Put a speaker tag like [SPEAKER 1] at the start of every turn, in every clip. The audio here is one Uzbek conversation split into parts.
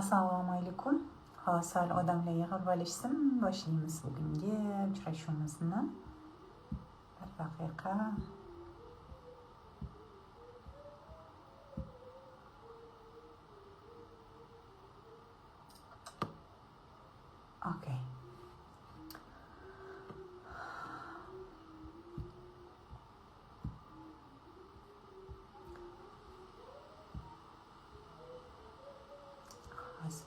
[SPEAKER 1] Assalomu alaykum. Hozir sal odamlar yig'ilib olishsin, boshlaymiz bugungi uchrashuvimizni. Bir daqiqa. Okay. Hozir.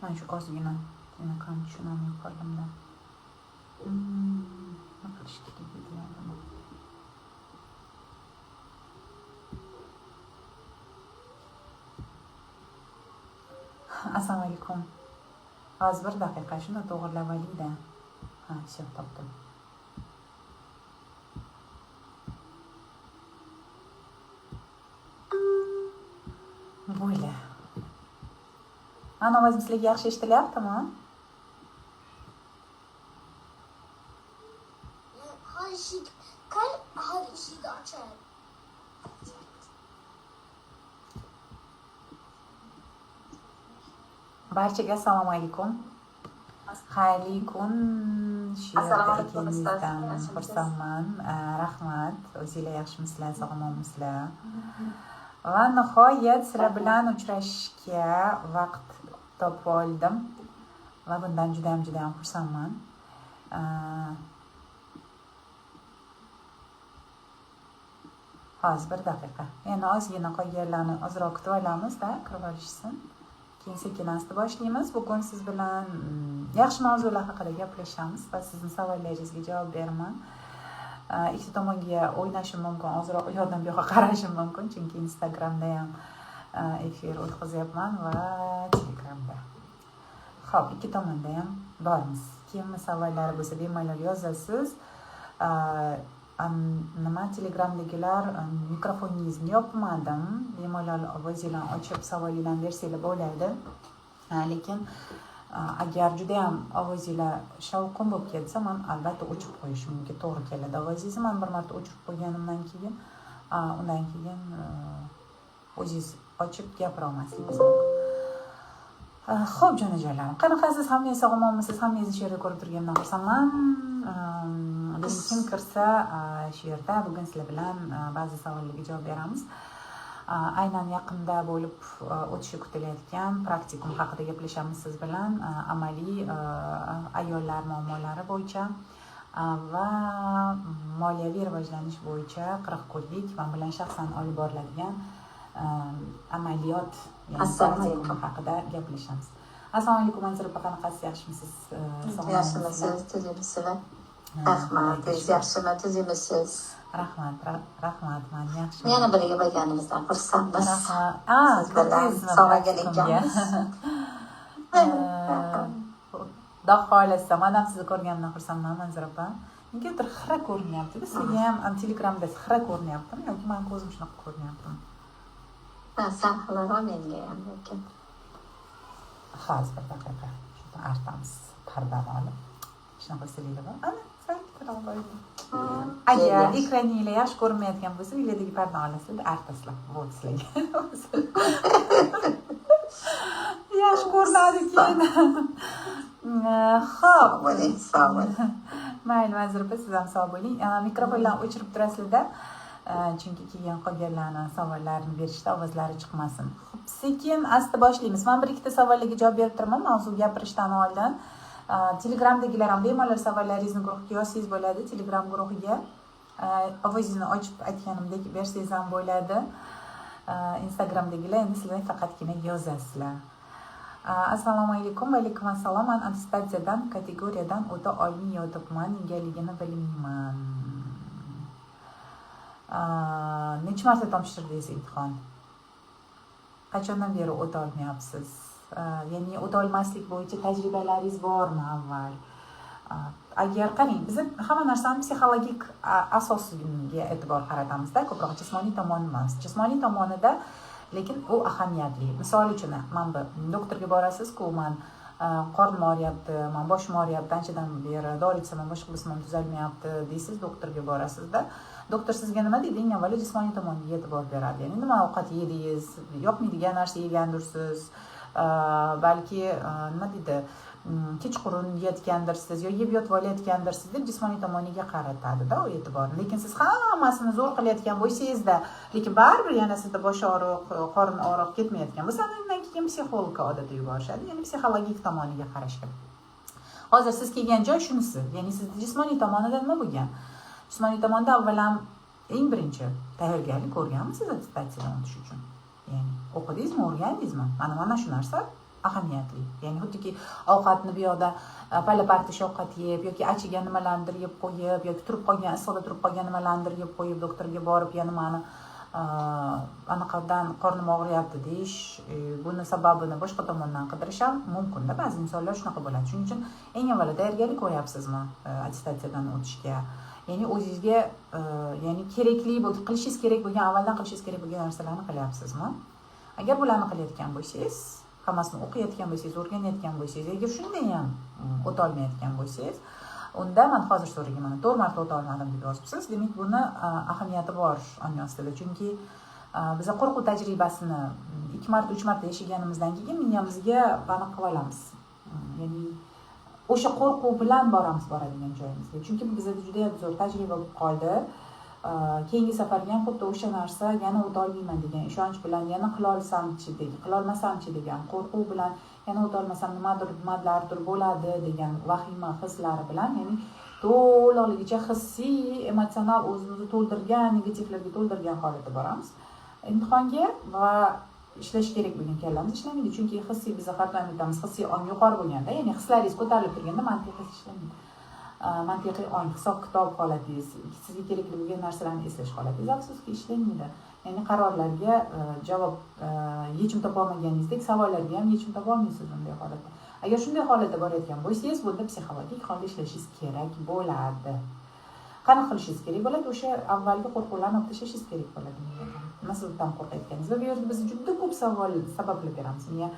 [SPEAKER 1] Man shu ozgina anaqani tushunolmay qoldimda. Nima qilish kerak edi buni? Assalomu alaykum. Hozir bir daqiqa shuni to'g'irlab olayda. Ha, всё, topdim. Bo'ldi. Mani ovozim sizlarga yaxshi eshitilyaptimi?
[SPEAKER 2] Hozir kir, hozir eshikni ochadi.
[SPEAKER 1] Barchaga assalomu alaykum. Xayrli kun. Shu yerda
[SPEAKER 3] Assalomu alaykum, ustoz.
[SPEAKER 1] ekaningizdan
[SPEAKER 3] Yaxshimisiz?
[SPEAKER 1] xursandman. Rahmat. O'zinglar yaxshimisizlar, sog'-omonmisizlar? Va nihoyat sizlar bilan uchrashishga vaqt topib oldim va bundan juda ham juda ham xursandman. Hozir bir daqiqa. Endi ozgina qolganlarni ozroq kutib olamizda, kirib olishsin. Keyin sekin asta boshlaymiz. Bugun siz bilan yaxshi mavzular haqida gaplashamiz va sizni savollaringizga javob beraman. Ikkita tomonga o'ynashim mumkin, ozroq u yoqdan bu yoqqa qarashim mumkin, chunki Instagramda ham efir o'tkazyapman va Telegramda. Xo'p, ikki tomonda ham bormiz. Kimni savollari bo'lsa bemalol yozasiz. Nima Telegramdagilar, mikrofoningizni yopmadim. Bemalol ovozinglarni ochib savolinglarni bersanglar bo'ladi. Lekin agar juda ham ovozinglar shovqin bo'lib ketsa, men albatta o'chirib qo'yishimga to'g'ri keladi. Ovozingizni men bir marta o'chirib qo'yganimdan keyin, undan keyin o'zingiz ochib gapira olmasligingiz mumkin. Xo'p, jonajonlarim, qanaqasiz? Hammangiz sog'-omonmisiz? Hammangizni shu yerda ko'rib turganimdan xursandman. Bugun kim kirsa, shu yerda bugun sizlar bilan ba'zi savollarga javob beramiz. Aynan yaqinda bo'lib o'tishi kutilayotgan praktikum haqida gaplashamiz siz bilan, amaliy ayollar muammolari bo'yicha va moliyaviy rivojlanish bo'yicha 40 kunlik men bilan shaxsan olib boriladigan amaliyot, ya'ni
[SPEAKER 3] Assalomu
[SPEAKER 1] praktikum
[SPEAKER 3] alaykum.
[SPEAKER 1] haqida gaplashamiz. Assalomu alaykum, Manzura opa, qanaqasiz? Yaxshimisiz? Sog'lom
[SPEAKER 3] Yaxshimisiz, tuzukmisizlar?
[SPEAKER 1] Ha,
[SPEAKER 3] Rahmat,
[SPEAKER 1] Xudoga shukur.
[SPEAKER 3] yaxshimi, tuzukmisiz?
[SPEAKER 1] Rahmat, rahmat, men yaxshiman.
[SPEAKER 3] Yana birga bo'lganimizdan xursandmiz.
[SPEAKER 1] Rahmat.
[SPEAKER 3] Siz bilan
[SPEAKER 1] Kirdingizmi
[SPEAKER 3] sog'aygan
[SPEAKER 1] praktikumga?
[SPEAKER 3] ekanmiz.
[SPEAKER 1] Xudo xohlasa, men ham sizni ko'rganimdan xursandman, Manzura opa. Negadir xira ko'rinyapti-da, sizga ham Telegramda xira ko'rinyaptimi yoki meni ko'zim shunaqa ko'rinyaptimi?
[SPEAKER 3] Ha, sal xiraroq menga ham lekin.
[SPEAKER 1] Hozir bir daqiqa. Shuni artamiz, pardani olib. Shunaqa qilsanglar bor. Ana, sal xiraroq bo'ldi. Agar ekraninglar yaxshi ko'rinmayotgan bo'lsa, uylardagi pardani olasizlar, artasizlar. Вот sizlarga. Yaxshi ko'rinadi keyin. Xo'p.
[SPEAKER 3] Sog' bo'ling, sog' bo'ling.
[SPEAKER 1] Mayli, Manzura opa, siz ham sog' bo'ling. Mikrofonlarni o'chirib turasizlar-da. Chunki keyin qolganlarni savollarini berishda ovozlari chiqmasin. Xo'p, sekin asta boshlaymiz. Men bir ikkita savollarga javob berib turaman mavzu gapirishdan oldin. Telegramdagilar ham bemalol savollaringizni guruhga yozsangiz bo'ladi, Telegram guruhiga. Ovozingizni ochib aytganimdek bersangiz ham bo'ladi. Instagramdagilar endi sizlar faqatgina yozasizlar. Assalomu alaykum, va alaykum assalom. Men attestatsiyadan kategoriyadan o'ta olmay yotibman, negaligini bilmayman. Necha marta topshirdingiz imtihon? Qachondan beri o'ta olmayapsiz? Ya'ni o'ta olmaslik bo'yicha tajribalaringiz bormi avval? Agar qarang, biz hamma narsani psixologik asosiga e'tibor qaratamizda, ko'proq jismoniy tomoni emas. Jismoniy tomonida lekin u ahamiyatli. Misol uchun, mana bu doktorga borasizku, man qornim og'riyapti, man boshim og'riyapti anchadan beri, dori ichsam ham, boshqa qilsam ham tuzalmayapti, deysiz, doktorga borasizda. Doktor sizga nima deydi? Eng avvalo jismoniy tomonga e'tibor beradi, ya'ni nima ovqat yedingiz, yoqmaydigan narsa yegandirsiz balki, nima deydi, kechqurun yeyotgandirsiz yo yeb yotib olayotgandirsiz deb jismoniy tomoniga qaratadida u e'tiborni. Lekin siz hammasini zo'r qilayotgan bo'lsangizda, lekin baribir yana sizda bosh og'riq, qorin og'riq ketmayotgan bo'lsa, undan keyin psixologga odatda yuborishadi, ya'ni psixologik tomoniga qarashga. Hozir siz kelgan joy shunisi, ya'ni sizni jismoniy tomonida nima bo'lgan? Jismoniy tomonda avval ham eng birinchi tayyorgarlik ko'rganmisiz attestatsiyadan o'tish uchun? Ya'ni o'qidingizmi, o'rgandingizmi? Mana shu narsa ahamiyatli. Ya'ni xuddiki ovqatni bu yoqda palla partish ovqat yeb yoki achigan nimalarnidir yeb qo'yib yoki turib qolgan, issiqda turib qolgan nimalarnidir yeb qo'yib, doktorga borib, yana mani anaqadan qornim og'riyapti deyish, buni sababini boshqa tomondan qidirish ham mumkinda. Ba'zi insonlar shunaqa bo'ladi. Shuning uchun eng avvalo tayyorgarlik ko'ryapsizmi attestatsiyadan o'tishga? Ya'ni o'zingizga ya'ni kerakli, qilishingiz kerak bo'lgan, avvaldan qilishingiz kerak bo'lgan narsalarni qilyapsizmi? Agar bularni qilayotgan bo'lsangiz, hammasini o'qiyotgan bo'lsangiz, o'rganayotgan bo'lsangiz, agar shunday ham o'tolmayotgan bo'lsangiz, unda man hozir so'ragan, mana to'rt marta o'ta olmadim deb yozibsiz, demak, buni ahamiyati bor ong ostida. Chunki biza qo'rquv tajribasini ikki marta, uch marta yashaganimizdan keyin miyamizga aniq qilib olamiz, ya'ni o'sha qo'rquv bilan boramiz boradigan joyimizga, chunki bu bizada juda zo'r tajriba bo'lib qoldi. Keyingi safarga ham xuddi o'sha narsa, yana o'tolmayman degan ishonch bilan, yana qilolsamchi, qilolmasamchi degan qo'rquv bilan, yana o'tolmasam nimadir, nimalardir bo'ladi degan vahima hislari bilan, ya'ni to'liqligicha hissiy, emotsional o'zimizni to'ldirgan, negativlarga to'ldirgan holatda boramiz imtihonga va ishlash kerak bo'lgan kallamiz ishlamaydi. Chunki hissiy, biz har doim aytamiz, hissiy ong yuqori bo'lganda, ya'ni hislaringiz ko'tarilib turganda mantiqiy ishlamaydi. Mantiqiy ong, hisob kitob holatingiz, sizga kerakli bo'lgan narsalarni eslash holatingiz, afsuski, ishlamaydi. Ya'ni qarorlarga javob, yechim topolmaganingizdek, savollarga ham yechim topolmaysiz bunday holatda. Agar shunday holatda borayotgan bo'lsangiz, bunda psixologik holda ishlashingiz kerak bo'ladi. Qanaqa qilishingiz kerak bo'ladi? O'sha avvalgi qo'rquvlarni olib tashlashingiz kerak bo'ladi. Nima sababdan qo'rqayotganingiz. Va bu yerda biz juda ko'p savol, sabablar beramiz. Miya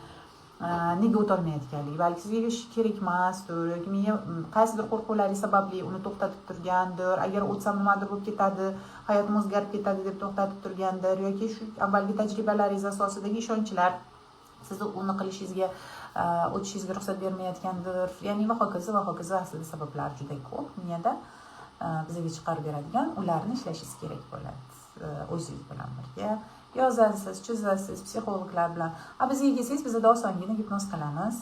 [SPEAKER 1] nega o'tolmayotganligi, balki sizga ish kerak emasdir yoki miya qaysidir qo'rquvlaringiz sababli uni to'xtatib turgandir, agar o'tsam nimadir bo'lib ketadi, hayotim o'zgarib ketadi deb to'xtatib turgandir yoki shu avvalgi tajribalaringiz asosidagi ishonchlar sizni uni qilishingizga, o'tishingizga ruxsat bermayotgandir. Ya'ni va hokazo, va hokazo. Aslida sabablar juda ko'p miyada bizga chiqarib beradigan, ularni ishlashingiz kerak bo'ladi o'zingiz bilan birga. Yozasiz, chizasiz, psixologlar bilan. A bizga kelsangiz, bizada osongina gipnoz qilamiz.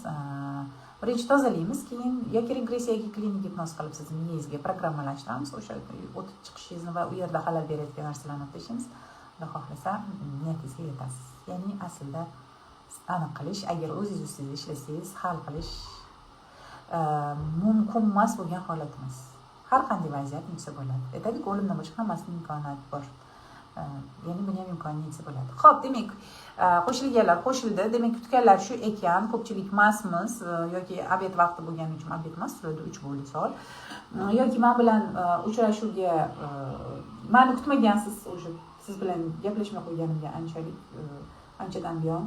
[SPEAKER 1] Birinchi tozalaymiz, keyin yoki regressiya yoki klinik gipnoz qilib sizni miyangizga programmalashtiramiz o'sha o'tib chiqishingizni va u yerda xalal berayotgan narsalarni olib tashlaymiz. Xudo xohlasa, niyatingizga yetasiz. Ya'ni aslida aniq qilish, agar o'zingiz ustida ishlasangiz, hal qilish mumkin emas bo'lgan holat emas. Har qanday vaziyatni yechsa bo'ladi. Aytadiku, o'limdan boshqa hammasini imkoniyati bor. Ya'ni buni ham imkonini yechsa bo'ladi. Ho'p, demak, qo'shilganlar qo'shildi, demak, kutganlar shu ekan, ko'pchilik emasmiz yoki обед vaqti bo'lgani uchun, обед emas, sizlarda 3 bo'ldi soat, yoki man bilan uchrashuvga mani kutmagansiz, уже siz bilan gaplashmay qo'yganimga anchalik, anchadan buyon,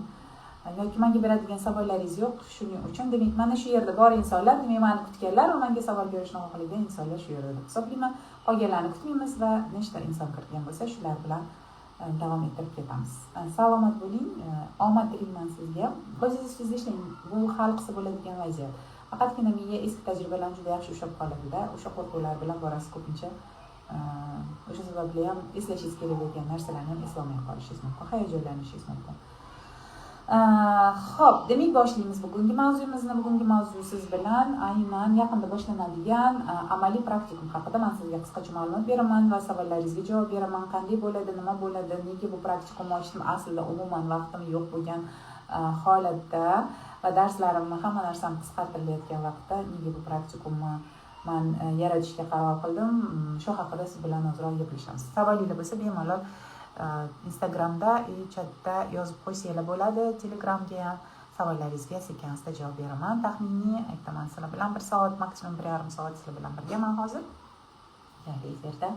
[SPEAKER 1] yoki manga beradigan savollaringiz yo'q, shuning uchun. Demak, mana shu yerda bor insonlar, demak, mani kutganlar va manga savol berishni xohlagan insonlar shu yerda deb hisoblayman. Qolganlarni kutmaymiz va nechta inson kirgan bo'lsa, shular bilan davom ettirib ketamiz. Salomat bo'ling, omad tilayman sizga. O'zingiz ustingizda ishlang, bu hal qilsa bo'ladigan vaziyat. Faqatgina miya eski tajribalarni juda yaxshi ushlab qoladida, o'sha qo'rquvlar bilan borasiz ko'pincha. O'sha sababli ham eslashingiz kerak bo'lgan narsalarni ham eslolmay qolishingiz mumkin, hayajonlanishingiz mumkin. Ho'p, demak, boshlaymiz bugungi mavzuyimizni. Bugungi mavzu siz bilan aynan yaqinda boshlanadigan amaliy praktikum haqida man sizga qisqacha ma'lumot beraman va savollaringizga javob beraman. Qanday bo'ladi, nima bo'ladi, nega bu praktikumni ochdim? Aslida umuman vaqtim yo'q bo'lgan holatda va darslarimni, hamma narsam qisqartirilayotgan vaqtda nega bu praktikumni man yaratishga qaror qildim, shu haqida siz bilan ozroq gaplashamiz. Savolinglar bo'lsa, bemalol Instagramda и chatda yozib qo'ysanglar bo'ladi, Telegramga ham. Savollaringizga sekin asta javob beraman. Taxminiy aytaman, sizlar bilan bir soat, maksimum 1,5 soat sizlar bilan birgaman hozir jonli efirda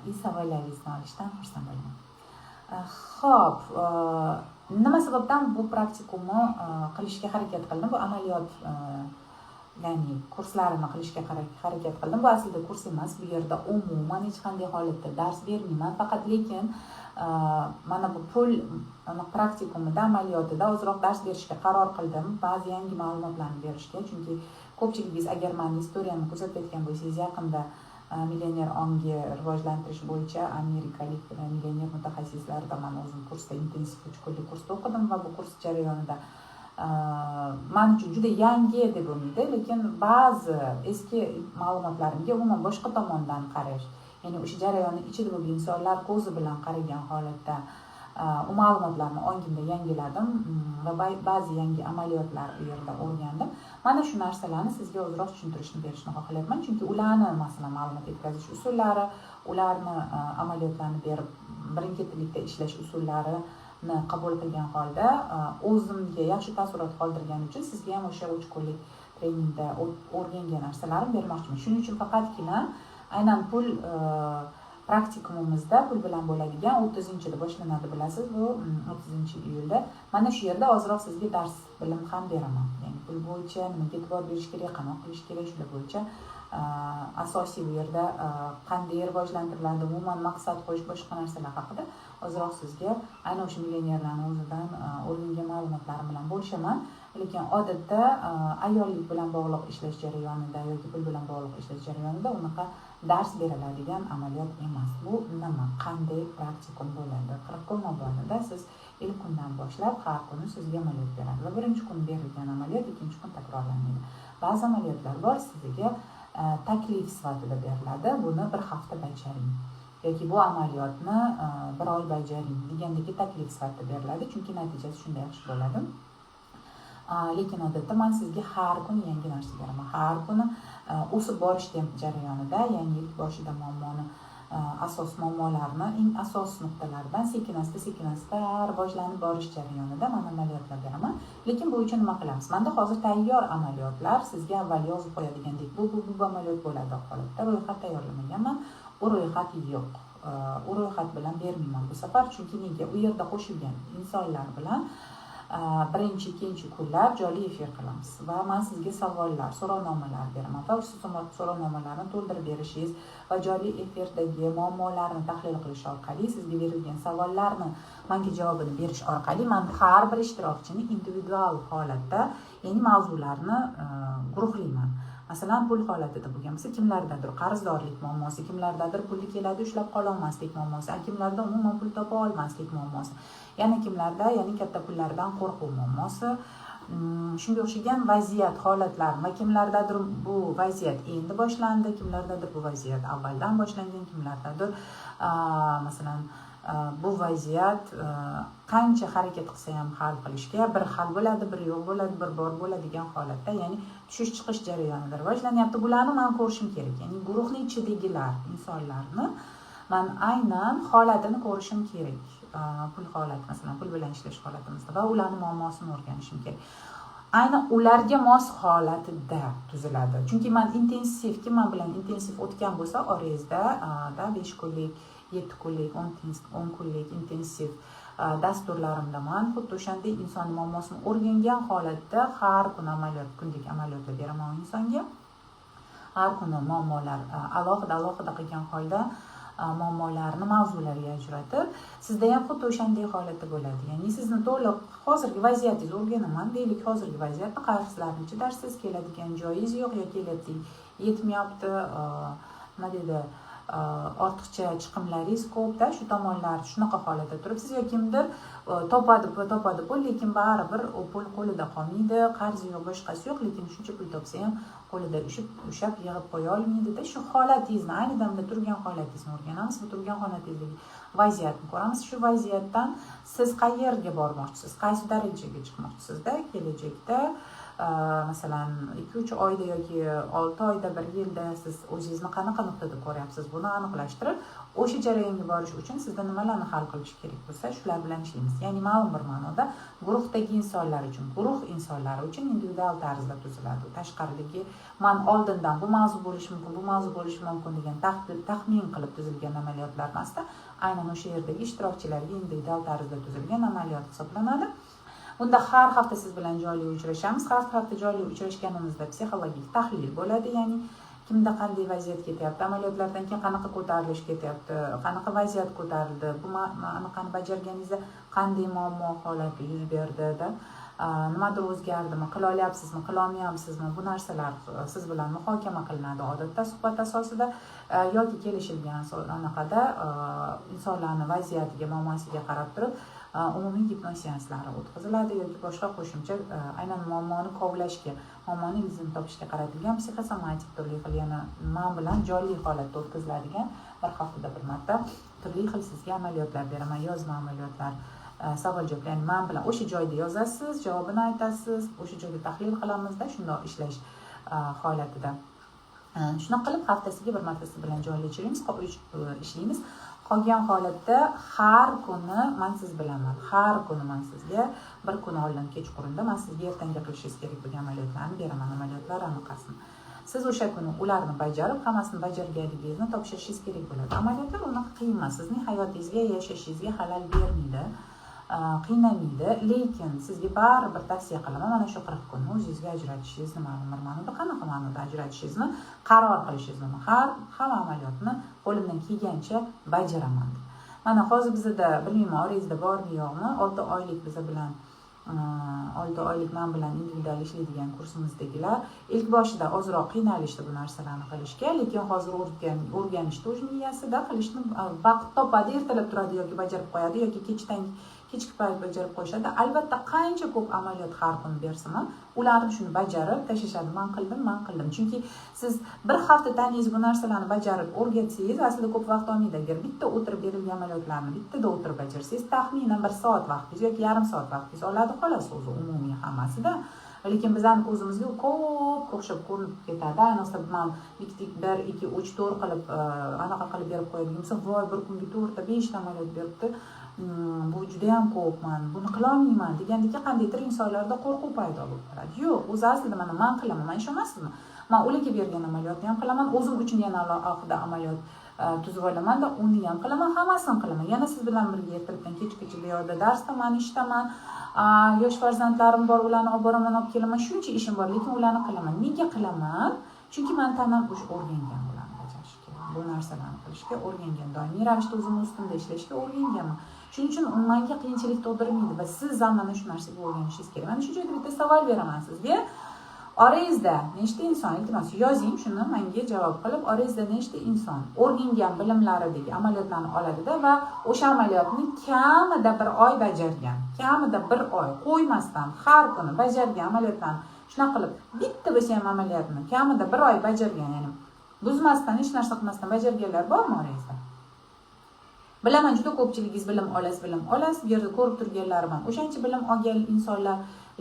[SPEAKER 1] и savollaringizni olishdan xursand bo'laman. Ho'p, nima sababdan bu praktikumni qilishga harakat qildim, bu amaliyot, ya'ni kurslarini qilishga harakat qildim? Bu aslida kurs emas, bu yerda umuman hech qanday holatda dars bermayman. Faqat lekin mana bu pul praktikumida, amaliyotida ozroq dars berishga qaror qildim, ba'zi yangi ma'lumotlarni berishga. Chunki ko'pchiligingiz, agar mani история mni kuzatayotgan bo'lsangiz, yaqinda millioner ongi rivojlantirish bo'yicha amerikalik millioner mutaxassislardan man o'zim kursda, intensiv 3 kunlik kursda o'qidim va bu kurs jarayonida man uchun juda yangi deb bo'lmaydi, lekin ba'zi eski ma'lumotlarimga umuman boshqa tomondan qarash, ya'ni o'sha jarayonni ichida bo'lgan insonlar ko'zi bilan qaragan holatda u ma'lumotlarni ongimda yangiladim va ba'zi yangi amaliyotlar u yerda o'rgandim. Mana shu narsalarni sizga ozroq tushuntirishni berishni xohlayapman, chunki ularni, masalan, ma'lumot yetkazish usullari, ularni amaliyotlarni berib, birin ketinlikda ishlash usullarini qabul qilgan holda o'zimga yaxshi taassurot qoldirgani uchun sizga ham o'sha 3 kunlik treningda o'rgangan narsalarimni bermoqchiman. Shuning uchun faqatgina aynan pul praktikumimizda, pul bilan bo'ladigan, 30-da boshlanadi, bilasiz, bu 30-iyulda, mana shu yerda ozroq sizga dars, bilim ham beraman. Ya'ni pul bo'yicha nimaga e'tibor berish kerak, qanaqa qilish kerak, shular bo'yicha asosiy bu yerda qanday rivojlantiriladi, umuman maqsad qo'yish, boshqa narsalar haqida ozroq sizga aynan o'sha millionerlarni o'zidan o'rgangan ma'lumotlarim bilan bo'lishaman. Lekin odatda ayollik bilan bog'liq ishlash jarayonida yoki pul bilan bog'liq ishlash jarayonida unaqa dars beriladigan amaliyot emas. Bu nima, qanday praktikum bo'ladi? 40 kun mobaynida siz ilk kundan boshlab har kuni sizga amaliyot beradi va birinchi kun berilgan amaliyot ikkinchi kun takrorlanmaydi. Ba'zi amaliyotlar bor, sizga taklif sifatida beriladi: buni bir hafta bajaring yoki bu amaliyotni bir oy bajaring degandagi taklif sifatida beriladi, chunki natijasi shunda yaxshi bo'ladi. Lekin odatda man sizga har kuni yangi narsa beraman, har kuni o'sib borish jarayonida, ya'ni ilk boshida muammoni, asos muammolarni eng asos nuqtalaridan sekin asta, sekin asta rivojlanib borish jarayonida man amaliyotlar beraman. Lekin bu uchun nima qilamiz? Manda hozir tayyor amaliyotlar, sizga avval yozib qo'yadigandek bu, bu, bu amaliyot bo'ladi holatda ro'yxat tayyorlamaganman. U ro'yxat yo'q, u ro'yxat bilan bermayman bu safar. Chunki nega? U yerda qo'shilgan insonlar bilan birinchi, ikkinchi kunlar jonli efir qilamiz va man sizga savollar, so'rovnomalar beraman va o'sha so'rovnomalarni to'ldirib berishingiz va jonli efirdagi muammolarni tahlil qilish orqali, sizga berilgan savollarni manga javobini berish orqali man har bir ishtirokchini individual holatda, ya'ni mavzularni guruhlayman. Masalan, pul holatida bo'lgan bo'lsa, kimlardadir qarzdorlik muammosi, kimlardadir puli keladi, ushlab qololmaslik muammosi, kimlarda umuman pul topa olmaslik muammosi, yana kimlarda, ya'ni katta pullardan qo'rquv muammosi, shunga o'xshagan vaziyat, holatlar va kimlardadir bu vaziyat endi boshlandi, kimlardadir bu vaziyat avvaldan boshlangan, kimlardadir, masalan, bu vaziyat qancha harakat qilsa ham hal qilishga, bir hal bo'ladi, bir yo'q bo'ladi, bir bor bo'ladigan holatda, ya'ni tushish chiqish jarayonida rivojlanyapti. Bularni man ko'rishim kerak, ya'ni guruhni ichidagilar, insonlarni man aynan holatini ko'rishim kerak, pul holati, masalan, pul bilan ishlash holatimizda, va ularni muammosini o'rganishim kerak, aynan ularga mos holatida tuziladi. Chunki man intensiv, kim man bilan intensiv o'tgan bo'lsa orangizda da, 5 kunlik, 7 kunlik, 10 kunlik intensiv dasturlarimda man xuddi o'shanday insonni muammosini o'rgangan holatda har kuni amaliyot, kunlik amaliyotlar beraman u insonga. Har kuni muammolar alohida alohida qilgan holda, muammolarni mavzularga ajratib, sizda ham xuddi o'shanday holatda bo'ladi. Ya'ni sizni to'liq hozirgi vaziyatingizni o'rganaman. Deylik, hozirgi vaziyatni, qarzlarni chidarsiz, keladigan joyingiz yo'q yoki kelyapti, yetmayapti, nima deydi, ortiqcha chiqimlaringiz ko'pda, shu tomonlar, shunaqa holatda turibsiz yoki kimdir topadi, topadi pul, lekin baribir u pul qo'lida qolmaydi, qarzi yo'q, boshqasi yo'q, lekin shuncha pul topsa ham qo'lida ushlab, yig'ib qo'ya olmaydida. Shu holatingizni, ayni damda turgan holatingizni o'rganamiz, bu turgan holatingizdagi vaziyatni ko'ramiz. Shu vaziyatdan siz qayerga bormoqchisiz, qaysi darajaga chiqmoqchisizda kelajakda. Masalan, 2-3 oyda yoki 6 oyda, 1 yilda siz o'zingizni qanaqa nuqtada ko'ryapsiz, buni aniqlashtirib, o'sha jarayonga borish uchun sizda nimalarni hal qilish kerak bo'lsa, shular bilan ishlaymiz. Ya'ni ma'lum bir ma'noda guruhdagi insonlar uchun, guruh insonlari uchun individual tarzda tuziladi. Tashqaridagi man oldindan bu mavzu bo'lishi mumkin, bu mavzu bo'lishi mumkin degan taxmin qilib tuzilgan amaliyotlar emasda, aynan o'sha yerdagi ishtirokchilarga individual tarzda tuzilgan amaliyot hisoblanadi. Bunda har hafta siz bilan jonli uchrashamiz. Har hafta jonli uchrashganimizda psixologik tahlil bo'ladi, ya'ni kimda qanday vaziyat ketyapti, amaliyotlardan keyin qanaqa ko'tarilish ketyapti, qanaqa vaziyat ko'tarildi, bu anaqani bajarganingizda qanday muammo holati yuz berdi-da, nimadir o'zgardimi, qila olyapsizmi, qila olmayapsizmi, bu narsalar siz bilan muhokama qilinadi odatda suhbat asosida yoki kelishilgan anaqada insonlarning vaziyatiga, muammosiga qarab turib umumiy gipnoz seanslari o'tkaziladi yoki boshqa qo'shimcha aynan muammoni kovlashga, muammoni ildizini topishga qaratilgan psixosomatik turli xil, yana man bilan jonli holatda o'tkaziladigan bir haftada bir marta turli xil sizga amaliyotlar beraman, yozma amaliyotlar, savol javob, ya'ni man bilan o'sha joyda yozasiz, javobini aytasiz, o'sha joyda tahlil qilamizda, shundoq ishlash holatida. Shunaqa qilib haftasiga bir marta siz bilan jonli ishlaymiz. Qolgan holatda har kuni man siz bilaman, har kuni man sizga bir kun oldin kechqurunda man sizga ertangi qilishingiz kerak bo'lgan amaliyotlarni beraman, amaliyotlar aniqasini. Siz o'sha kuni ularni bajarib, hammasini bajarganligingizni topshirishingiz kerak bo'ladi. Amaliyotlar unaqa qiyin emas, sizning hayotingizga, yashashingizga xalal bermaydi, qiynamaydi, lekin sizga baribir tavsiya qilaman, mana shu 40 kunni o'zingizga ajratishingizni, ma'lum bir ma'noda, qanaqa ma'noda ajratishingizni qaror qilishingizni, hamma amaliyotni qo'limdan kelgancha bajaraman deb. Mana hozir bizda, bilmayman, orangizda bormi yo'qmi, 6 oylik biza bilan, 6 oylik men bilan individual ishlaydigan kursimizdagilar ilk boshida ozroq qiynalishdi bu narsalarni qilishga, lekin hozir o'rganishdi o'z miyasida qilishni, vaqt topadi, ertalab turadi yoki bajarib qo'yadi yoki kechki payt bajarib qo'yishadi. Albatta qancha ko'p amaliyot har kun bersam ham ularni shuni bajarib tashlashadi. Men qildim, men qildim. Chunki siz bir hafta taningiz bu narsalarni bajarib o'rgatsangiz, aslida ko'p vaqt olmaydi. Agar bitta o'tirib berilgan amaliyotlarni bittada o'tirib bajarsangiz, taxminan 1 soat vaqtingiz yoki yarim soat vaqtingiz oladi xolos, o'zi umumiy hammasida. Lekin bizning ko'zimizga ko'p o'xshab ko'rinib ketadi. Ayniqsa men 1, 2, 3, 4 qilib anaqa qilib berib qo'yadigan bo'lsam, voy, bir kunga 4 ta, 5 ta amaliyot beribdi. Bu juda ham ko'p, men buni qila olmayman degandek qandaydir insonlarda qo'rquv paydo bo'lib qoladi. Yo'q, o'zi aslida mana men qilaman, men ishonasizmi? Men ularga bergan amaliyotni ham qilaman, o'zim uchun yana alohida amaliyot tuzib olaman-da, uni ham qilaman, hammasini qilaman. Yana siz bilan birga ertalabdan kechgacha bu yoqda darsdaman, ishdaman. Yosh farzandlarim bor, ularni olib boraman, olib kelaman, shuncha ishim bor, lekin ularni qilaman. Nega qilaman? Chunki men tanam o'sha o'rgangan ularni bajarishga, bu narsalarni qilishga o'rgangan, doimiy ravishda o'zimni ustimda ishlashga o'rganganman. Shuning uchun u menga qiyinchilik tug'dirmaydi va siz ham mana shu narsaga o'rganishingiz kerak. Mana shu joyda bitta savol beraman sizga. Orangizda nechta inson, iltimos yozing shuni menga javob qilib, orangizda nechta inson o'rgangan bilimlaridagi amaliyotlarni oladida va o'sha amaliyotni kamida 1 oy bajargan, kamida 1 oy qo'ymasdan har kuni bajargan amaliyotlarni shunaqa qilib bitta bo'lsa ham amaliyotni kamida 1 oy bajargan, ya'ni buzmasdan, hech narsa qilmasdan bajarganlar bormi orangizda? Bilaman, juda ko'pchiligingiz bilim olasiz, bilim olasiz. Bu yerda ko'rib turganlarim ham o'shancha bilim olgan insonlar,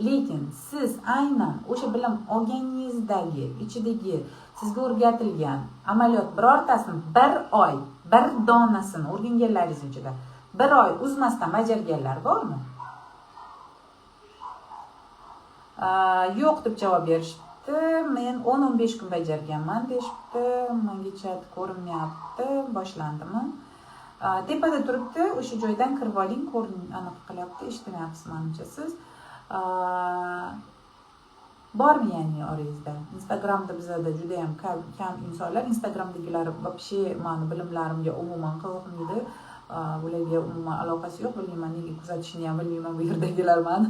[SPEAKER 1] lekin siz aynan o'sha bilim olganingizdagi ichidagi sizga o'rgatilgan amaliyot birortasini 1 oy, bir donasini o'rganganlaringiz ichida 1 oy uzmasdan bajarganlar bormi? Yo'q deb javob berishibdi. Men 10-15 kun bajarganman deyishibdi. Menga chat ko'rinmayapti. Boshlandimi? Tepada turibdi, o'sha joydan kirib oling, ko'rin, aniq qilyapti, eshitmayapsiz menimcha siz. Bormi ya'ni orangizda? Instagramda bizada juda ham kam insonlar, Instagramdagilar вообще meni bilimlarimga umuman qiziqmaydi. Bularga umuman aloqasi yo'q, bilmayman nega kuzatishini ham bilmayman bu yerdagilar meni.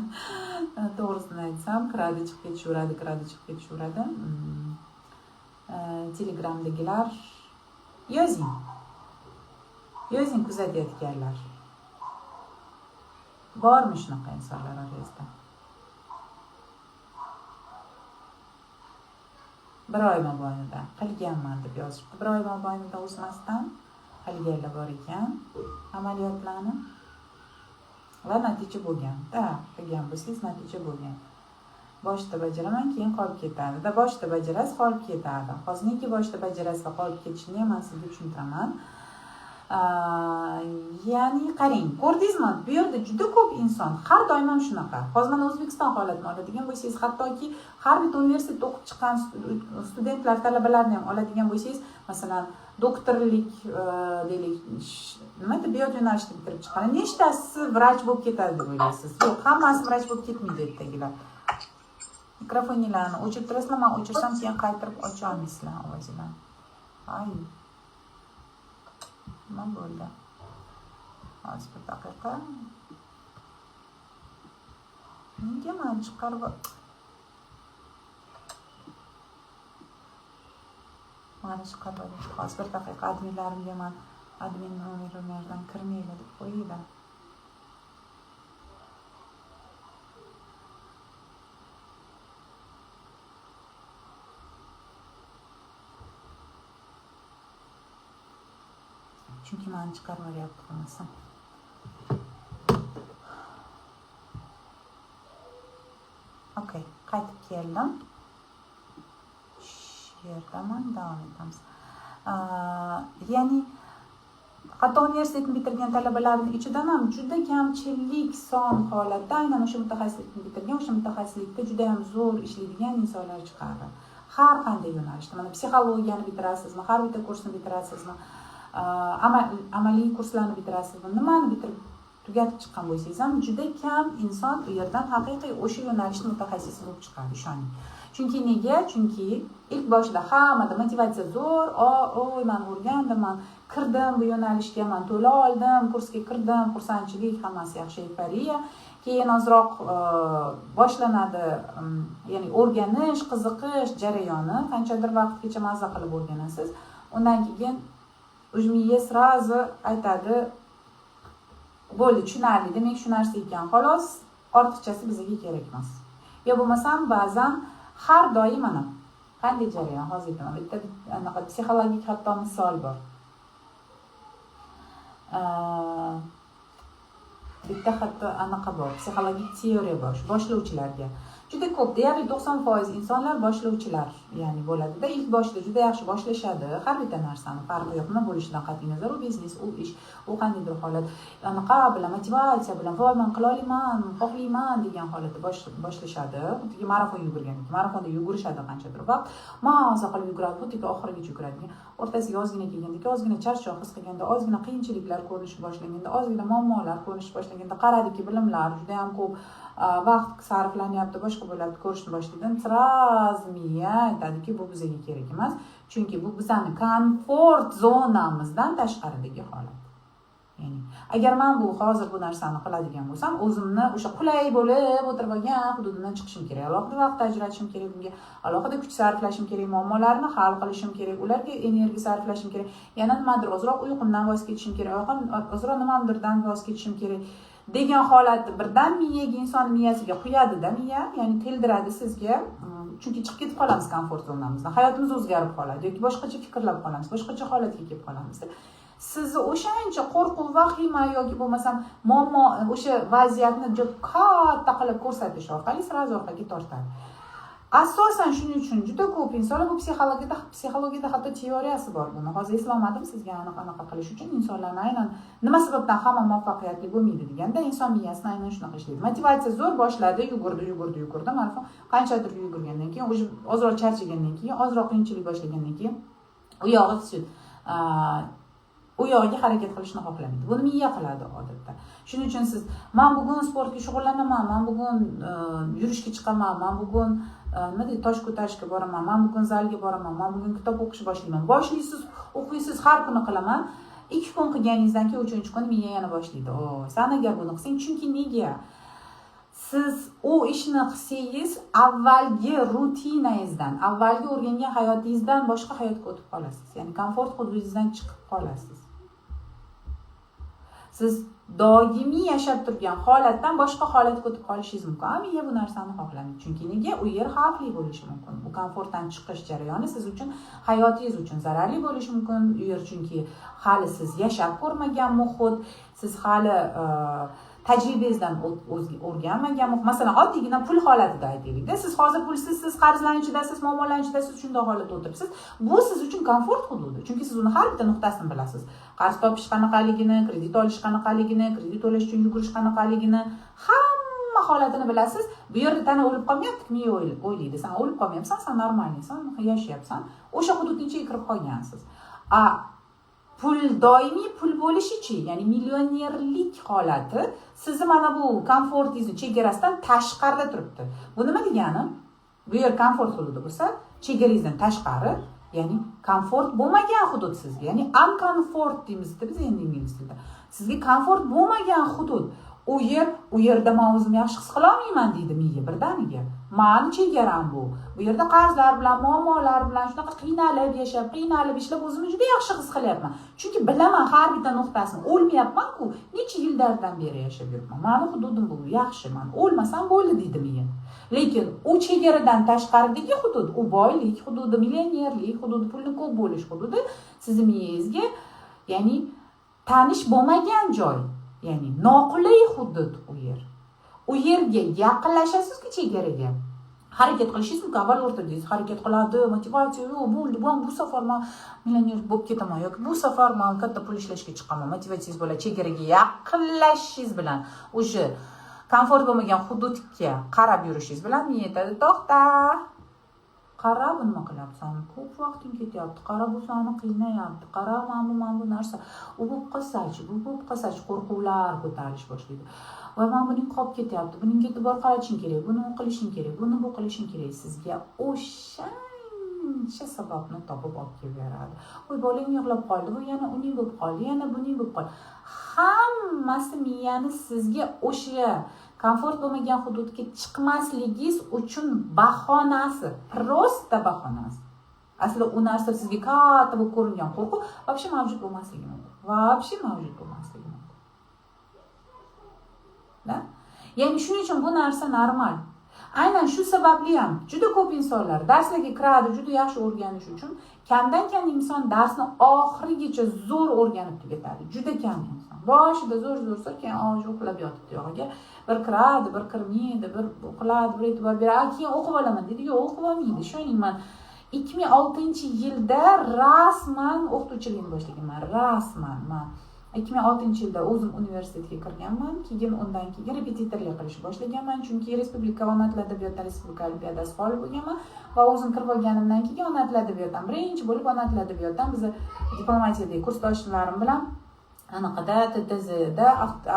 [SPEAKER 1] To'g'risini aytsam, kiradi, chiqib ketishaveradi, kiradi, chiqib ketishaveradi. Telegramdagilar yozing. Yozing kuzatayotganlar. Bormi shunaqa insonlar orangizda? Bir oy mobaynida qilganman deb yozibdi. Bir oy mobaynida o'zmasdan qilganlar bor ekan amaliyotlarni va natija bo'lgan. Da, qilgan bo'lsangiz natija bo'lgan. Boshida bajaraman, keyin qolib ketadi. Da boshida bajarasiz, qolib ketadi. Hozir nega boshida bajarasiz va qolib ketishini ham man sizga tushuntiraman. Ya'ni qarang, ko'rdingizmi? Bu yerda juda ko'p inson, har doim ham shunaqa. Hozir mana O'zbekiston holatini oladigan bo'lsangiz, hattoki har bitta universitetda o'qib chiqqan studentlar, talabalarni ham oladigan bo'lsangiz, masalan, doktorlik deylik, nima tibbiyot yo'nalishida bitirib chiqqan, nechtasi vrach bo'lib ketadi deb o'ylaysiz? Yo'q, hammasi vrach bo'lib ketmaydi ertagilar. Mikrofoninglarni o'chirib turasizlar, man o'chirsam keyin qaytarib ocha olmaysizlar ovozinglarni. Ay. Nima bo'ldi? Hozir bir daqiqa. Nega man chiqarib mani chiqarib hozir bir daqiqa adminlarimga man admin nomerimdan kirmanglar deb qo'yinglar. Chunki mani chiqarib yuboryapti bo'lmasam. Okey, qaytib keldim. Shu yerdaman, davom etamiz. Ya'ni hatto universitetni bitirgan talabalarning ichidan ham juda kamchilik son holatda aynan o'sha mutaxassislikni bitirgan, o'sha mutaxassislikda juda ham zo'r ishlaydigan insonlar chiqadi. Har qanday yo'nalishda. Mana psixologiyani bitirasizmi, har bitta kursni bitirasizmi, amaliy kurslarni bitirasizmi, nimani bitirib tugatib chiqqan bo'lsangiz ham juda kam inson u yerdan haqiqiy o'sha yo'nalishni mutaxassisi bo'lib chiqadi, ishoning. Chunki nega? Chunki ilk boshida hammada motivatsiya zo'r, oy men o'rgandim, men kirdim bu yo'nalishga, men to'la oldim, kursga kirdim, xursandchilik, hammasi yaxshi, eyforiya. Keyin ozroq boshlanadi, ya'ni o'rganish, qiziqish jarayoni, qanchadir vaqtgacha mazza qilib o'rganasiz. Undan keyin miya sразу aytadi, bo'ldi, tushunarli, demak shu narsa ekan, xolos, ortiqchasi bizga kerak emas. Yo bo'lmasam ba'zan har doim mana qanday jarayon, hozir aytaman, bitta anaqa psixologik hatto misol bor. Bitta hatto anaqa bor, psixologik teoriya bor shu boshlovchilarga. Juda ko'p, deyarli 90% insonlar boshlovchilar, ya'ni bo'ladida, ilk boshida juda yaxshi boshlashadi har bitta narsani, farqi yo'q, nima bo'lishidan qat'iy nazar, u biznes, u ish, u qandaydir holat, anaqa bilan, motivatsiya bilan, voy men qila olaman, xohlayman degan holatda boshlashadi. Xuddiki marafon yugurgandek, marafonda yugurishadi qanchadir vaqt, maza qilib yuguradi, xuddiki oxirigacha yuguradigan. O'rtasiga ozgina kelganda, ozgina charchoq his qilganda, ozgina qiyinchiliklar ko'rinishi boshlanganda, ozgina muammolar ko'rinishi boshlanganda, qaradiki bilimlar juda ham ko'p vaqt sarflanyapti, boshqa bo'lyapti, ko'rishni boshlaydi. Sразу miya aytadiki, bu bizga kerak emas, chunki bu bizani komfort zonamizdan tashqaridagi holat. Ya'ni agar men bu hozir bu narsani qiladigan bo'lsam, o'zimni o'sha qulay bo'lib o'tirib olgan hududimdan chiqishim kerak, alohida vaqt ajratishim kerak bunga, alohida kuch sarflashim kerak, muammolarni hal qilishim kerak, ularga energiya sarflashim kerak, yana nimadir ozroq uyqumdan voz kechishim kerak, ozroq nimadirdan voz kechishim kerak degan holatni birdan miyaga, inson miyasiga quyadi-da miya, ya'ni teldiradi sizga, chunki chiqib ketib qolamiz komfort zonamizdan, hayotimiz o'zgarib qoladi yoki boshqacha fikrlab qolamiz, boshqacha holatga kelib qolamiz. Sizni o'shancha qo'rquv, vahima yoki bo'lmasam muammo, o'sha vaziyatni juda katta qilib ko'rsatish orqali sразу orqaga tortadi. Asosan shuning uchun juda ko'p insonlar bu psixologiyada hatto teoriyasi bor buni. Hozir eslolmadim sizga aniq anaqa qilish uchun insonlarni aynan nima sababdan hamma muvaffaqiyatli bo'lmaydi deganda inson miyasini aynan shunaqa ishlaydi. Motivatsiya zo'r boshladi, yugurdi, yugurdi, yugurdi, marafon qanchadir yugurgandan keyin, o'sha ozroq charchagandan keyin, ozroq qiyinchilik boshlagandan keyin u yog'i u yog'iga harakat qilishni xohlamaydi. Buni miya qiladi odatda. Shuning uchun siz men bugun sportga shug'ullanaman, men bugun yurishga chiqaman, men bugun nima deydi, tosh ko'tarishga boraman, men bugun zalga boraman, men bugun kitob o'qishni boshlayman. Boshlaysiz, o'qiysiz, har kuni qilaman. 2 kun qilganingizdan keyin 3-kuni miya yana boshlaydi. O, san agar buni qilsang, chunki nega? Siz u ishni qilsangiz, avvalgi rutinangizdan, avvalgi o'rgangan hayotingizdan boshqa hayotga o'tib qolasiz. Ya'ni komfort hududingizdan chiqib qolasiz. Siz doimiy yashab turgan holatdan boshqa holatga o'tib qolishingiz mumkin. Ammo miya bu narsani xohlamaydi. Chunki nega? U yer xavfli bo'lishi mumkin. Bu komfortdan chiqish jarayoni siz uchun, hayotingiz uchun zararli bo'lishi mumkin. U yer chunki hali siz yashab ko'rmagan muhit, siz hali Tajribangizdan o'rganmagan. Masalan, oddiygina pul holatida aytaylikda, siz hozir pulsizsiz, qarzlarni ichidasiz, muammolarni ichidasiz, shunday holatda o'tiribsiz. Bu siz uchun komfort hududi, chunki siz uni har bitta nuqtasini bilasiz: qarz topish qanaqaligini, kredit olish qanaqaligini, kredit to'lash uchun yugurish qanaqaligini, hamma holatini bilasiz. Bu yerda tana o'lib qolmayapti, miya o'ylaydi: san o'lib qolmayapsan, san нормальный san, yashayapsan, o'sha hududni ichiga kirib qolgansiz. A pul, doimiy pul bo'lishichi, ya'ni millionerlik holati sizni mana bu komfortingizni chegarasidan tashqarida turibdi. Bu nima degani? Bu yer komfort hududi bo'lsa, chegarangizdan tashqari, ya'ni komfort bo'lmagan hudud sizga, ya'ni unkomfort deymizda biz endi ingliz tilida, sizga komfort bo'lmagan hudud u yer. U yerda man o'zimni yaxshi his qilolmayman, deydi miya birdaniga. Mani chegaram bu. Bu yerda qarzlar bilan, muammolar bilan shunaqa qiynalib yashab, qiynalib ishlab, o'zimni juda yaxshi his qilyapman, chunki bilaman har bitta nuqtasini. O'lmayapmanku, necha yillardan beri yashab yuribman, mani hududim bu, yaxshi, man o'lmasam bo'ldi, deydi miya. Lekin u chegaradan tashqaridagi hudud, u boylik hududi, millionerlik hududi, pulni ko'p bo'lish hududi sizni miyangizga, ya'ni tanish bo'lmagan joy, ya'ni noqulay hudud u yer. U yerga yaqinlashasizku, chegaraga harakat qilishingiz mumkin. Avval o'rtadingiz, harakat qiladi, motivatsiya: yo'q, bo'ldi, bu safar man millioner bo'lib ketaman yoki bu safar man katta pul ishlashga chiqaman. Motivatsiyangiz bo'ladi. Chegaraga yaqinlashishingiz bilan, уже komfort bo'lmagan hududga qarab yurishingiz bilan miya aytadi: to'xta, qara, bu nima qilyapsan, ko'p vaqting ketyapti, qara, bu sani qiynayapti, qara, mana bu narsa, u bo'lib qolsachi, bu bo'lib qolsachi. Qo'rquvlar ko'tarilish boshlaydi. Voy, mana buning qolib ketyapti, buningga e'tibor qaratishing kerak, buni u qilishing kerak, buni bu qilishing kerak. Sizga o'shancha sababni topib olib kelib beradi. Voy, bolang yig'lab qoldi, bu yana uning bo'lib qoldi, yana buning bo'lib qoldi. Hammasi miyani sizga o'sha komfort bo'lmagan hududga chiqmasligingiz uchun bahonasi, просто bahonasi. Aslida u narsa, sizga katta bo'lib ko'ringan qo'rquv вообще mavjud bo'lmasligi mumkin, вообще mavjud bo'lmasligi mumkin, да. Ya'ni shuning uchun bu narsa normal. Aynan shu sababli ham juda ko'p insonlar darslarga kiradi juda yaxshi o'rganish uchun. Kamdan kam inson darsni oxirigacha zo'r o'rganib tugatadi, juda kam inson. Boshida zo'r, zo'r, zo'r, keyin hozir uxlab yotibdi yog'iga. Bir kiradi, bir kirmaydi, bir o'qiladi, bir e'tibor beradi, keyin o'qib olaman deydi. Yo'q, o'qib olmaydi, ishoning. Man 2006-yilda rasman o'qituvchilikni boshlaganman. Rasman man 2006-yilda o'zim universitetga kirganman, keyin undan keyin repetitorlik qilishni boshlaganman, chunki respublika ona tili adabiyotdan respublika olimpiadasi g'olib bo'lganman va o'zim kirib olganimdan keyin ona tili adabiyotdan birinchi bo'lib, ona tili adabiyotdan bizni diplomatiyadagi kursdoshlarim bilan anaqada, TTZda,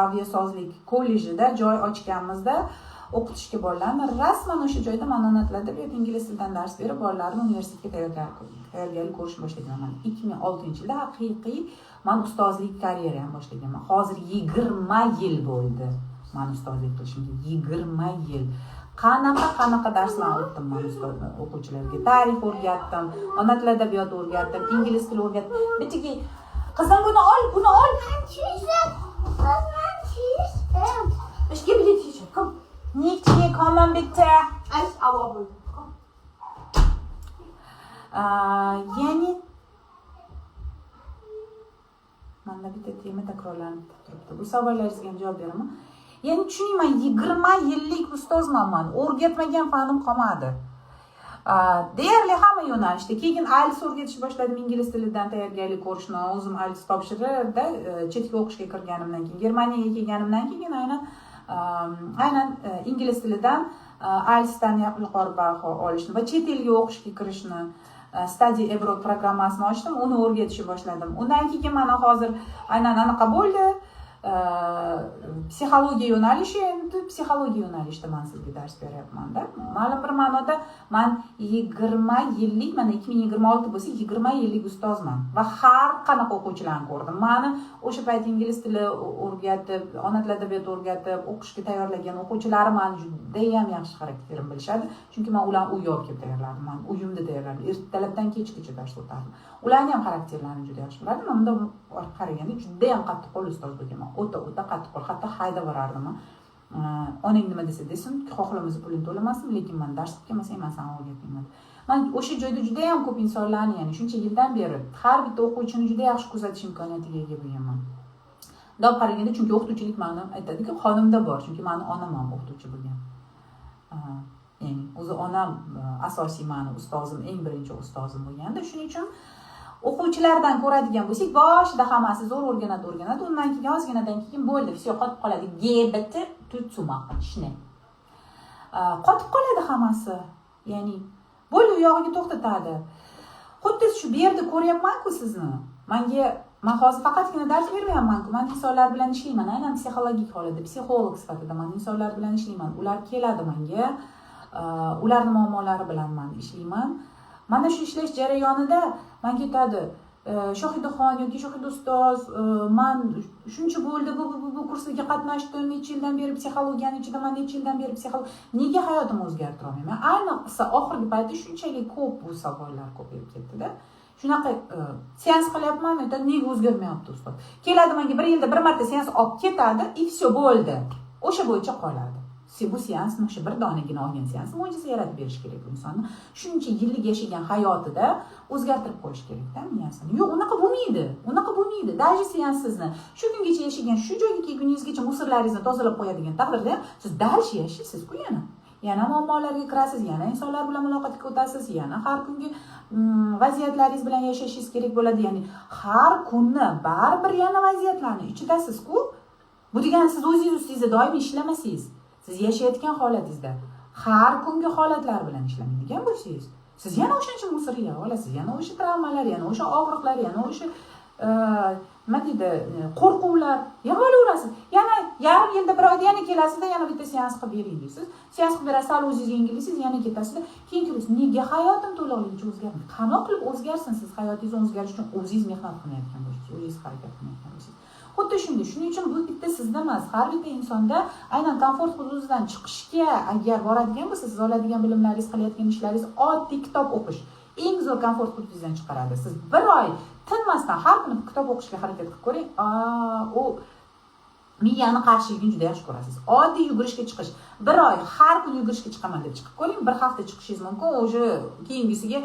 [SPEAKER 1] aviasozlik kollejida joy ochganmizda o'qitishga bolalarni. Rasman o'sha joyda man ona tili adabiyot, ingliz tilidan dars berib, bolalarni universitetga tayyorgarlik ko'rishni boshlaganman. 2006-yilda haqiqiy man ustozlik karyeramni boshlaganman. Hozir 20 yil bo'ldi man ustozlik qilishimga, 20 yil. Qanaqa qanaqa darslar o'tdim man ustoz o'quvchilarga: tarix o'rgatdim, ona tili adabiyoti o'rgatdim, ingliz tili o'rgatdim. Bittaki, qizim, buni ol, buni ol.
[SPEAKER 2] Man tschüss.
[SPEAKER 1] Ich gebe dir T-Shirt. Komm. Nicht hier kommen, bitte.
[SPEAKER 2] Ay, aua bo'ldi.
[SPEAKER 1] Komm. Ya'ni manda bitta tema takrorlanib turibdi. Bu savollaringizga ham javob beraman. Ya'ni tushuning, man 20 yillik ustozman, man o'rgatmagan fanim qolmadi deyarli, hamma yo'nalishda. Keyin IELTS o'rgatishni boshladim, ingliz tilidan tayyorgarlik ko'rishni. O'zim IELTS topshiribda, chetga o'qishga kirganimdan keyin, Germaniyaga kelganimdan keyin aynan ingliz tilidan IELTSdan yuqori baho olishni va chet elga o'qishga kirishni, Study Abroad programmasini ochdim, uni o'rgatishni boshladim. Undan keyin mana hozir aynan anaqa bo'ldi, psixologiya yo'nalishi. Endi psixologiya yo'nalishida man sizga dars beryapmanda. Ma'lum bir ma'noda man 20 yillik, mana 2026 bo'lsa, 20 yillik ustozman va har qanaqa o'quvchilarni ko'rdim. Mani o'sha payt ingliz tili o'rgatib, ona tili adabiyoti o'rgatib, o'qishga tayyorlagan o'quvchilarim mani judayam yaxshi xarakterimni bilishadi, chunki man ularni uyga olib kelib tayyorladim, man uyimda tayyorladim, ertalabdan kechgacha dars o'tardim. Ularni ham xarakterlarini juda yaxshi bilardim. Man bundoq qaraganda judayam qattiqqo'l ustoz bo'lganman, o'ta o'ta qattiqqo'l, hatto haydab yuborardim. Onang nima desa desin, xohlamasa pulini to'lamasin, lekin man dars qilib kelmasang, man sani o'rgatmayman. Man o'sha joyda judayam ko'p insonlarni, ya'ni shuncha yildan beri har bitta o'quvchini juda yaxshi kuzatish imkoniyatiga ega bo'lganman. Bundoq qaraganda, chunki o'qituvchilik mani, aytadiku, qonimda bor, chunki mani onam ham o'qituvchi bo'lgan. Ya'ni o'zi onam asosiy mani ustozim, eng birinchi ustozim bo'lganda. Shuning uchun o'quvchilardan ko'radigan bo'lsak, boshida hammasi zo'r o'rganadi, o'rganadi, undan keyin ozginadan keyin bo'ldi, все, qotib qoladi. Gebiti tutsumaqa, qotib qoladi hammasi, ya'ni bo'ldi, u yog'iga to'xtatadi. Xuddi shu bu yerda ko'ryapmanku sizni. Manga, man hozir faqatgina dars bermayapmanku, man insonlar bilan ishlayman, aynan psixologik holatda, psixolog sifatida man insonlar bilan ishlayman. Ular keladi manga, ularni muammolari bilan man ishlayman. Mana shu ishlash jarayonida manga aytadi: "Shohidaxon yoki Shohida ustoz, man shuncha bo'ldi, bu kursga qatnashdim, necha yildan beri psixologiyani ichidaman, necha yildan beri psixolog, nega hayotimni o'zgartira olmayman?" Ayniqsa oxirgi paytda shunchalik ko'p bu savollar ko'payib ketdida. Shunaqa seans qilyapman, aytadi: "Nega o'zgarmayapti, ustoz?" Keladi manga, bir yilda bir marta seans olib ketadi и все, bo'ldi, o'sha bo'yicha qoladi. Bu seans, o'sha bir donagina olgan seans mo'jiza yaratib berishi kerak bu insonni shuncha yillik yashagan hayotida o'zgartirib qo'yish kerakda miyasini. Yo'q, unaqa bo'lmaydi, unaqa bo'lmaydi. Даже seans sizni shu kungacha yashagan, shu joyga kelguningizgacha мусор laringizni tozalab qo'yadigan taqdirda ham, siz дальше yashaysizku, yana muammolarga kirasiz, yana insonlar bilan muloqotga o'tasiz, yana har kungi vaziyatlaringiz bilan yashashingiz kerak bo'ladi. Ya'ni har kuni baribir yana vaziyatlarni ichidasizku. Bu degani siz o'zingiz ustingizda doim ishlamasangiz, siz yashayotgan holatingizda har kungi holatlar bilan ishlamaydigan bo'lsangiz, siz yana o'shancha мусор yig'ib olasiz, yana o'sha travmalar, yana o'sha og'riqlar, yana o'sha nima deydi, qo'rquvlar yig'ib olaverasiz. Yana yarim yilda, bir oyda yana kelasizda, yana bitta seans qilib bering deysiz. Seans qilib berasiz, sal o'zingizga yengillaysiz, yana ketasizda, keyin kelasiz: "Nega hayotim to'lig'icha o'zgarmadi?" Qanaqa qilib o'zgarsin? Siz hayotingizni o'zgarish uchun o'zingiz mehnat qilmayotgan bo'lsangiz, o'zingiz harakat qilmayotgan bo'lsangiz. Xuddi shunday. Shuning uchun bu bitta sizda emas, har bitta insonda aynan komfort hududidan chiqishga agar boradigan bo'lsa, siz oladigan bilimlaringiz, qilayotgan ishlaringiz, oddiy kitob o'qish eng zo'r komfort hududingizdan chiqaradi. Siz bir oy tinmasdan har kuni kitob o'qishga harakat qilib ko'ring, u miyani qarshiligini juda yaxshi ko'rasiz. Oddiy yugurishga chiqish, bir oy har kuni yugurishga chiqaman deb chiqib ko'ring, bir hafta chiqishingiz mumkin, уже keyingisiga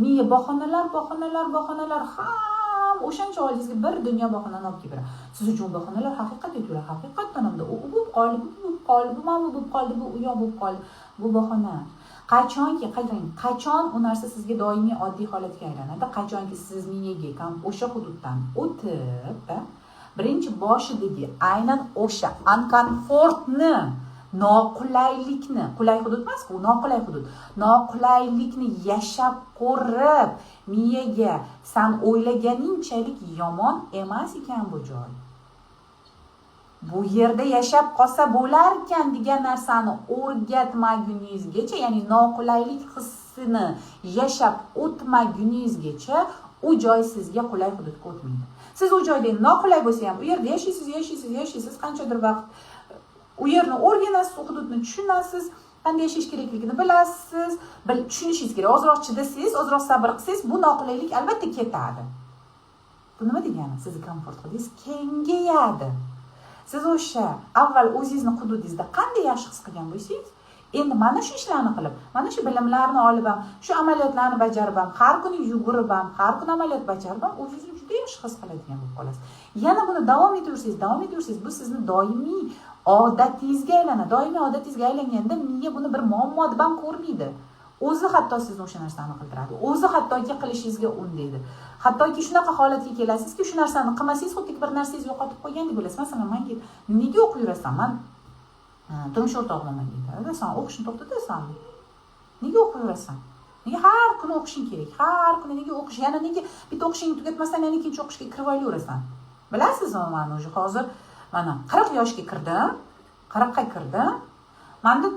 [SPEAKER 1] miya bahonalar, bahonalar, bahonalar, ham o'shancha oldingizga bir dunyo bahonani olib kelib beradi. Siz uchun bahonalar haqiqat tuyuladi, haqiqatdan hamda u bo'lib qoldi, bu bo'lib qoldi, bu mana bu bo'lib qoldi, bu u yoq bo'lib qoldi. Bu bahona. Qachonki, qarang, qachon u narsa sizga doimiy oddiy holatga aylanadi? Qachonki siz miyaga o'sha hududdan o'tib, birinchi boshidagi aynan o'sha анкомфорт ni, noqulaylikni, qulay hudud emas u, noqulay hudud, noqulaylikni yashab ko'rib, miyaga san o'ylaganingchalik yomon emas ekan bu joy, bu yerda yashab qolsa bo'larkan degan narsani o'rgatmaguningizgacha, ya'ni noqulaylik hissini yashab o'tmaguningizgacha u joy sizga qulay hududga o'tmaydi. Siz u joyda noqulay bo'lsa ham u yerda yashaysiz, yashaysiz, yashaysiz, qanchadir vaqt u yerni o'rganasiz, u hududni tushunasiz, qanday yashash kerakligini bilasiz, tushunishingiz kerak. Ozroq chidasangiz, ozroq sabr qilsangiz, bu noqulaylik albatta ketadi. Bu nima degani? Sizni komfort hududingiz kengayadi. Siz o'sha avval o'zingizni hududingizda qanday yaxshi his qilgan bo'lsangiz, endi mana shu ishlarni qilib, mana shu bilimlarni olib ham, shu amaliyotlarni bajarib ham, har kuni yugurib ham, har kuni amaliyot bajarib ham o'zingizni juda yaxshi his qiladigan bo'lib qolasiz. Yana buni davom etaversangiz, davom etaversangiz, bu sizni doimiy odatingizga aylanadi. Doimiy odatingizga aylanganda miya buni bir muammo deb ham ko'rmaydi. O'zi hatto sizni o'sha narsani qildiradi, o'zi hattoki qilishingizga undaydi. Hattoki shunaqa holatga kelasizki, shu narsani qilmasangiz, xuddiki bir narsangizni yo'qotib qo'ygandek bo'lasiz. Masalan, manga: "Nega o'qib yurasan?" Man turmush o'rtog'im menga aytadi: "San o'qishni to'xtatasanmi? Nega o'qib yurasan? Nega har kuni o'qishing kerak? Har kuni nega o'qish? Yana nega bitta o'qishingni tugatmasdan yana ikkinchi o'qishga kirib olaverasan?" Bilasizmi, man уже hozir mana 40 yoshga kirdim, 40ga kirdim. Manda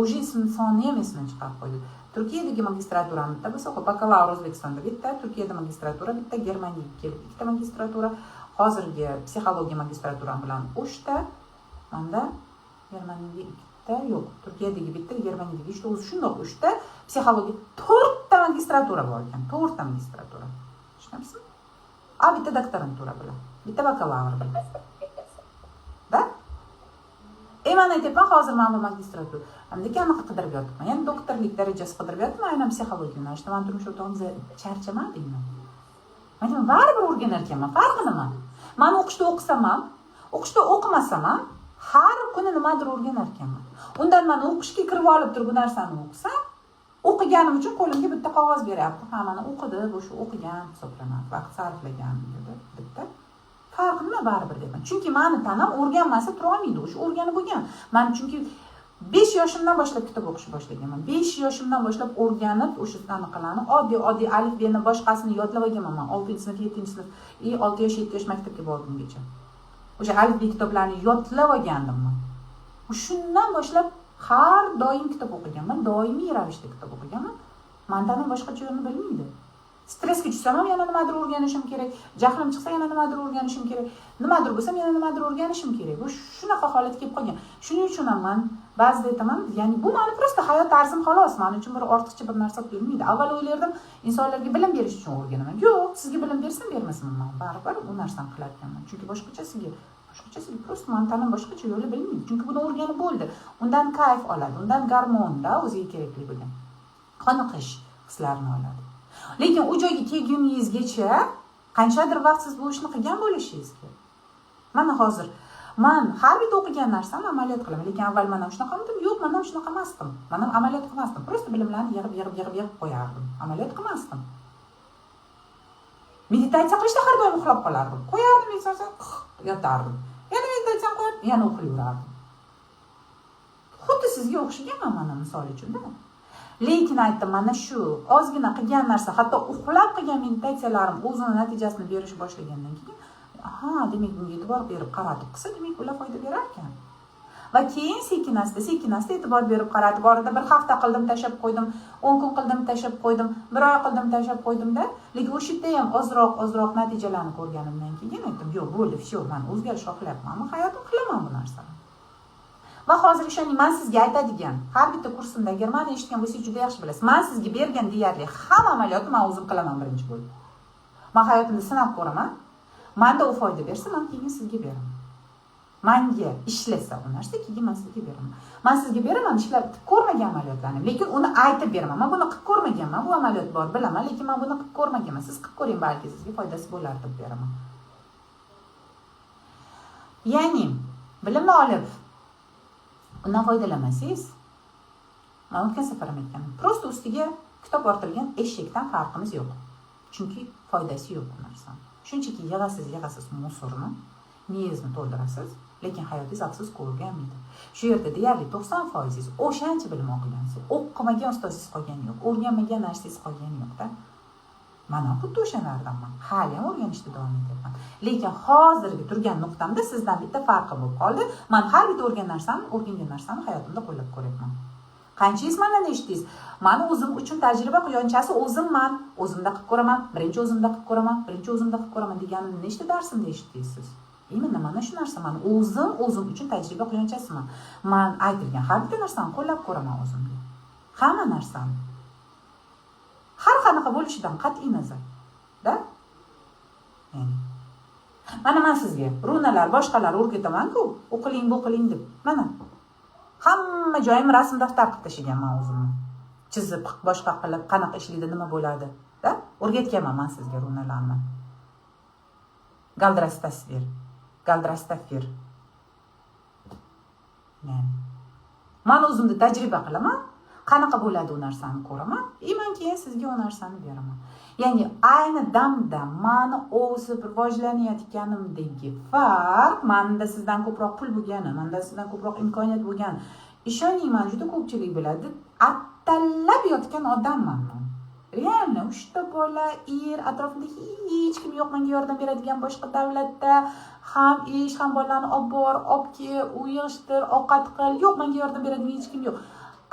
[SPEAKER 1] уже ism sonni ham esimdan chiqarib qo'ydi. Turkiyadagi magistraturam bitta bo'lsa, ho'p, bakalavr O'zbekistonda bitta, Turkiyada magistratura bitta, Germaniyaga kelib ikkita magistratura, hozirgi psixologiya magistraturam bilan uchta. Manda Germaniyaga ikkita, yo'q, Turkiyadagi bitta, Germaniyadagi uchta, o'zi shundoq uchta psixologiya, to'rtta magistratura bor ekan, to'rtta magistratura, tushunyapsizmi? A bitta doktorantura bilan, bitta bakalavr bilan да. Man aytyapman, hozir mana bu magistratura lekin anaqa qidirib yotibman, ya'ni doktorlik darajasi qidirib yotibman aynan psixologiya yo'nalishida. Mani turmush o'rtog'im: "Charchamadingmi?" Man aytaman: "Baribir o'rganar ekanman, farqi nima?" Man o'qishda o'qisam ham, o'qishda o'qimasam ham, har kuni nimadir o'rganar ekanman. Undan man o'qishga kirib olib turib bu narsani o'qisam, o'qiganim uchun qo'limga bitta qog'oz beryapti. Ha, mana o'qidi, bu shu o'qigan hisoblanadi, vaqt sarflagan dedi bitta. Farqi nima baribir deyman. Chunki mani tanam o'rganmasa turolmaydi, o'sha o'rganib bo'lgan. Man chunki 5 yoshimdan boshlab kitob o'qishni boshlaganman. 5 yoshimdan boshlab o'rganib, o'sha anaqalarni, oddiy oddiy alifbeni, boshqasini yodlab olganman man. 6-sinf, 7-sinf, и 6 yosh, 7 yosh maktabga borgungacha. O'sha alifbe kitoblarini yodlab olgandim man. Shundan boshlab har doim kitob o'qiganman, doimiy ravishda kitob o'qiganman. Mani tanam boshqacha yo'lni bilmaydi. Stressga tushsam ham yana nimadir o'rganishim kerak, jahlim chiqsa yana nimadir o'rganishim kerak, nimadir bo'lsam yana nimadir o'rganishim kerak. Bu shunaqa holatga kelib qolgan. Shuning uchun ham man ba'zida aytaman, ya'ni bu mani просто hayot tarzim xolos, man uchun bir ortiqcha bir narsa tuyulmaydi. Avval o'ylardim, insonlarga bilim berish uchun o'rganaman. Yo'q, sizga bilim bersam, bermasam, man baribir u narsani qilar ekanman. Chunki boshqachasiga просто mani tanam boshqacha yo'li bilmaydi. Chunki buni o'rganib bo'ldi. Undan kayf oladi, undan gormonda o'ziga kerakli bo'lgan qoniqish hislarini oladi. Lekin u joyga kelguningizgacha qanchadir vaqt siz bu ishni qilgan bo'lishingiz kerak. Mana hozir man har bitta o'qigan narsamni amaliyot qilaman, lekin avval man ham shunaqamidim? Yo'q, man ham shunaqa emasdim. Man ham amaliyot qilmasdim. Просто bilimlarni yig'ib, yig'ib, yig'ib, yig'ib qo'yardim. Amaliyot qilmasdim. Meditatsiya qilishda har doim uxlab qolardim. Qo'yardim meditatsiya, yotardim. Yana meditatsiyani qo'yib, yana uxlayverardim. Xuddi sizga o'xshaganman mana misol uchun-da. Lekin aytdim, mana shu ozgina qilgan narsa, hatto uxlab qilgan meditatsiyalarim o'zini natijasini berishni boshlagandan keyin, aha, demak bunga e'tibor berib qaratib qilsa, demak ular foyda berar ekan. Va keyin sekin asta, sekin asta e'tibor berib qaratib, orada bir hafta qildim, tashlab qo'ydim, 10 kun qildim, tashlab qo'ydim, bir oy qildim, tashlab qo'ydimda, lekin o'sha yerda ham ozroq ozroq natijalarni ko'rganimdan keyin aytdim, yo'q, bo'ldi, всё, man o'zgarish xohlayapmanmi, hayotim qilaman bu narsani. Va hozir ishoning, man sizga aytadigan har bitta kursimda, agar mani eshitgan bo'lsangiz, juda yaxshi bilasiz. Man sizga bergan deyarli hamma amaliyotni man o'zim qilaman birinchi bo'lib. Man hayotimda sinab ko'raman. Manda u foyda bersa, man keyin sizga beraman. Manga ishlasa u narsa, keyin man sizga beraman. Man sizga beraman ishlab ko'rmagan amaliyotlarni, lekin uni aytib beraman. Man buni qilib ko'rmaganman, bu amaliyot bor, bilaman, lekin man buni qilib ko'rmaganman. Siz qilib ko'ring, balki sizga foydasi bo'lar deb beraman. Ya'ni bilimni olib undan foydalanmasangiz, man o'tgan safar ham aytganman, просто ustiga kitob ortilgan eshakdan farqimiz yo'q. Chunki foydasi yo'q bu narsani. Shunchaki yig'asiz, yig'asiz мусор ni, miyangizni to'ldirasiz, lekin hayotingiz afsus o'rganmaydi. Shu yerda deyarli 90%ingiz o'shancha bilim olgansiz, o'qimagan ustozingiz qolgani yo'q, o'rganmagan narsangiz qolgani yo'qda. Man ham xuddi o'shalardanman, hali ham o'rganishda davom etyapman. Lekin hozirgi turgan nuqtamda sizdan bitta farqi bo'lib qoldi: man har bitta o'rgangan narsamni hayotimda qo'llab ko'ryapman. Qanchangiz mandan eshitdingiz, mani o'zim uchun tajriba quyonchasi o'zimman, o'zimda qilib ko'raman, birinchi o'zimda qilib ko'raman, birinchi o'zimda qilib ko'raman deganimni nechta darsimda eshitdingiz siz? Именно mana shu narsa, man o'zim o'zim uchun tajriba quyonchasiman. Man aytilgan har bitta narsani qo'llab ko'raman o'zimga, hamma narsani, har qanaqa bo'lishidan qat'iy nazar da. Ya'ni mana man sizga runalar, boshqalar o'rgatamanku, o'qiling, bu qiling deb. Mana hamma joyim rasm daftar qilib tashlaganman o'zimni, chizib, boshqa qilib, qanaqa ishlaydi, nima bo'ladi da, o'rgatganman man sizga runalarni. Galdrastasvir, galdrastafir. Ya'ni man o'zimda tajriba qilaman, qanaqa bo'ladi u narsani ko'raman и man keyin sizga u narsani beraman. Ya'ni ayni damda mani o'sib rivojlanayotganimdagi farq, manda sizdan ko'proq pul bo'lgani, manda sizdan ko'proq imkoniyat bo'lgani, ishoning, mani juda ko'pchilik biladi, attalab yotgan odamman man. Реально uchta bola, er, atrofimda hech kim yo'q menga yordam beradigan boshqa davlatda. Ham ish, ham bolani olib bor, olib kel, uy yig'ishtir, ovqat qil. Yo'q, menga yordam beradigan hech kim yo'q.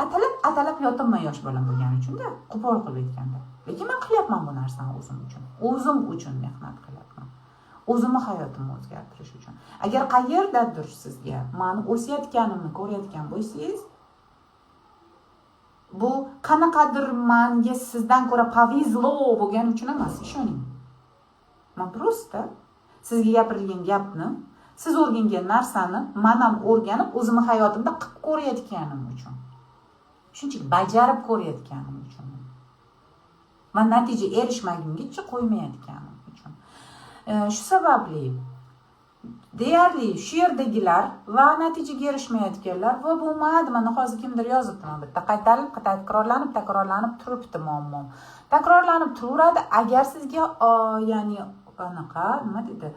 [SPEAKER 1] Atalab atalab yotibman yosh bolam bo'lgani uchunda, qo'pol qilib aytganda. Lekin man qilyapman bu narsani o'zim uchun, o'zim uchun mehnat qilyapman, o'zimni hayotimni o'zgartirish uchun. Agar qayerdadir sizga mani o'sayotganimni ko'rayotgan bo'lsangiz, bu qanaqadir manga sizdan ko'ra повезло bo'lgani uchun emas, ishoning. Man просто sizga gapirilgan gapni, siz o'rgangan narsani man ham o'rganib, o'zimni hayotimda qilib ko'rayotganim uchun, shunchaki bajarib ko'rayotganim uchun va natija erishmagungacha qo'ymayotganim uchun. Shu sababli Deyarli shu yerdagilar va natijaga erishmayotganlar va bo'lmadi. Mana hozir kimdir yozibdi, mana bitta qaytarilib, takrorlanib, takrorlanib turibdi muammo. Takrorlanib turaveradi. Agar sizga, ya'ni anaqa nima deydi,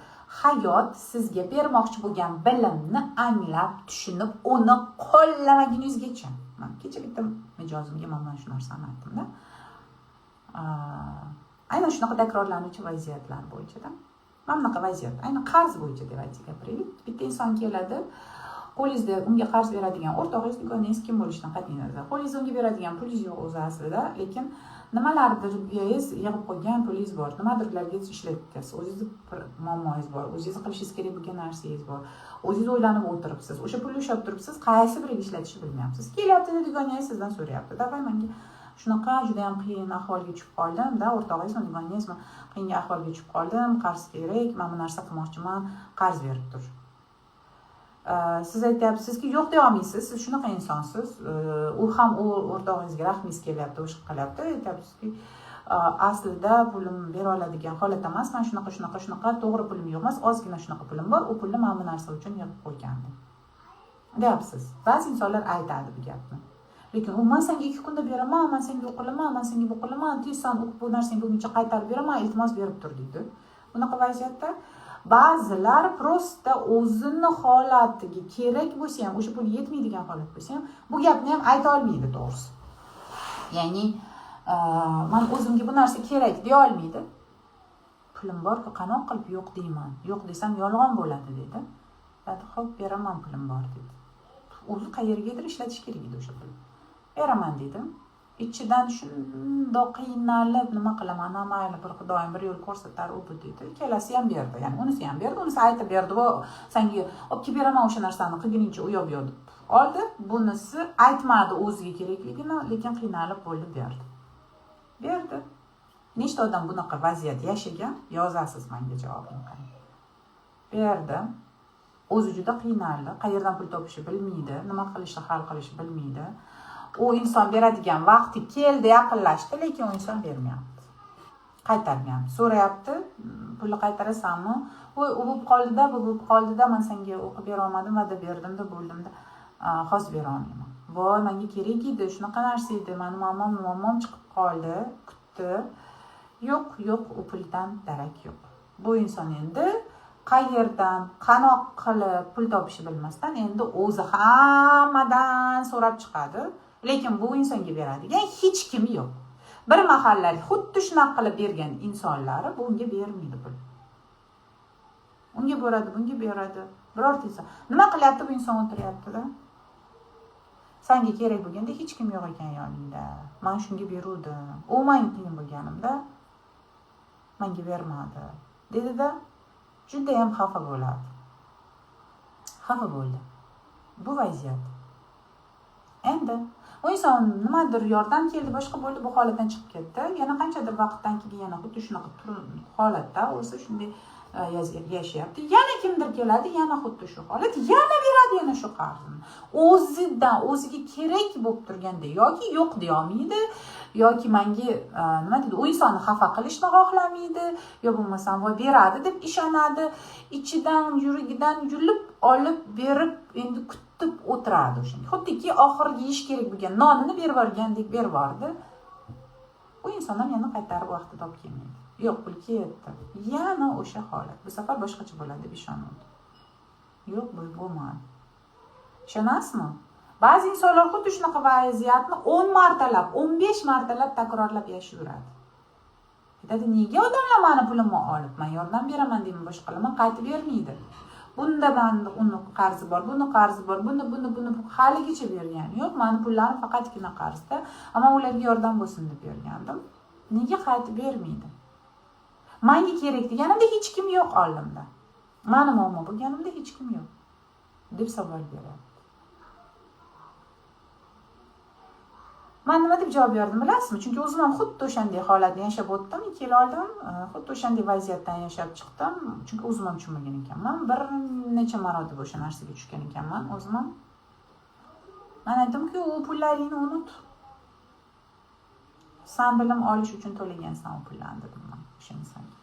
[SPEAKER 1] hayot sizga bermoqchi bo'lgan bilimni anglab, tushunib, uni qo'llamaguningizgacha. Man kecha bitta mijozimga mana shu narsani aytdim-da. Aynan shunaqa takrorlanuvchi vaziyatlar bo'yicha-da. Mana bunaqa vaziyat, aynan qarz bo'yicha deb aytsak gapiraylik. Bitta inson keladi, qo'lingizda unga qarz beradigan o'rtog'ingiz, dugonangiz kim bo'lishidan qat'iy nazar, qo'lingizda unga beradigan pulingiz yo'q o'zi aslida, lekin nimalardirgingiz yig'ib qo'ygan pulingiz bor, nimadirlarga ishlatasiz, o'zingizni muammoyingiz bor, o'zingiz qilishingiz kerak bo'lgan narsangiz bor, o'zingiz o'ylanib o'tiribsiz, o'sha pulni ushlab turibsiz, qaysi biriga ishlatishni bilmayapsiz. Kelyapti dugonangiz sizdan so'rayapti, давай menga shunaqa juda ham qiyin ahvolga tushib qoldim, da o'rtog'ingizmi, dugonangizmi, qiyin ahvolga tushib qoldim, qarz kerak, men bu narsa qilmoqchiman, qarz berib tur. Siz aytyapsizki, yo'q deya olmaysiz, siz shunaqa insonsiz. U ham u o'rtog'ingizga rahmingiz kelyapti, o'sha qilyapti, aytyapsizki, aslida pulim bera oladigan holat emas, men shunaqa, shunaqa, shunaqa, to'g'ri pulim yo'q emas, ozgina shunaqa pulim bor, u pulni men bu narsa uchun yig'ib qo'ygandim, deyapsiz. Ba'zi insonlar aytadi bu gapni. Lekin u men senga 2 kunda beraman, men senga u qilaman, men senga bu qilaman, tez san bu narsangni buguncha qaytarib beraman, iltimos berib tur deydi. Bunaqa vaziyatda ba'zilar prosta o'zini holatiga kerak bo'lsa ham, o'sha pul yetmaydigan holat bo'lsa ham, bu gapni ham ayta olmaydi to'g'risi. Ya'ni, men o'zimga bu narsa kerak deya olmaydi. Pulim bor-ku, qanoq qilib yo'q deyman. Yo'q desam yolg'on bo'ladi deydi. Aytdi, xo'p, beraman, pulim bor dedi. O'zi qayergadir ishlatish kerak edi o'sha pulni. Beraman dedim. Ichidan shundoq qiynalib, nima qilaman, mayli, bir xudoyim bir yo'l ko'rsatar u bu dedi. Ikkalasi ham berdi. Ya'ni unisi ham berdi, unisi aytib berdi, "Vo, senga olib kelib beraman o'sha narsani, qilguningcha u yoq bu yoq" deb oldi. Bunisi aytmadi o'ziga kerakligini, lekin qiynalib bo'ldi, berdi. Berdi. Nechta odam bunaqa vaziyat yashagan? Yozasiz menga javobini qarang. Berdi. O'zi juda qiynaldi, qayerdan pul topishni bilmaydi, nima qilishni, hal qilishni bilmaydi. U inson beradigan vaqti keldi, yaqinlashdi, lekin u inson bermayapti. Qaytarmayapti. So'rayapti, pulni qaytarasanmi? Voy, u bo'lib qoldi-da, bu bo'lib qoldi-da, men senga o'qib bera olmadim, va'da berdim-da, bo'ldim-da. Hozir bera olmayman. Voy, menga kerak edi, shunaqa narsa edi, meni muammom chiqib qoldi, kutdi. Yo'q, yo'q, u puldan darak yo'q. Bu inson endi qayerdan, qanoq qilib pul topishni bilmasdan endi o'zi hammadan so'rab chiqadi. Lekin bu insonga beradigan hech kim yo'q. Bir mahallar xuddi shunaqa qilib bergan insonlari bunga bermaydi pul. Unga beradi, bunga beradi. Birorta inson. Nima qilyapti bu inson o'tiryapti-da? Senga kerak bo'lganda hech kim yo'q ekan yoningda. Men shunga beruvdim. U men qiyin bo'lganimda menga bermadi. Dedi-da, juda ham xafa bo'ladi. Xafa bo'ldi. Bu vaziyat. Endi u inson nimadir yordam keldi, boshqa bo'ldi, bu holatdan chiqib ketdi. Yana qanchadir vaqtdan keyin yana xuddi shunaqa holatda o'zi shunday yashayapti. Yana kimdir keladi, yana xuddi shu holat, yana beradi yana shu qarzini. O'zidan o'ziga kerak bo'lib turganda yoki yo'q deya olmaydi, yoki menga nima deydi, u insonni xafa qilishni xohlamaydi, yo bo'lmasam voy beradi deb ishonadi. Ichidan, yuragidan yulib olib berib endi kutib o'tiradi o'shanga. Xuddiki oxirgi yeyish kerak bo'lgan nonini berib yuborgandek berib yubordi. U inson ham yana qaytarib vaqtida olib kelmaydi. Yo'q, pul ketdi. Yana o'sha holat. Bu safar boshqacha bo'ladi deb ishonadi. Yo'q, bu bo'lmadi. Ishonasizmi? Ba'zi insonlar xuddi shunaqa vaziyatni 10 martalab, 15 martalab takrorlab yashayveradi. Aytadi, nega odamlar meni pulimni olib, men yordam beraman deyman, boshqa qilaman, qaytib bermaydi. Bunda meni uni qarzi bor, buni qarzi bor, buni, buni, buni haligacha bergani yo'q. Meni pullarim faqatgina qarzda, ammo ularga yordam bo'lsin deb bergandim. Nega qaytib bermaydi? Menga kerak deganimda hech kim yo'q oldimda. Meni muammo bo'lganimda hech kim yo'q deb savol beryapti. Men nima deb javob berdim bilasizmi? Chunki o'zim ham xuddi o'shanday holatni yashab o'tdim, 2 yil oldin, xuddi o'shanday vaziyatdan yashab chiqdim. Chunki o'zim ham tushunmagan ekanman. Bir necha marotaba o'sha narsaga tushgan ekanman o'zim ham. Men aytdimki, u pullaringni unut. San bilim olish uchun to'lagansan u pullarni dedim men o'sha insonga.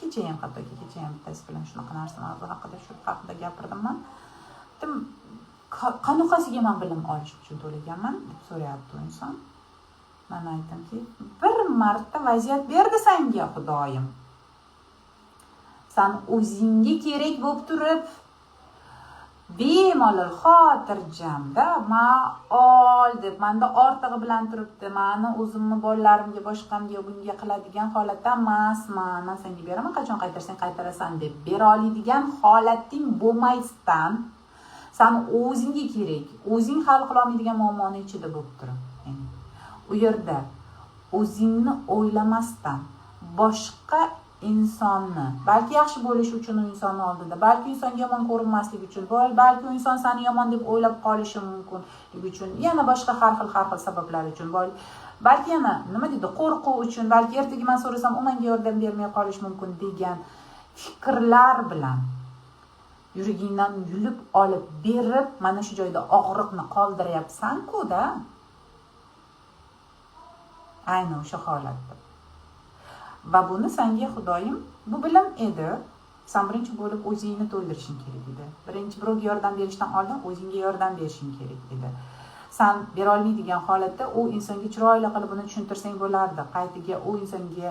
[SPEAKER 1] Kecha ham, hattoki kecha ham bittasi bilan shunaqa narsa, mavzu haqida, shu haqida gapirdim man. Aytdim, "Qanaqasiga man bilim olish uchun to'laganman?" deb so'rayapti u inson. Man aytdimki, bir marta vaziyat berdi sanga Xudoyim, san o'zingga kerak bo'lib turib, bemalol xotirjamda "Ma, ol" deb, "Manda ortig'i bilan turibdi, mani o'zimni bolalarimga, boshqamga, bunga qiladigan holatda emasman, man senga beraman, qachon qaytarsang qaytarasan" deb bera oladigan holating bo'lmasdan, san o'zingga kerak, o'zing hal qilolmaydigan muammoni ichida bo'lib turib, ya'ni u yerda o'zingni o'ylamasdan boshqa insonni, balki yaxshi bo'lishi uchun u insonni oldida, balki insonga yomon ko'rinmaslik uchun, balki u inson sani yomon deb o'ylab qolishi mumkinligi uchun, yana boshqa har xil, har xil sabablar uchun, balki yana, nima deydi, qo'rquv uchun, balki ertaga man so'rasam, u menga yordam bermay qolishi mumkin degan fikrlar bilan yuragingdan yulib olib berib, mana shu joyda og'riqni qoldiryapsan-ku-da, ayni o'sha holatda. Va buni sanga Xudoyim, bu bilim edi, san birinchi bo'lib o'zingni to'ldirishing kerak edi. Birinchi birovga yordam berishdan oldin o'zingga yordam berishing kerak edi. San berolmaydigan holatda u insonga chiroyli qilib buni tushuntirsang bo'lardi. Qaytiga u insonga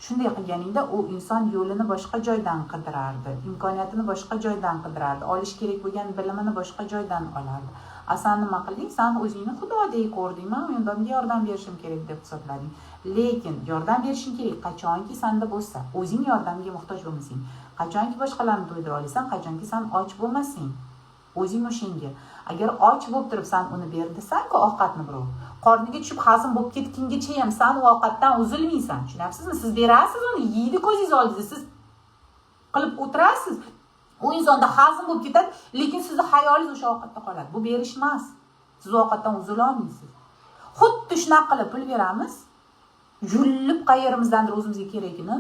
[SPEAKER 1] shunday qilganingda, u inson yo'lini boshqa joydan qidirardi, imkoniyatini boshqa joydan qidirardi, olish kerak bo'lgan bilimini boshqa joydan olardi. A san nima qilding? San o'zingni xudodek ko'rding, "Man u odamga yordam berishim kerak" deb hisoblading. Lekin yordam berishing kerak, qachonki sanda bo'lsa, o'zing yordamga muhtoj bo'lmasang, qachonki boshqalarni to'ydira olasan, qachonki san och bo'lmasang o'zing o'shanga. Agar och bo'lib turib san uni ber desanku ovqatni, birov qorniga tushib hazm bo'lib ketgungacha ham san u ovqatdan uzilmaysan, tushunyapsizmi? Siz berasiz, uni yeydi ko'zingiz oldida, siz qilib o'tirasiz, u insonda hazm bo'lib ketadi, lekin sizni xayolingiz o'sha ovqatda qoladi. Bu berish emas, siz u ovqatdan uzilolmaysiz. Xuddi shunaqa qilib pul beramiz, yulib qayerimizdandir o'zimizga keragini,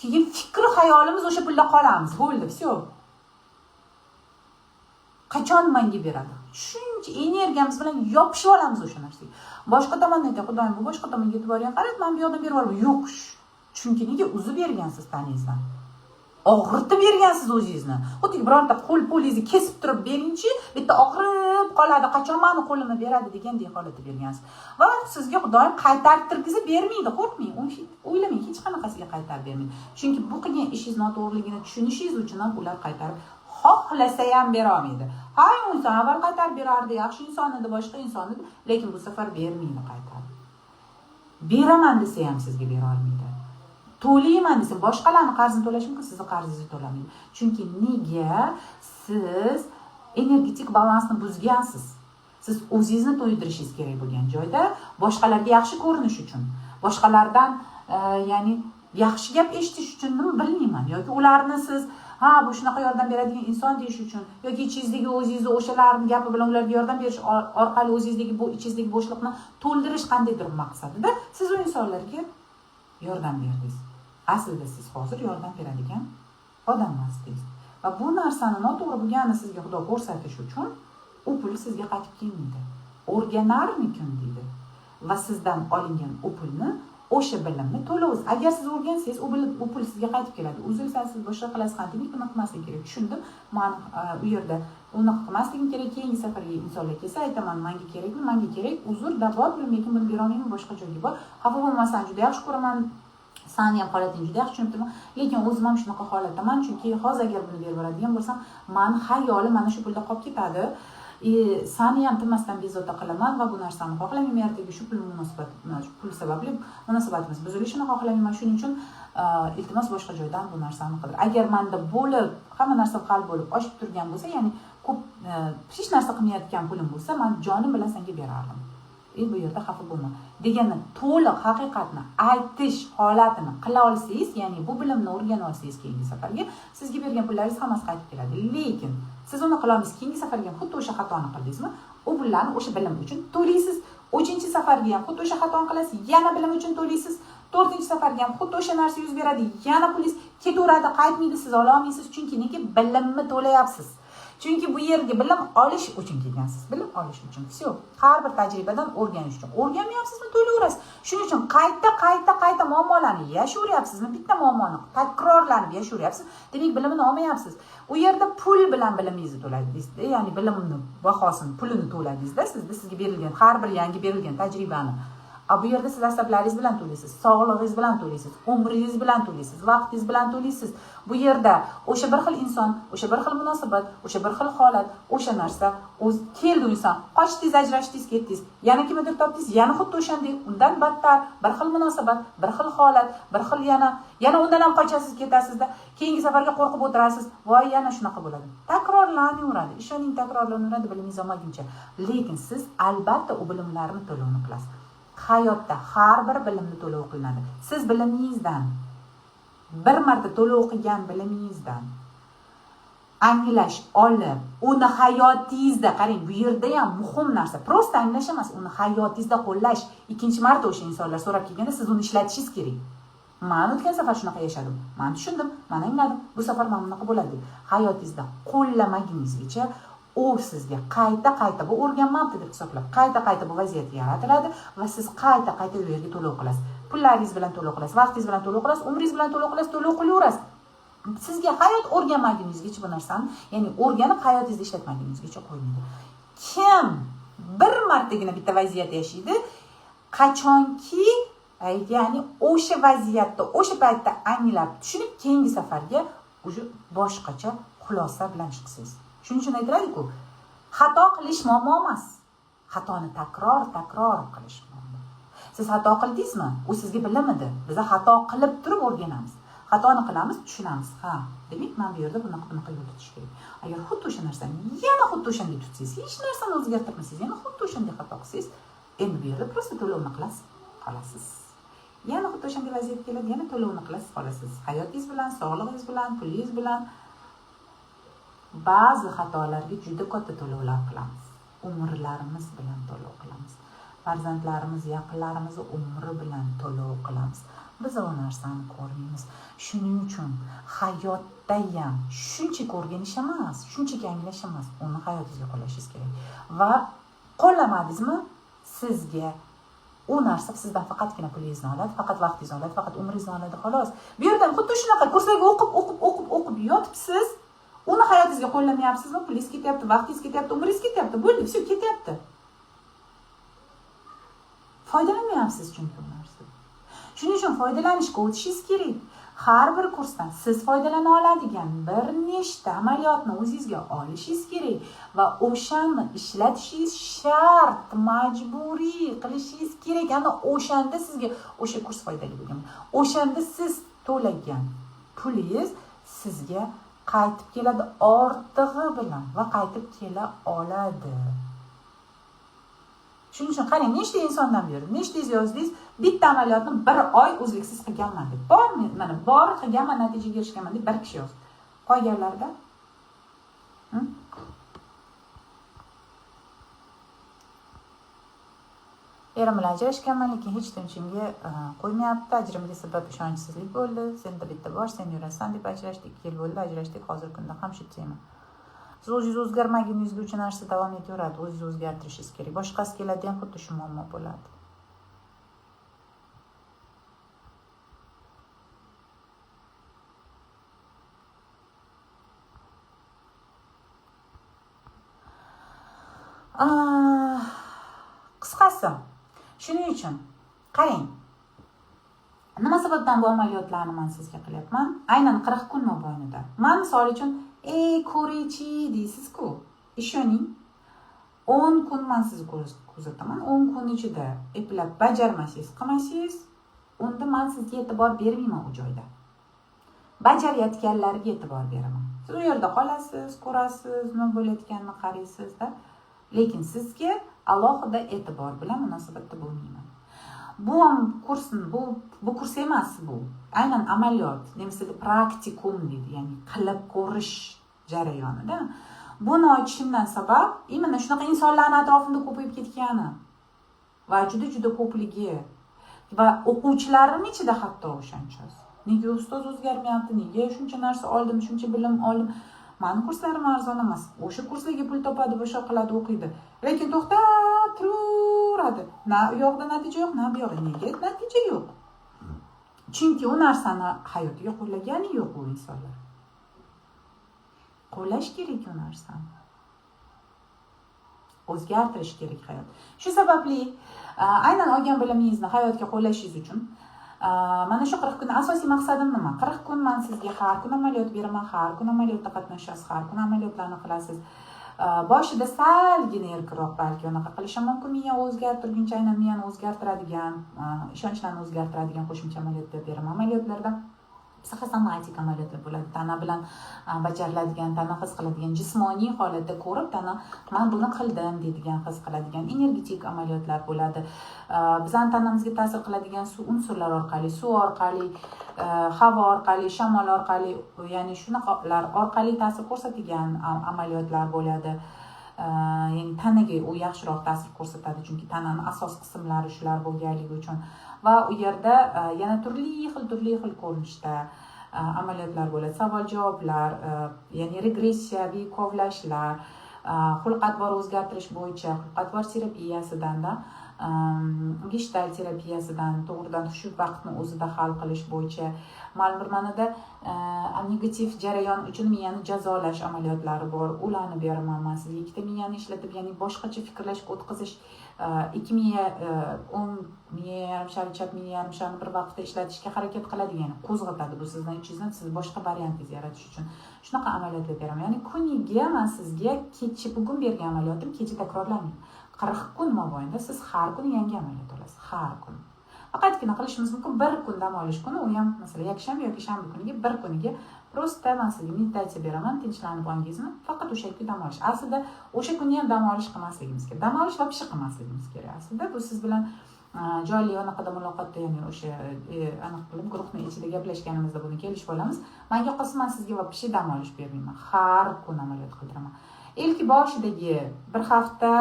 [SPEAKER 1] keyin fikri xayolimiz o'sha pulda qolamiz. Bo'ldi, все, qachon manga beradi, shuncha energiyamiz bilan yopishib olamiz o'sha narsaga. Boshqa tomondan aytadi: "Xudoyim, bu boshqa tomonga e'tiboring qarat, man bu yoqdan berib yuboraman." Yo'q, chunki nega? Uzib bergansiz tanangizdan, og'ritib bergansiz o'zingizni. Xuddi bironta qo'l po'lingizni kesib turib beringchi, bitta og'rib qoladi, qachon mani qo'limni beradi degandek holatda bergansiz. Va sizga Xudoyim qaytartirgizib bermaydi, qo'rqmang, o'ylamang, hech qanaqasiga qaytarib bermaydi. Chunki bu qilgan ishingiz noto'g'riligini tushunishingiz uchun ham ular qaytarib xohlasa ham berolmaydi. Ha, u inson avval qaytarib berardi, yaxshi inson edi, boshqa inson edi, lekin bu safar bermaydi qaytarib. Beraman desa ham sizga bera olmaydi, to'layman desa, boshqalarni qarzini to'lashi mumkin, sizni qarzingizni to'lamaydi. Chunki nega? Siz energetik balansni buzgansiz. Siz o'zingizni to'ydirishingiz kerak bo'lgan joyda, boshqalarga yaxshi ko'rinish uchun, boshqalardan ya'ni yaxshi gap eshitish uchun, nima, bilmayman, yoki ularni siz "Ha, bu shunaqa yordam beradigan inson" deyish uchun, yoki ichingizdagi o'zingizni o'shalarni gapi bilan ularga yordam berish orqali o'zingizdagi bu ichingizdagi bo'shliqni to'ldirish qandaydir maqsadida siz u insonlarga yordam berdingiz. Aslida siz hozir yordam beradigan odam emasdingiz. Va bu narsani noto'g'ri bo'lganini sizga Xudo ko'rsatish uchun u pul sizga qaytib kelmaydi, o'rganarmikin deydi. Va sizdan olingan u pulni, o'sha bilimni to'lovsiz. Agar siz o'rgansangiz, u bilim, u pul sizga qaytib keladi. Uzilsa, siz boshqa qilasiz. Ha, demak, bunaqa qilmaslik kerak, tushundim man, u yerda unaqa qilmasligim kerak. Keyingi safarga insonlar kelsa, aytaman: "Manga kerakmi? Manga kerak, uzr da, bor pulim, lekin buni berolmayman, boshqa joyga bor. Xafa bo'lmasan, juda yaxshi ko'raman, sani ham holatingni juda yaxshi tushunib turibman, lekin o'zim ham shunaqa holatdaman. Chunki hozir agar buni berib yuboradigan bo'lsam, mani xayolim mana shu pulda qolib ketadi и sani ham tinmasdan bezovta qilaman va bu narsani xohlamayman. Ertaga shu pul munosabat, pul sababli munosabatimiz buzilishini xohlamayman. Shuning uchun iltimos, boshqa joydan bu narsani qidir. Agar manda bo'lib, hamma narsa hal bo'lib, oshib turgan bo'lsa, ya'ni ko'p, hech narsa qilmayotgan pulim bo'lsa, man jonim bilan senga berardim и bu yerda xafa bo'lma" degani, to'liq haqiqatni aytish holatini qila olsangiz, ya'ni bu bilimni o'rgana olsangiz, keyingi safarga sizga bergan pullaringiz hammasi qaytib keladi. Lekin siz uni qilolmaysiz. Keyingi safarga ham xuddi o'sha xatoni qildingizmi, u pullarni o'sha bilim uchun to'laysiz. Uchinchi safarga ham xuddi o'sha xatoni qilasiz, yana bilim uchun to'laysiz. To'rtinchi safarga ham xuddi o'sha narsa yuz beradi, yana pulingiz ketaveradi, qaytmaydi, siz ololmaysiz. Chunki nega? Bilimni to'layapsiz. Chunki bu yerga bilim olish uchun kelgansiz. Bilim olish uchun. Всё. Har bir tajribadan o'rganish uchun. O'rganmayapsizmi, to'layverasiz. Shuning uchun qayta qayta qayta muammolarni yashayapsizmi? Bitta muammoni takrorlanib yashayapsiz. Demak, bilimini olmayapsiz. U yerda pul bilan bilimingizni to'ladingizda, ya'ni bilimni bahosini, pulini to'ladingizda, sizda sizga berilgan har bir yangi berilgan tajribani. Bu yerda siz asablaringiz bilan to'laysiz, sog'lig'ingiz bilan to'laysiz, umringiz bilan to'laysiz, vaqtingiz bilan to'laysiz. Bu yerda o'sha bir xil inson, o'sha bir xil munosabat, o'sha bir xil holat, o'sha narsa o'z keldi u inson. Qochdingiz, ajrashdingiz, ketdingiz. Yana kimnidir topdingiz, yana xuddi o'shanday, undan battar, bir xil munosabat, bir xil holat, bir xil yana undan ham qochasiz, ketasizda. Keyingi safarga qo'rqib o'tirasiz. Voy, yana shunaqa bo'ladi. Takrorlanaveradi. Ishoning, takrorlanaveradi bilimingiz olmaguncha. Lekin siz albatta u bilimlarni to'lovini qilasiz. Hayotda har bir bilimni to'lov qilinadi. Siz bilimingizdan bir marta to'lov qilgan bilimingizdan anglash olib, uni hayotingizda qarang, bu yerda ham muhim narsa. Prosta anglash emas, uni hayotingizda qo'llash. Ikkinchi marta o'sha insonlar so'rab kelganda siz uni ishlatishingiz kerak. Men o'tgan safar shunaqa yashadim. Men tushundim, men angladim. Bu safar mana bunaqa bo'ladi deb. Hayotingizda qo'llamaguningizgacha u sizga qayta-qayta bu o'rganmabdi deb hisoblab, qayta-qayta bu vaziyat yaratiladi va siz qayta-qayta u yerga to'lov qilasiz. Pullaringiz bilan to'lov qilasiz, vaqtingiz bilan to'lov qilasiz, umringiz bilan to'lov qilasiz, to'lov qilaverasiz. Sizga hayot o'rganmaguningizgacha bu narsani, ya'ni o'rganib hayotingizda ishlatmaguningizgacha qo'ymaydi. Kim bir martagina bitta vaziyat yashaydi, qachonki, ya'ni o'sha vaziyatda, o'sha paytda anglab, tushunib, keyingi safarga уже boshqacha xulosa bilan chiqsangiz. Shuning uchun aytiladi-ku, xato qilish muammo emas. Xatoni takror-takror qilish muammo. Siz xato qildingizmi? U sizga bilim edi. Biz xato qilib turib o'rganamiz. Xatoni qilamiz, tushunamiz. Ha, demak, men bu yerda bunaqa yo'l tutish kerak. Agar xuddi o'sha narsani yana xuddi o'shanday tutsangiz, hech narsani o'zgartirmasangiz, yana xuddi o'shanday xato qilsangiz, endi bu yerda prosta to'lovni qilasiz, qolasiz. Yana xuddi o'shanday vaziyat keladi, yana to'lovni qilasiz, qolasiz. Hayotingiz bilan, sog'lig'ingiz bilan, pulingiz bilan ba'zi xatolarga juda katta to'lovlar qilamiz. Umrlarimiz bilan to'lov qilamiz. Farzandlarimiz, yaqinlarimiz umri bilan to'lov qilamiz. Biz u narsani ko'rmaymiz. Shuning uchun hayotda ham shunchaki o'rganish emas, shunchaki anglash emas, uni hayotingizga qo'llashingiz kerak. Va qo'llamadingizmi, sizga u narsa sizdan faqatgina pulingizni oladi, faqat vaqtingizni oladi, faqat umringizni oladi, xolos. Bu yerdan xuddi shunaqa kurslarga o'qib, o'qib, o'qib, o'qib yotibsiz. Uni hayotingizga qo'llamayapsizmi? Pulingiz ketyapti, vaqtingiz ketyapti, umringiz ketyapti, bo'ldi, vse ketyapti. Foydalanmayapsiz chunki u narsadan. Shuning uchun foydalanishga o'tishingiz kerak. Har bir kursdan siz foydalana oladigan bir nechta amaliyotni o'zingizga olishingiz kerak va o'shani ishlatishingiz shart, majburiy qilishingiz kerak. Ana o'shanda sizga o'sha kurs foydali bo'lgan. O'shanda siz to'lagan pulingiz sizga qaytib keladi ortig'i bilan va qaytib kela oladi. Shuning uchun qarang, nechta insondan berdim, nechtangiz yozdingiz, bitta amaliyotni bir oy uzluksiz qilganman deb. Bormi? Mana bor qilganman, natijaga erishganman deb bir kishi yozdi. Qolganlarda Erim bilan ajrashganman, lekin hech tinchimga qo'ymayapti. Ajrimga sabab ishonchsizlik bo'ldi. Senda bitta bor, sen yurasan deb ajrashdik. 2 yil bo'ldi, ajrashdik. Hozirgi kunda ham shu tema. Siz o'zingiz o'zgarmaguningizgacha narsa davom etaveradi. O'zingiz o'zgartirishingiz kerak. Boshqasi keladi ham xuddi shu muammo bo'ladi. Qisqasi, shuning uchun qarang, nima sababdan bu amaliyotlarni men sizga qilyapman? Aynan 40 kun mobaynida. Men misol uchun, ko'raychi deysiz-ku, ishoning, 10 kun men sizni kuzataman. 10 kun ichida eplab bajarmasangiz, qilmasangiz, unda men sizga e'tibor bermayman u joyda. Bajarayotganlarga e'tibor beraman. Siz u yerda qolasiz, ko'rasiz, nima bo'layotganini qaraysizda. Lekin sizga alohida e'tibor bilan munosabatda bo'lmayman. Bu ham kursni, bu kurs emas bu. Aynan amaliyot, nemislarda praktikum deydi, ya'ni qilib ko'rish jarayonida. Buni ochishimdan sabab именно shunaqa insonlarning atrofimda ko'payib ketgani va juda-juda ko'pligi va o'quvchilarim ichida hatto o'shanchasi. Nega ustoz o'zgarmayapti? Nega shuncha narsa oldim, shuncha bilim oldim? Mani kurslarim arzon emas. O'sha kurslarga pul topadi, boshqa qiladi, o'qiydi, lekin to'xtab turaveradi. Na u yoqda natija yo'q, na bu yoqda. Nega natija yo'q? Chunki u narsani hayotiga qo'llagani yo'q u insonlar. Qo'llash kerak u narsani, o'zgartirish kerak hayot. Shu sababli aynan olgan bilimingizni hayotga qo'llashingiz uchun mana shu 40 kun, asosiy maqsadim nima? 40 kun man sizga har kuni amaliyot beraman, har kuni amaliyotda qatnashasiz, har kuni amaliyotlarni qilasiz. Boshida salgina erkinroq balki unaqa qilishim mumkin, miya o'zgartirguncha. Aynan miyani o'zgartiradigan, ishonchlarni o'zgartiradigan qo'shimcha amaliyotlar beraman. Amaliyotlarda psixosomatik amaliyotlar bo'ladi, tana bilan bajariladigan, tana his qiladigan, jismoniy holatda ko'rib, tana "man buni qildim" deydigan, his qiladigan energetik amaliyotlar bo'ladi. Bizani tanamizga ta'sir qiladigan suv unsurlar orqali, suv orqali, havo orqali, shamol orqali, ya'ni shunaqalar orqali ta'sir ko'rsatadigan amaliyotlar bo'ladi. Ya'ni tanaga u yaxshiroq ta'sir ko'rsatadi, chunki tanani asos qismlari shular bo'lganligi uchun. Va u yerda yana turli xil ko'rinishda amaliyotlar bo'ladi: savol javoblar, ya'ni regressiyaviy kovlashlar, xulq atvor o'zgartirish bo'yicha xulq atvor terapiyasidanda, geshtalt terapiyasidan to'g'ridan shu vaqtni o'zida hal qilish bo'yicha, ma'lum bir ma'noda negativ jarayon uchun miyani jazolash amaliyotlari bor, ularni beraman man sizga. Ikkita miyani ishlatib, ya'ni boshqacha fikrlashga o'tkazish, ikki miya, o'ng miya yarim shari, chap miya yarim sharini bir vaqtda ishlatishga harakat qiladi, ya'ni qo'zg'atadi bu sizni ichingizdan, siz boshqa variantingizni yaratish uchun shunaqa amaliyotlar beraman. Ya'ni kuniga man sizga kecha, bugun bergan amaliyotim kecha takrorlanmaydi. 40 kun mobaynida siz har kuni yangi amaliyot olasiz, har kuni. Faqatgina qilishimiz mumkin bir kun dam olish kuni, u ham masalan yakshanba yoki shanba kuniga bir kuniga просто man sizga meditatsiya beraman, tinchlanib ongingizni, faqat o'sha kun dam olish. Aslida o'sha kuni ham dam olish qilmasligimiz kerak, dam olish вообще qilmasligimiz kerak aslida. Bu siz bilan jonli anaqada muloqotda, ya'ni o'sha anaqa qilib guruhni ichida gaplashganimizda buni kelishib olamiz. Manga qolsa, man sizga вообще dam olish bermayman, har kun amaliyot qildiraman. Ilk boshidagi bir hafta,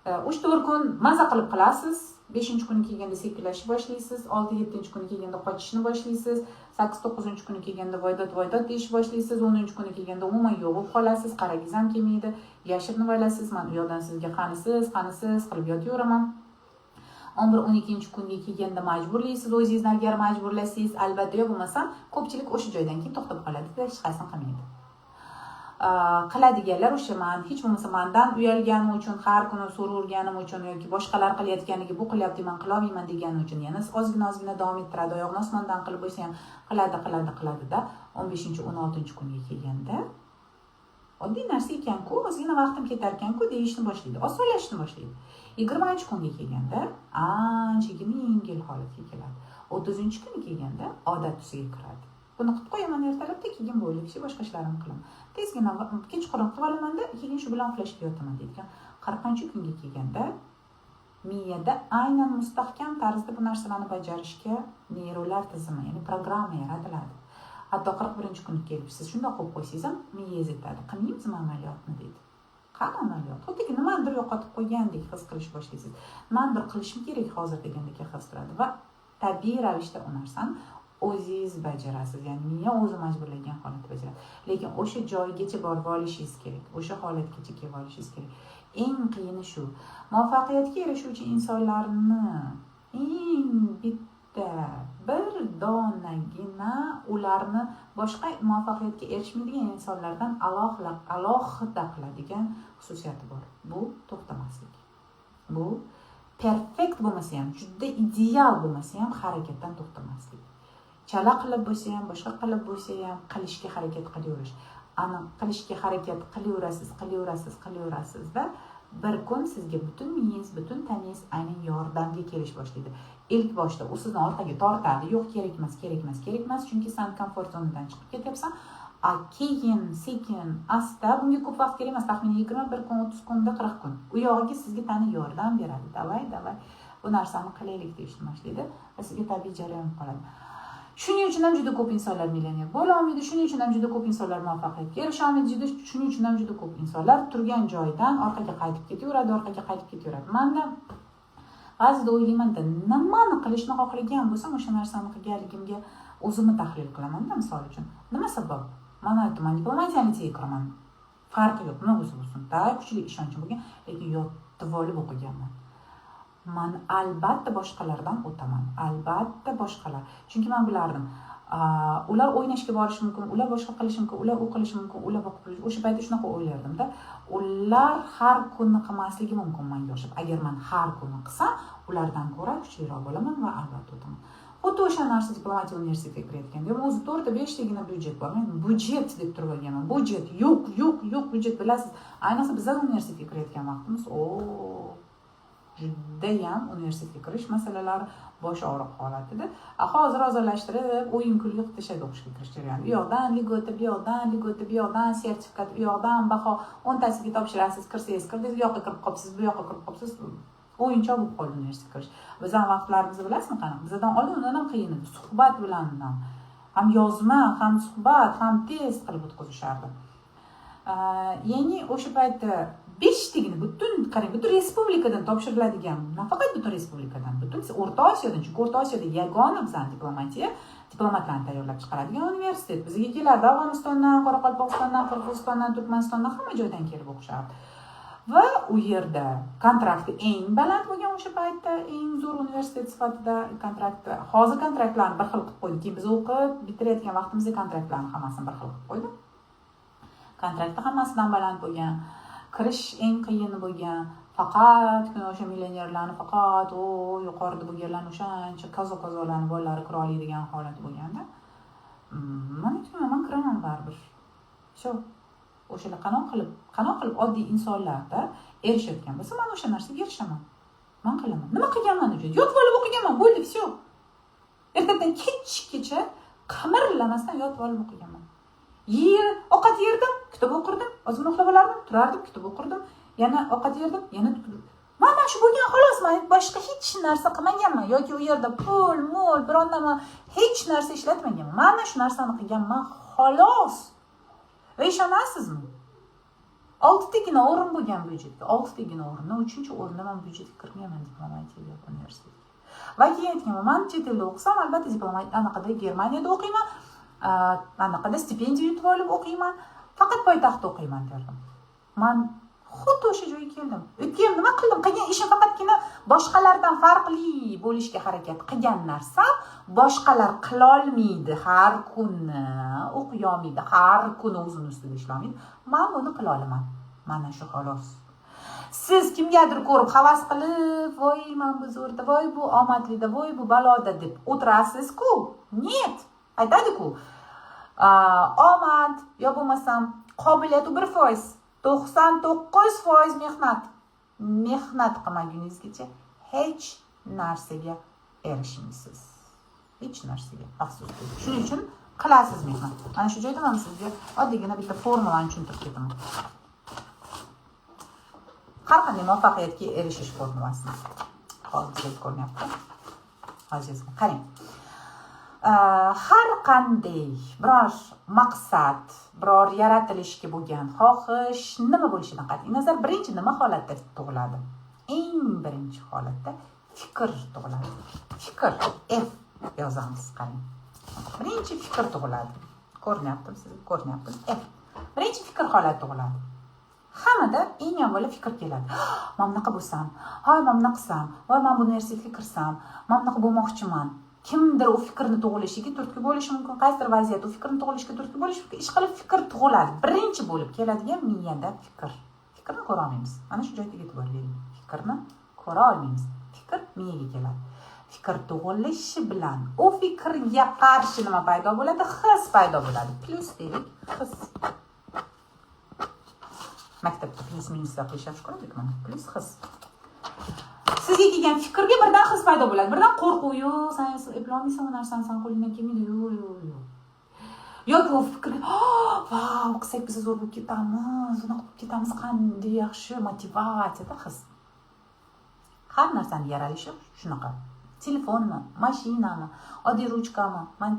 [SPEAKER 1] 3-4 kun maza qilib qilasiz, beshinchi kuni kelganda sekinlashib boshlaysiz, olti yettinchi kuni kelganda qochishni boshlaysiz, sakkiz to'qqizinchi kuni kelganda voydod voydod deyishni boshlaysiz, 10-kuni kelganda umuman yo'q bo'lib qolasiz, qaragingiz ham kelmaydi, yashirinib olasiz. Man u yoqdan sizga "qanisiz, qanisiz" qilib yotaveraman. 11, 12-kunga kelganda majburlaysiz o'zingizni, agar majburlasangiz albatta, yo bo'lmasam ko'pchilik o'sha joydan keyin to'xtab qoladi, hech qaysini qilmaydi. Qiladiganlar o'sha man hech bo'lmasa mandan uyalganim uchun, har kuni so'raverganim uchun yoki boshqalar qilayotganiga "bu qilyapti, man qilolmayman" degani uchun yana ozgina ozgina davom ettiradi, oyog'ini osmondan qilib bo'lsa ham qiladi, qiladi, qiladida, 15, 16-kunga kelganda "oddiy narsa ekanku, ozgina vaqtim ketar ekanku" deyishni boshlaydi, osonlashishni boshlaydi. 20-kunga kelganda anchagina yengil holatga keladi, 30-kuni kelganda odat tusiga kiradi. Buni qilib qo'yaman ertalabda, keyin bo'ldi, boshqa ishlarimni qilaman, tezgina kechqurun qilib olamanda, keyin shu bilan uxlashga yotaman deydigan. 40-kunga kelganda miyada aynan mustahkam tarzda bu narsalarni bajarishga neyronlar tizimi, ya'ni programma yaratiladi. Hatto 41-kuni kelib siz shundoq qo'yib qo'ysangiz ham, miyangiz aytadi: "Qilmaymizmi amaliyotni?" deydi. Qani amaliyot? Xuddiki nimanidir yo'qotib qo'ygandek his qilishni boshlaysiz, "Nimanidir qilishim kerak hozir" degandek his turadi va tabiiy ravishda u narsani o'zingiz bajarasiz, ya'ni miya o'zi majburlagan holatda bajaradi. Lekin o'sha joygacha borib olishingiz kerak, o'sha holatgacha kelib olishingiz kerak. Eng qiyini shu. Muvaffaqiyatga erishuvchi insonlarni eng bitta bir donagina ularni boshqa muvaffaqiyatga erishmaydigan insonlardan alohida qiladigan xususiyati bor: bu to'xtamaslik. Bu perfekt bo'lmasa ham, juda ideal bo'lmasa ham, harakatdan to'xtamaslik, chala qilib bo'lsa ham, boshqa qilib bo'lsa ham qilishga harakat qilaverish. Ana qilishga harakat qilaverasiz, qilaverasiz, qilaverasizda, bir kun sizga butun miyangiz, butun tanangiz aynan yordamga kelish boshlaydi. Ilk boshda u sizni orqaga tortadi: "Yo'q, kerak emas, kerak emas, kerak emas", chunki san komfort zonadan chiqib ketyapsan. A keyin sekin asta, bunga ko'p vaqt kerak emas, taxminan 21 kun, 30 kunda, 40 kun, u yog'iga sizga tana yordam beradi, "Давай, давай, bu narsani qilaylik" deyishni boshlaydi va sizga tabiiy jarayon bo'lib qoladi. Shuning uchun ham juda ko'p insonlar millioner bo'la olmaydi, shuning uchun ham juda ko'p insonlar muvaffaqiyatga erisha olmaydi, shuning uchun ham juda ko'p insonlar turgan joyidan orqaga qaytib ketaveradi, orqaga qaytib ketaveradi. Manda ba'zida o'ylaymanda, nimani qilishni xohlagan bo'lsam, o'sha narsani qilganligimga o'zimni tahlil qilamanda. Misol uchun, nima sabab Man aytdim, man diplomatiyani kiraman, farqi yo'q, nima bo'lsa bo'lsin. Да, kuchli ishonchim bo'lgan, lekin yotib olib o'qiganman. Man albatta boshqalardan o'taman, albatta boshqalar, chunki man bilardim, ular o'ynashga borishi mumkin, ular boshqa qilishi mumkin, ular u qilishi mumkin, ular bu qilishi. O'sha paytda shunaqa o'ylardimda, ular har kuni qilmasligi mumkin manga o'xshab. Agar man har kuni qilsam, ulardan ko'ra kuchliroq bo'laman va albatta o'taman. Xuddi o'sha narsa diplomatiya universitetiga kirayotganda ham. O'zi to'rtta, beshtagina byudjet bor. Men byudjet deb turib olganman. Byudjet yo'q, yo'q, yo'q. Byudjet, bilasiz, ayniqsa bizlar universitetga kirayotgan vaqtimiz, o, judayam universitetga kirish masalalari bosh og'riq holat edi. A hozir osonlashtirib, o'yin kulgi qilib tashladi o'qishga kirish jarayoni. U yoqdan льгота, bu yoqdan льгота, bu yoqdan sertifikat, u yoqdan baho, 10tasiga topshirasiz, kirsangiz kirdingiz, u yoqqa kirib qolibsiz, bu yoqqa kirib qolibsiz. O'yinchoq bo'lib qoldi universitetga kirish. Bizani vaqtlarimizda, bilasizmi, qanaqa? Bizdan oldin undan ham qiyin edi. Suhbat bilan ham, yozma ham, suhbat ham, test qilib o'tkazishardi. Ya'ni o'sha paytda beshtagina, butun, qarang, butun respublikadan topshiriladigan, nafaqat butun respublikadan, butun O'rta Osiyodan, chunki O'rta Osiyoda yagona bizani diplomatiya, diplomatlarni tayyorlab chiqaradigan universitet. Bizga kelardi Afg'onistondan, Qoraqalpog'istondan, Qirg'izistondan, Turkmanistondan, hamma joydan kelib o'qishardi. Va u yerda kontrakti eng baland bo'lgan o'sha paytda, eng zo'r universitet sifatida kontrakti. Hozir kontraktlarni bir xil qilib qo'ydi. Keyin biz o'qib bitirayotgan vaqtimizda kontraktlarni hammasini bir xil qilib qo'ydi. Kontrakti hammasidan baland bo'lgan, kirish eng qiyini bo'lgan. Faqatgina o'sha millionerlarni, faqat u yuqorida bo'lganlarni, o'shancha kazo kazolarni bolalari kira oladigan holat bo'lganda, man aytganman, man kiraman baribir, все. O'shalar qanaqa qilib oddiy insonlarda erishayotgan bo'lsa, man o'sha narsaga erishaman, man qilaman. Nima qilganman o'sha? Yotib olib o'qiganman, bo'ldi, все. Ertadan kechgacha qimirlamasdan yotib olib o'qiganman. Yer, ovqat yerdim, kitob o'qirdim, ozgina uxlab olardim, turardim, kitob o'qirdim, yana ovqat yerdim, yana mana shu bo'lgan, xolos. Man boshqa hech narsa qilmaganman yoki u yerda pul mul biron nima, hech narsa ishlatmaganman. Mana shu narsani qilganman, xolos. Va ishonasizmi, oltitagina o'rin bo'lgan byudjetga, oltitagina o'rindan uchinchi o'rinda man byudjetga kirganman diplomatiyaga universitetga. Va keyin aytganman, man chet elda o'qisam, albatta diplomat anaqada, Germaniyada o'qiyman, anaqada stipendiya yutib olib o'qiyman, faqat poytaxtda o'qiyman derdim. Man xuddi o'sha joyga keldim. O'tgan nima qildim? Qilgan ishim faqatgina boshqalardan farqli bo'lishga harakat qilgan narsam. Boshqalar qilolmaydi, har kuni o'qiyolmaydi, har kuni o'zini ustida ishlolmaydi, man buni qila olaman. Mana shu, xolos. Siz kimgadir ko'rib havas qilib, voy, man bu zo'rda, voy, bu omadlida, voy, bu baloda deb o'tirasiz-ku. Нет, aytadiku, omad yo bo'lmasam qobiliyat u 1%, 99% mehnat. Mehnat qilmaguningizgacha hech narsaga erishmaysiz, hech narsaga, afsuski. Shuning uchun qilasiz mehnat. Mana shu joyda man sizga oddiygina bitta formulani tushuntirib ketaman, har qanday muvaffaqiyatga erishish formulasini. Hozir sizga ko'rinyapti, hozir qarang. Har qanday biror maqsad, biror yaratilishga bo'lgan xohish nima bo'lishidan qat'iy nazar, birinchi nima holatda tug'iladi? Eng birinchi holatda fikr tug'iladi. Fikr, F yozamiz, qarang, birinchi fikr tug'iladi. Ko'rinyaptimi sizga? Ko'rinyaptimi? F. Birinchi fikr holati tug'iladi. Hammada eng avvalo fikr keladi: man bunaqa bo'lsam, hoy, man bunaqa qilsam, voy, man bu universitetga kirsam, man bunaqa bo'lmoqchiman. Kimdir u fikrni tug'ilishiga turtki bo'lishi mumkin, qaysidir vaziyat u fikrni tug'ilishiga turtki bo'lishi mumkin. Ishqilib, fikr tug'iladi. Birinchi bo'lib keladigan miyada fikr. Fikrni ko'ra olmaymiz, mana shu joyga e'tibor bering, fikrni ko'ra olmaymiz. Fikr miyaga keladi. Fikr tug'ilishi bilan u fikrga qarshi nima paydo bo'ladi? His paydo bo'ladi. Plyus deylik, his. Maktabda plyus minuslar qilishadi, ko'rdik. Mana plyus his. Sizga kelgan fikrga birdan his paydo bo'ladi, birdan qo'rquv: yo'q, san eplolmaysan u narsani, san qo'lingdan kelmaydi, yo'q, yo'q, yo'q. Yoki u fikrga: vau, qilsak biz zo'r bo'lib ketamiz, unaqa bo'lib ketamiz, qanday yaxshi motivatsiyada. His. Har narsani yaralishi shunaqa: telefonmi, mashinami, oddiy ruchkami, man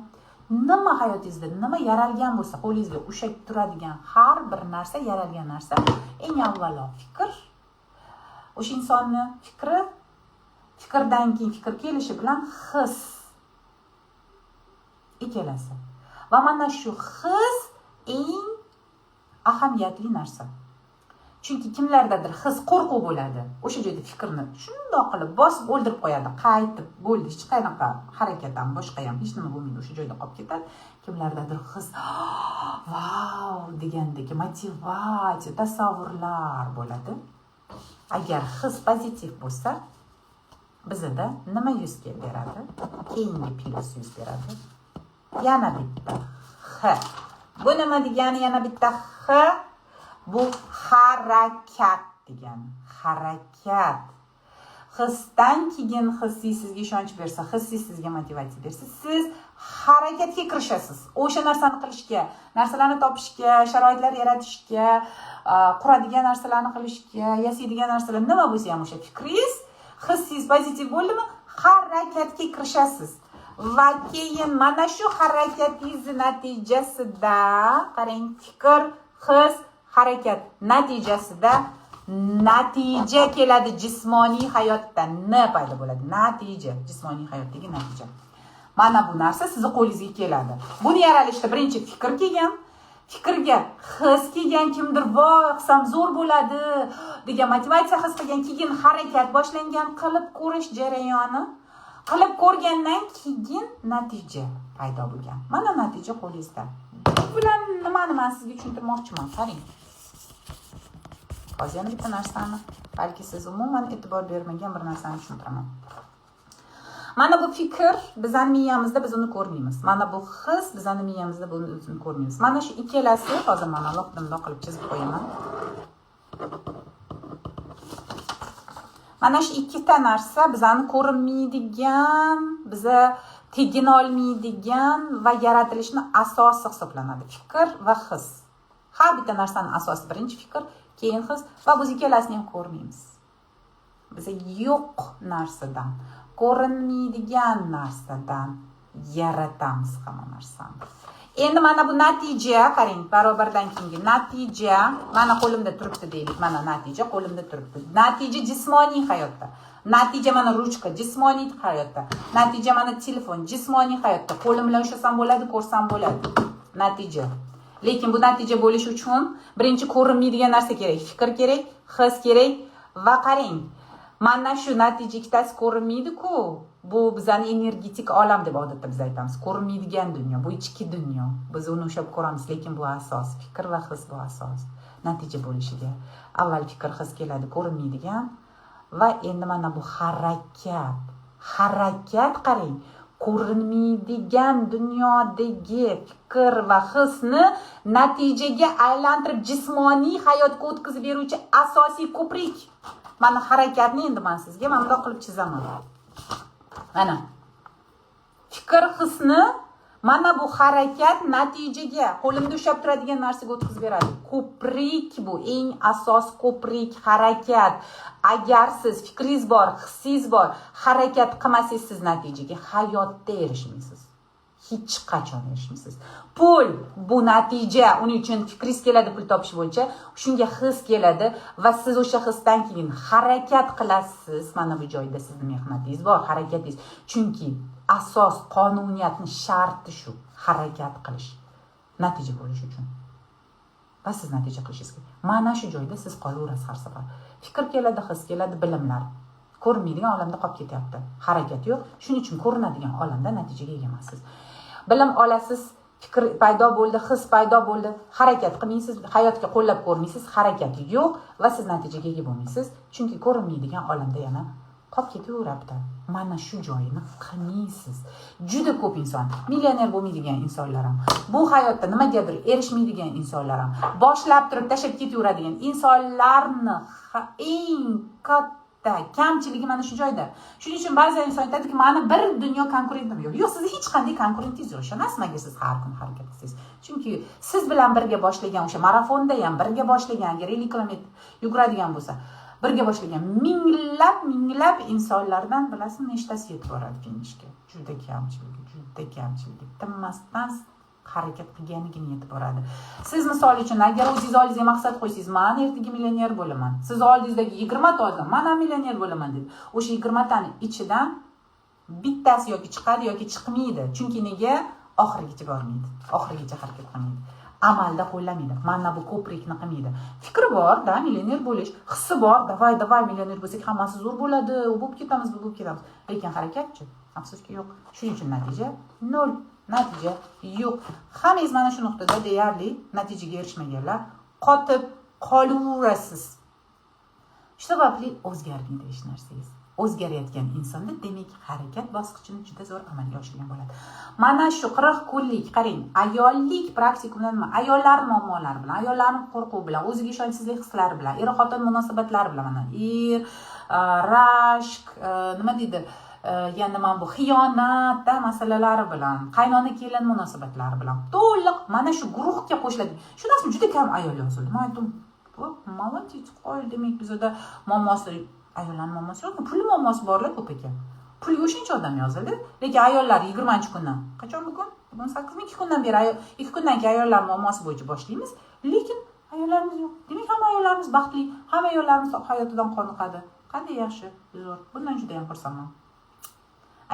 [SPEAKER 1] nima, hayotingizda nima yaralgan bo'lsa, qo'lingizga ushlab turadigan har bir narsa, yaralgan narsa eng avvalo fikr, o'sha insonni fikri. Fikrdan keyin, fikr kelishi bilan his ikkalasi va mana shu his Eng ahamiyatli narsa. Chunki kimlardadir his qo'rquv bo'ladi. O'sha joyda fikrni shundoq qilib bosib o'ldirib qo'yadi. Qaytib bo'ldi, hech qanaqa harakat ham, boshqa ham hech nima bo'lmaydi, o'sha joyda qolib ketadi. Kimlardadir his vau degandek motivatsiya, tasavvurlar bo'ladi. Agar his pozitiv bo'lsa, bizada nima yuz beradi? Keyingi plyus yuz beradi. Yana bitta H. Bu nima degani? Yana bitta H. Bu harakat degani. Harakat. Hisdan keyin hissiy sizga ishonch bersa, hissiy sizga motivatsiya bersa, siz harakatga kirishasiz. O'sha narsani qilishga, narsalarni topishga, sharoitlar yaratishga, quradigan narsalarni qilishga, yasaydigan narsalar nima bo'lsa ham o'sha fikringiz, hissingiz pozitiv bo'ldimi, harakatga kirishasiz. Va keyin mana shu harakatingiz natijasida, qarang, fikr, his, harakat natijasida natija keladi jismoniy hayotda. N paydo bo'ladi. Natija, jismoniy hayotdagi natija. Mana bu narsa sizni qo'lingizga keladi. Buni yaralishda birinchi fikr kelgan, fikrga his kelgan, kimdir voy qilsam zo'r bo'ladi degan motivatsiya his qilgan, keyin harakat boshlangan, qilib ko'rish jarayoni, qilib ko'rgandan keyin natija paydo bo'lgan. Mana natija qo'lingizda. Bu bilan nimani man sizga tushuntirmoqchiman? Qarang. Hozir yana bitta narsani, balki siz umuman e'tibor bermagan bir narsani tushuntiraman. Mana bu fikr bizani miyamizda, biz uni ko'rmaymiz. Mana bu his bizani miyamizda, buni o'zini ko'rmaymiz. Mana shu ikkalasi, hozir mana bundoq qilib chizib qo'yaman. Mana shu ikkita narsa bizani ko'rinmaydigan, biza tegina olmaydigan va yaratilishni asosi hisoblanadi. Fikr va his. Har bitta narsani asosi birinchi fikr, keyin his va biz ikkalasini ham ko'rmaymiz. Biza yo'q narsadan, ko'rinmaydigan narsadan yaratamiz hamma narsani. Endi mana bu natija, qarang, barobardan keyingi natija mana qo'limda turibdi deylik. Mana natija qo'limda turibdi. Natija jismoniy hayotda. Natija mana ruchka jismoniy hayotda. Natija mana telefon jismoniy hayotda. Qo'lim bilan ushlasam bo'ladi, ko'rsam bo'ladi. Natija. Lekin bu natija bo'lishi uchun birinchi ko'rinmaydigan narsa kerak. Fikr kerak, his kerak va qarang, mana shu natija ikkitasi ko'rinmaydi-ku. Bu bizani energetik olam deb odatda biz aytamiz. Ko'rinmaydigan dunyo, bu ichki dunyo. Biz uni ushlab ko'ramiz, lekin bu asos. Fikr va his bu asos. Natija bo'lishiga avval fikr, his keladi, ko'rinmaydigan va endi mana bu harakat. Harakat, qarang, ko'rinmaydigan dunyodagi fikr va hisni natijaga aylantirib jismoniy hayotga o'tkazib beruvchi asosiy ko'prik. Mana harakatni endi men sizga mana bundoq qilib chizaman. Mana fikr, hisni mana bu harakat natijaga, qo'limda ushlab turadigan narsaga o'tkazib beradi. Ko'prik bu eng asos ko'prik, harakat. Agar siz fikringiz bor, hissingiz bor, harakat qilmasangiz, siz natijaga hayotda erishmaysiz. Hech qachon erishmaysiz. Pul bu natija, uning uchun fikringiz keladi pul topish bo'yicha, shunga his keladi va siz o'sha hisdan keyin harakat qilasiz. Mana bu joyda sizni mehnatingiz bor, harakatingiz. Chunki asos qonuniyatni sharti shu, harakat qilish natija bo'lishi uchun. Va siz natija qilishingiz kerak. Mana shu joyda siz qolaverasiz har safar. Fikr keladi, his keladi, bilimlar. Ko'rinmaydigan olamda qolib ketyapti. Harakat yo'q. Shuning uchun ko'rinadigan olamda natijaga ega emassiz. Bilim olasiz, fikr paydo bo'ldi, his paydo bo'ldi, harakat qilmaysiz, hayotga qo'llab ko'rmaysiz, harakat yo'q va siz natijaga ega bo'lmaysiz. Chunki ko'rinmaydigan olamda yana qolib ketaveradi. Mana shu joyini qilmaysiz. Juda ko'p inson, millioner bo'lmaydigan insonlar ham, bu hayotda nimagadir erishmaydigan insonlar ham, boshlab turib tashlab ketaveradigan insonlarni eng katta kamchiligi mana shu joyda. Shuning uchun ba'zi inson aytadiki, mani bir dunyo konkurentim yo'q. Yo'q, sizni hech qanday konkurentingiz yo'q. Ishonasizmi agar siz har kuni harakat qilsangiz? Chunki siz bilan birga boshlagan o'sha marafonda ham birga boshlagan, agar 50 kilometr yuguradigan bo'lsa, birga boshlagan minglab minglab insonlardan bilasizmi nechtasi yetib boradi finishga? Juda kamchiligi, juda kamchiligi. Tinmasdan harakat qilganigina yetib boradi. Siz misol uchun agar o'zingiz oldingizga maqsad qo'ysangiz, men ertaga millioner bo'laman. Siz oldingizdagi 20 ta odam, men ham millioner bo'laman dedi. O'sha 20 tani ichidan bittasi yoki chiqadi yoki chiqmaydi. Chunki nega? Oxirigacha bormaydi. Oxirigacha harakat qilmaydi. Amalda qo'llamaydi, mana bu ko'prikni qilmaydi. Fikri bor da millioner bo'lish, hissi bor, давай, давай, millioner bo'lsak, hammasi zo'r bo'ladi, u bo'lib ketamiz, bu bo'lib ketamiz, lekin harakatchi, afsuski, yo'q. Shuning uchun natija nol, natija yo'q. Hammangiz mana shu nuqtada deyarli natijaga erishmaganlar qotib qolaverasiz. Shu sababli o'zgarmaydi hech narsangiz. O'zgarayotgan insonda, demak, harakat bosqichini juda zo'r amalga oshirgan bo'ladi. Mana shu 40 kunlik, qarang, ayollik praktikumda nima? Ayollar muammolari bilan, ayollarni qo'rquv bilan, o'ziga ishonchsizlik hislari bilan, er xotin munosabatlari bilan, mana er rashk, nima deydi, yana mana bu xiyonatda masalalari bilan, qaynona kelin munosabatlari bilan to'liq mana shu guruhga qo'shiladi. Shu narsa juda kam ayol yozildi. Man aytdim: "Молодец, qo'y, demak, bizada muammosi, ayollarni muammosi yo'q, pul muammosi borlar ko'p ekan." Pulga o'shancha odam yozildi, lekin ayollar 20-kuni, qachon, bugun 8-mi, 2 kundan beri, 2 kundan keyin ayollar muammosi bo'yicha boshlaymiz, lekin ayollarimiz yo'q. Demak, hamma ayollarimiz baxtli, hamma ayollarimiz hayotidan qoniqadi. Qanday yaxshi, zo'r, bundan juda yam xursandman.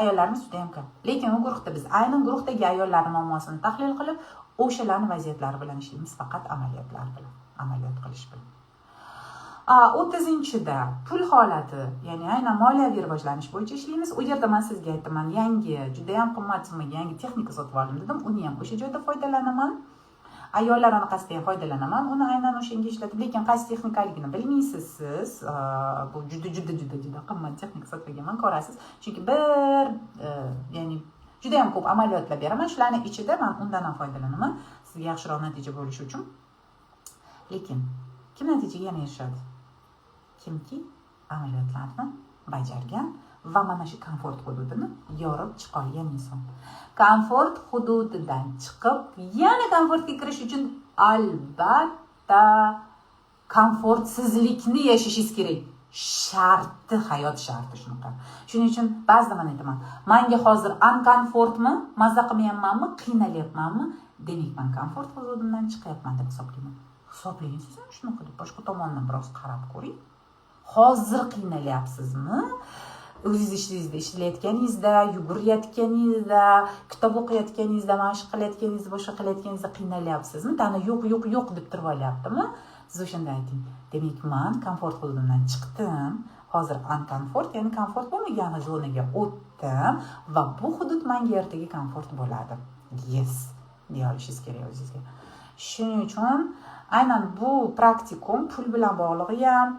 [SPEAKER 1] Ayollarimiz juda yam kam, lekin u guruhda biz aynan guruhdagi ayollarni muammosini tahlil qilib, o'shalarni vaziyatlari bilan ishlaymiz, faqat amaliyotlar bilan, amaliyot qilish bilan. 30-da pul holati, ya'ni aynan moliyaviy rivojlanish bo'yicha ishlaymiz. U yerda man sizga aytdim, man yangi, judayam qimmat summaga yangi texnika sotib oldim dedim. Uni ham o'sha joyda foydalanaman, ayollar anaqasida ham foydalanaman uni, aynan o'shanga ishlatib. Lekin qaysi texnikaligini bilmaysiz siz. Bu juda, juda, juda, juda qimmat texnika sotib olganman, ko'rasiz, chunki bir ya'ni juda yam ko'p amaliyotlar beraman, shularni ichida man undan ham foydalanaman sizga yaxshiroq natija bo'lishi uchun. Lekin kim natijaga yana erishadi? Kimki amaliyotlarni bajargan va mana shu komfort hududini yorib chiqa olgan inson. Komfort hududidan chiqib, yana komfortga kirish uchun albatta komfortsizlikni yashashingiz kerak. Sharti, hayot sharti shunaqa. Shuning uchun ba'zida man aytaman: manga hozir анкомфортmi, maza qilmayapmanmi, qiynalyapmanmi, demak, man komfort hududimdan chiqyapman deb hisoblayman. Hisoblang siz ham shunaqa deb, boshqa tomondan biroz qarab ko'ring. Hozir qiynalyapsizmi? O'zingiz ishingizda ishlayotganingizda, yugurayotganingizda, kitob o'qiyotganingizda, mashq qilayotganingizda, boshqa qilayotganingizda qiynalyapsizmi? Tana yo'q, yo'q, yo'q deb turib olyaptimi? Siz o'shanda ayting: demak, man komfort hududimdan chiqdim, hozir анкомфорт, ya'ni komfort bo'lmagan zonaga o'tdim va bu hudud manga ertaga komfort bo'ladi, yes, deya olishingiz kerak o'zingizga. Shuning uchun aynan bu praktikum pul bilan bog'lig'i ham,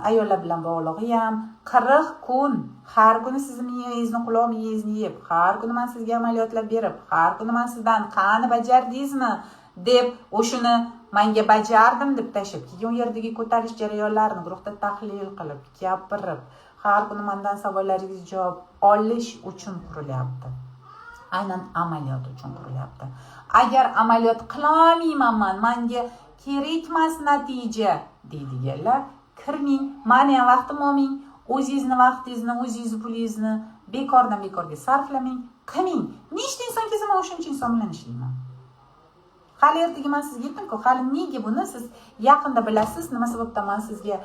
[SPEAKER 1] ayollar bilan bog'lig'i ham 40 kun har kuni sizni miyangizni, quloq miyangizni yeb, har kuni man sizga amaliyotlar berib, har kuni man sizdan "Qani, bajardingizmi?" deb, o'shani manga "Bajardim" deb tashlab, keyin u yerdagi ko'tarish jarayonlarini guruhda tahlil qilib, gapirib, har kuni mandan savollaringizga javob olish uchun qurilyapti, aynan amaliyot uchun qurilyapti. Agar amaliyot qilolmayman, man, manga kerakmas natija deydiganlar kirmang, mani ham vaqtim olmang, o'zingizni vaqtingizni, o'zingizni pulingizni bekordan bekorga sarflamang, qilmang. Nechta inson kelsa, man o'shancha inson bilan ishlayman. Hali ertaga man sizga aytdimku, hali nega buni siz yaqinda bilasiz, nima sababdan man sizga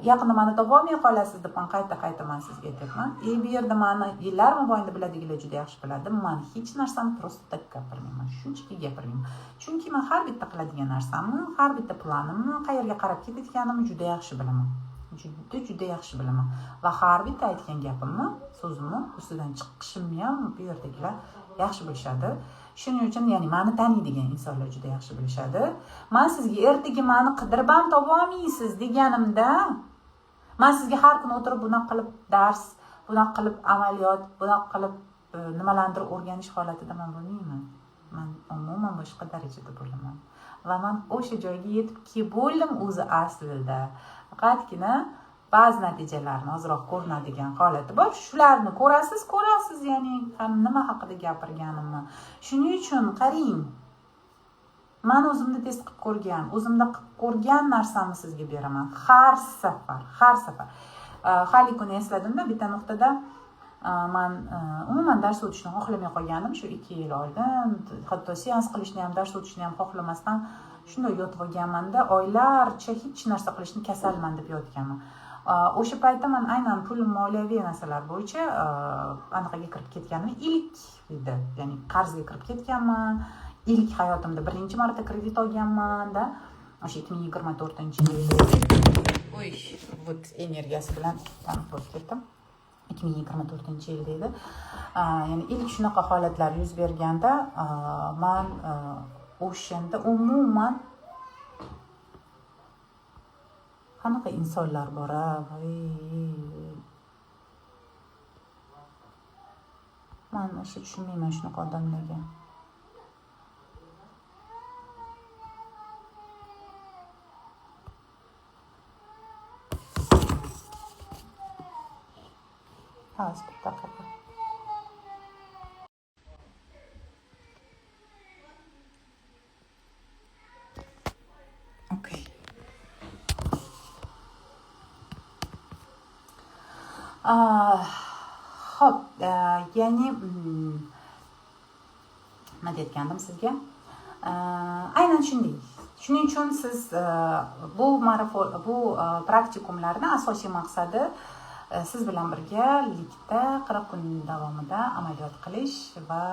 [SPEAKER 1] yaqinda mani topolmay qolasiz deb man qayta qayta man sizga aytyapman. И bu yerda mani yillar mobaynida biladiganlar juda yaxshi biladi, man hech narsani просто так gapirmayman, shunchaki gapirmayman, chunki man har bitta qiladigan narsamni, har bitta planimni, qayerga qarab ketayotganimni juda yaxshi bilaman, juda, juda yaxshi bilaman va har bitta aytgan gapimni, so'zimni ustidan chiqishimni ham bu yerdagilar yaxshi bilishadi. Shuning uchun, ya'ni mani taniydigan insonlar juda yaxshi bilishadi, man sizga ertaga mani qidirib ham topolmaysiz deganimda, man sizga har kuni o'tirib bunaqa qilib dars, bunaqa qilib amaliyot, bunaqa qilib nimalarnidir o'rganish holatida man bo'lmayman. Man umuman boshqa darajada bo'laman va man o'sha joyga yetib kelib bo'ldim o'zi aslida. Faqatgina ba'zi natijalarni ozroq ko'rinadigan holati bor, shularni ko'rasiz, ko'rasiz, ya'ni ham nima haqida gapirganimni. Shuning uchun qarang, man o'zimda test qilib ko'rgan, o'zimda qilib ko'rgan narsamni sizga beraman har safar, har safar. Haligi kuni esladimda, bitta nuqtada man umuman dars o'tishni xohlamay qolganim shu 2 yil oldin, hatto seans qilishni ham, dars o'tishni ham xohlamasdan shunday yotib olganmanda, oylarcha hech narsa qilishni, kasalman deb yotganman. O'sha paytda man aynan pul, moliyaviy narsalar bo'yicha anaqaga kirib ketganim ilk edi, ya'ni qarzga kirib ketganman. Ilk hayotimda birinchi marta kredit olganman-da. O'sha 2024-yil. Oy, вот energiyasi bilan bo'lib ketdim. 2024-yilda edi. Ya'ni ilk shunaqa holatlar yuz berganda man o'shanda umuman qanaqa insonlar bor a, man o'sha tushunmayman shunaqa odamlarga. Hozir bir daqiqa. Okey. Xo'p, ya'ni nima deyotgandim sizga? Aynan shunday. Shuning uchun siz bu marafon, bu praktikumlarning asosiy maqsadi siz bilan birgalikda 40 kun davomida amaliyot qilish va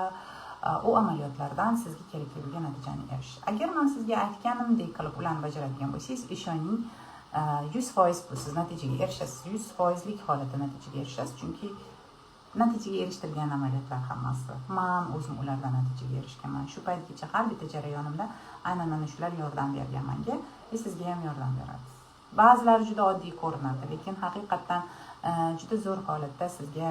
[SPEAKER 1] u amaliyotlardan sizga kerakli bo'lgan natijani erishish. Agar men sizga aytganimdek qilib ularni bajaradigan bo'lsangiz, ishoning, 100% bu siz natijaga erishasiz. 100%lik holatda natijaga erishasiz, chunki natijaga erishtirgan amaliyotlar hammasi. Men o'zim ulardan natijaga erishganman. Shu paytgacha har bitta jarayonimda aynan mana shular yordam bergan menga va sizga ham yordam beradi. Ba'zilari juda oddiy ko'rinadi, lekin haqiqatdan juda zo'r holatda sizga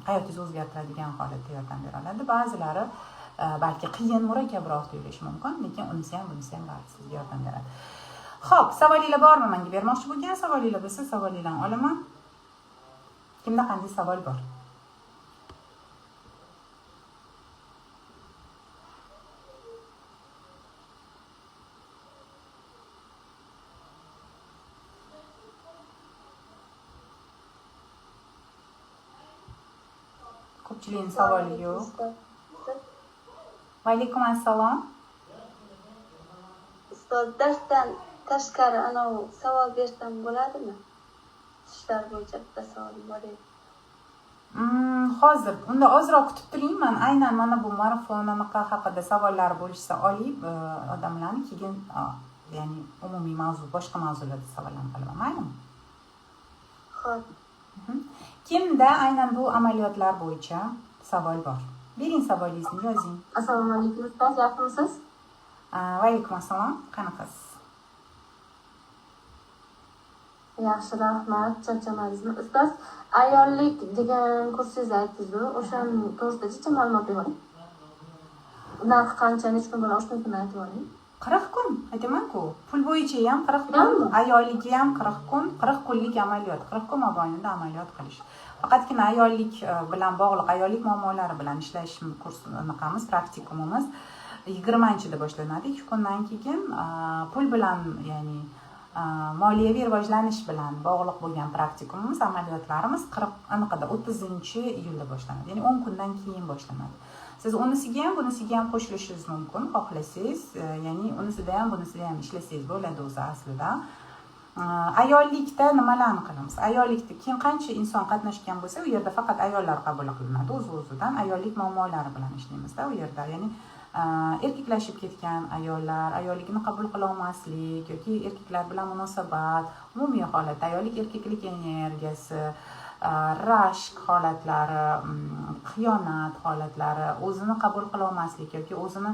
[SPEAKER 1] hayotingizni o'zgartiradigan holatda yordam bera oladi. Ba'zilari balki qiyin, murakkabroq tuyulishi mumkin, lekin unisi ham, bunisi ham baribir sizga yordam beradi. Xo'p, savolinglar bormi menga bermoqchi bo'lgan savolinglar bo'lsa, savolinglarni olaman. Kimda qanday savol bor? Ko'pchilikning savoli yo'q. Va alaykum assalom.
[SPEAKER 4] Ustoz, darsdan tashqari anavi savol bersam bo'ladimi? Ishlar bo'yicha bitta savolim bor edi.
[SPEAKER 1] Hozir unda ozroq kutib turing. Men aynan mana bu marafon anaqa haqida savollar bo'lishsa olib odamlarni keyin, ya'ni umumiy mavzu, boshqa mavzularda savollarni qilaman, maylimi?
[SPEAKER 4] Xo'p.
[SPEAKER 1] Kimda aynan bu amaliyotlar bo'yicha savol bor? Bering savolingizni, yozing.
[SPEAKER 3] Assalomu alaykum ustoz, yaxshimisiz?
[SPEAKER 1] Va alaykum assalom. Qanaqasiz?
[SPEAKER 3] Yaxshi, rahmat. Charchamadingizmi? Ustoz, ayollik degan kursingizni aytdingiz-ku, o'shaning to'g'risida jicha ma'lumot bering. Narxi qancha, necha kun bo'ladi, o'shanisini aytib yuboring.
[SPEAKER 1] 40 kun, aytaman-ku. Pul bo'yicha ham 40 kun, ayolligi ham 40 kun, 40 kunlik amaliyot, 40 kun mobaynida amaliyot qilish. Faqatgina ayollik bilan bog'liq, ayollik muammolari bilan ishlash kurs anaqamiz, praktikumimiz 20-da boshlanadi. 2 kundan keyin pul bilan, ya'ni moliyaviy rivojlanish bilan bog'liq bo'lgan praktikumimiz, amaliyotlarimiz 40 anaqada 30-iyulda boshlanadi. Ya'ni 10 kundan keyin boshlanadi. Siz unisiga ham, bunisiga ham qo'shilishingiz mumkin, xohlasangiz, ya'ni unisida ham, bunisida ham ishlasangiz bo'ladi o'zi aslida. Ayollikda nimalarni qilamiz? Ayollikda kim qancha inson qatnashgan bo'lsa, u yerda faqat ayollar qabul qilinadi o'z-o'zidan. Ayollik muammolari bilan ishlaymizda u yerda. Ya'ni erkaklashib ketgan ayollar, ayolligini qabul qila olmaslik yoki erkaklar bilan munosabat, umumiy holatda ayollik erkaklik energiyasi, rashk holatlari, xiyonat holatlari, o'zini qabul qila olmaslik yoki o'zini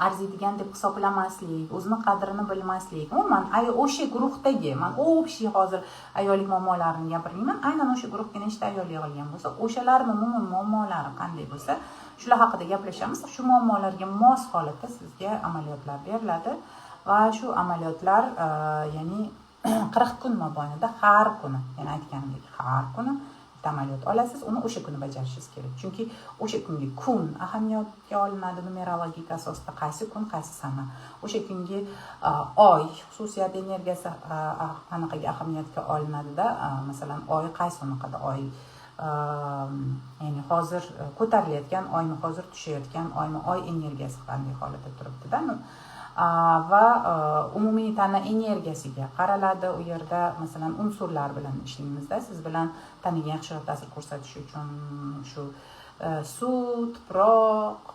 [SPEAKER 1] arziydigan deb hisoblamaslik, o'zini qadrini bilmaslik. Umuman o'sha guruhdagi, men общий hozir ayollik muammolarini gapirmayman, aynan o'sha guruhga nechta ayol yig'ilgan bo'lsa, o'shalarning umuman muammolari qanday bo'lsa, shular haqida gaplashamiz. Shu muammolarga mos holatda sizga amaliyotlar beriladi va shu amaliyotlar, ya'ni 40 kun mobaynida har kuni, ya'ni aytganimdek har kuni bitta amaliyot olasiz, uni o'sha kuni bajarishingiz kerak. Chunki o'sha kungi kun ahamiyatga olinadi numerologik asosda, qaysi kun, qaysi sana. O'sha kungi oy xususiyat energiyasi anaqaga ahamiyatga olinadida, masalan, oy qaysi unaqada oy, ya'ni hozir ko'tarilayotgan oymi, hozir tushayotgan oymi, oy energiyasi qanday holatda turibdi-da. Va umumiy tana energiyasiga qaraladi. U yerda masalan unsurlar bilan ishlaymizda, siz bilan tanaga yaxshiroq ta'sir ko'rsatish uchun shu Suv, tuproq,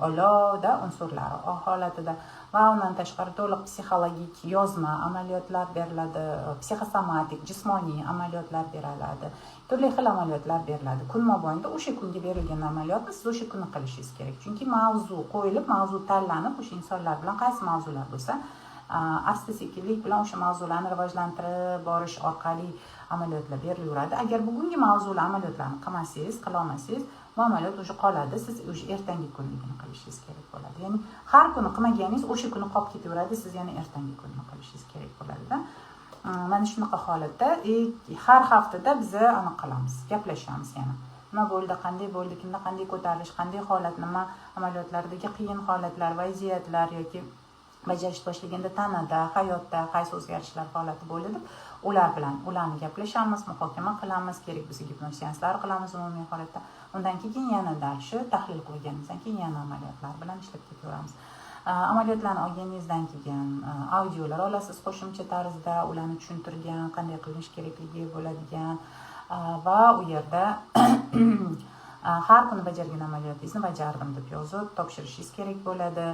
[SPEAKER 1] olovda unsurlari holatida. Va undan tashqari to'liq psixologik yozma amaliyotlar beriladi, psixosomatik, jismoniy amaliyotlar beriladi, turli xil amaliyotlar beriladi. Kun mobaynida o'sha kunga berilgan amaliyotni siz o'sha kuni qilishingiz kerak, chunki mavzu qo'yilib, mavzu tanlanib, o'sha insonlar bilan qaysi mavzular bo'lsa, asta sekinlik bilan o'sha mavzularni rivojlantirib borish orqali amaliyotlar berilaveradi. Agar bugungi mavzuli amaliyotlarni qilmasangiz, qilolmasangiz, bu amaliyot уже qoladi, siz уже ertangi kunligini qilishingiz kerak bo'ladi. Ya'ni har kuni qilmaganingiz o'sha kuni qolib ketaveradi, siz yana ertangi kunni qilishingiz kerak bo'ladida. Mana shunaqa holatda. И har haftada biza anaqa qilamiz, gaplashamiz yana: nima bo'ldi, qanday bo'ldi, kimda qanday ko'tarilish, qanday holat, nima amaliyotlardagi qiyin holatlar, vaziyatlar yoki bajarishni boshlaganda tanada, hayotda qaysi o'zgarishlar holati bo'ldi deb ular bilan ularni gaplashamiz, muhokama qilamiz, kerak bo'lsa, gipnoz seanslar qilamiz umumiy holatda. Undan keyin yana дальше tahlil qilganimizdan keyin yana amaliyotlar bilan ishlab ketaveramiz. Amaliyotlarni olganingizdan keyin audiolar olasiz qo'shimcha tarzda, ularni tushuntirgan, qanday qilinishi kerakligi bo'ladigan. Va u yerda har kuni bajargan amaliyotingizni bajardim deb yozib topshirishingiz kerak bo'ladi.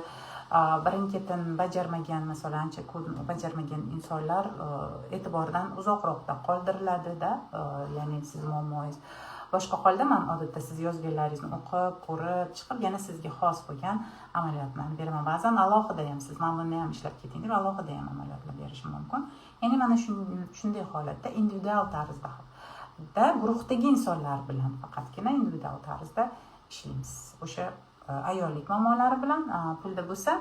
[SPEAKER 1] Birin ketin bajarmagan, masalan, ancha kun bajarmagan insonlar e'tibordan uzoqroqda qoldiriladida. Ya'ni sizni muammoyingiz boshqa holda, man odatda siz yozganlaringizni o'qib, ko'rib chiqib, yana sizga xos bo'lgan amaliyotlarni beraman. Ba'zan alohida ham siz mana buni ham ishlab keting deb alohida ham amaliyotlar berishim mumkin. Ya'ni mana shunday holatda, individual tarzda da guruhdagi insonlar bilan faqatgina individual tarzda ishlaymiz o'sha ayollik muammolari bilan. Pulda bo'lsa,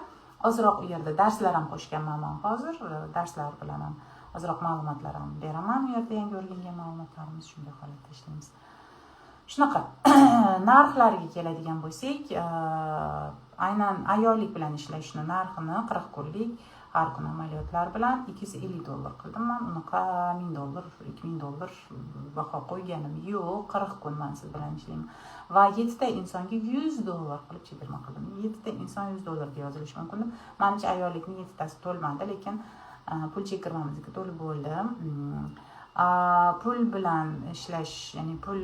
[SPEAKER 1] ozroq u yerda darslar ham qo'shganman man hozir, darslar bilan ham ozroq ma'lumotlar ham beraman u yerda, yangi o'rgangan ma'lumotlarimiz. Shunday holatda ishlaymiz. Shunaqa. Narxlariga keladigan bo'lsak, aynan ayollik bilan ishlashni narxini 40 kunlik, har kuni amaliyotlar bilan 250 dollar qildim man. Unaqa 1000 dollar, 2000 dollar baho qo'yganim yo'q. 40 kun man siz bilan ishlayman va yettita insonga 100 dollar qilib chegirma qildim. Yettita inson 100 dollarga yozilishi mumkin deb. Manimcha, ayollikni yettitasi to'lmadi, lekin pul chegirmamizniki to'lib bo'ldi. Pul bilan ishlash, ya'ni pul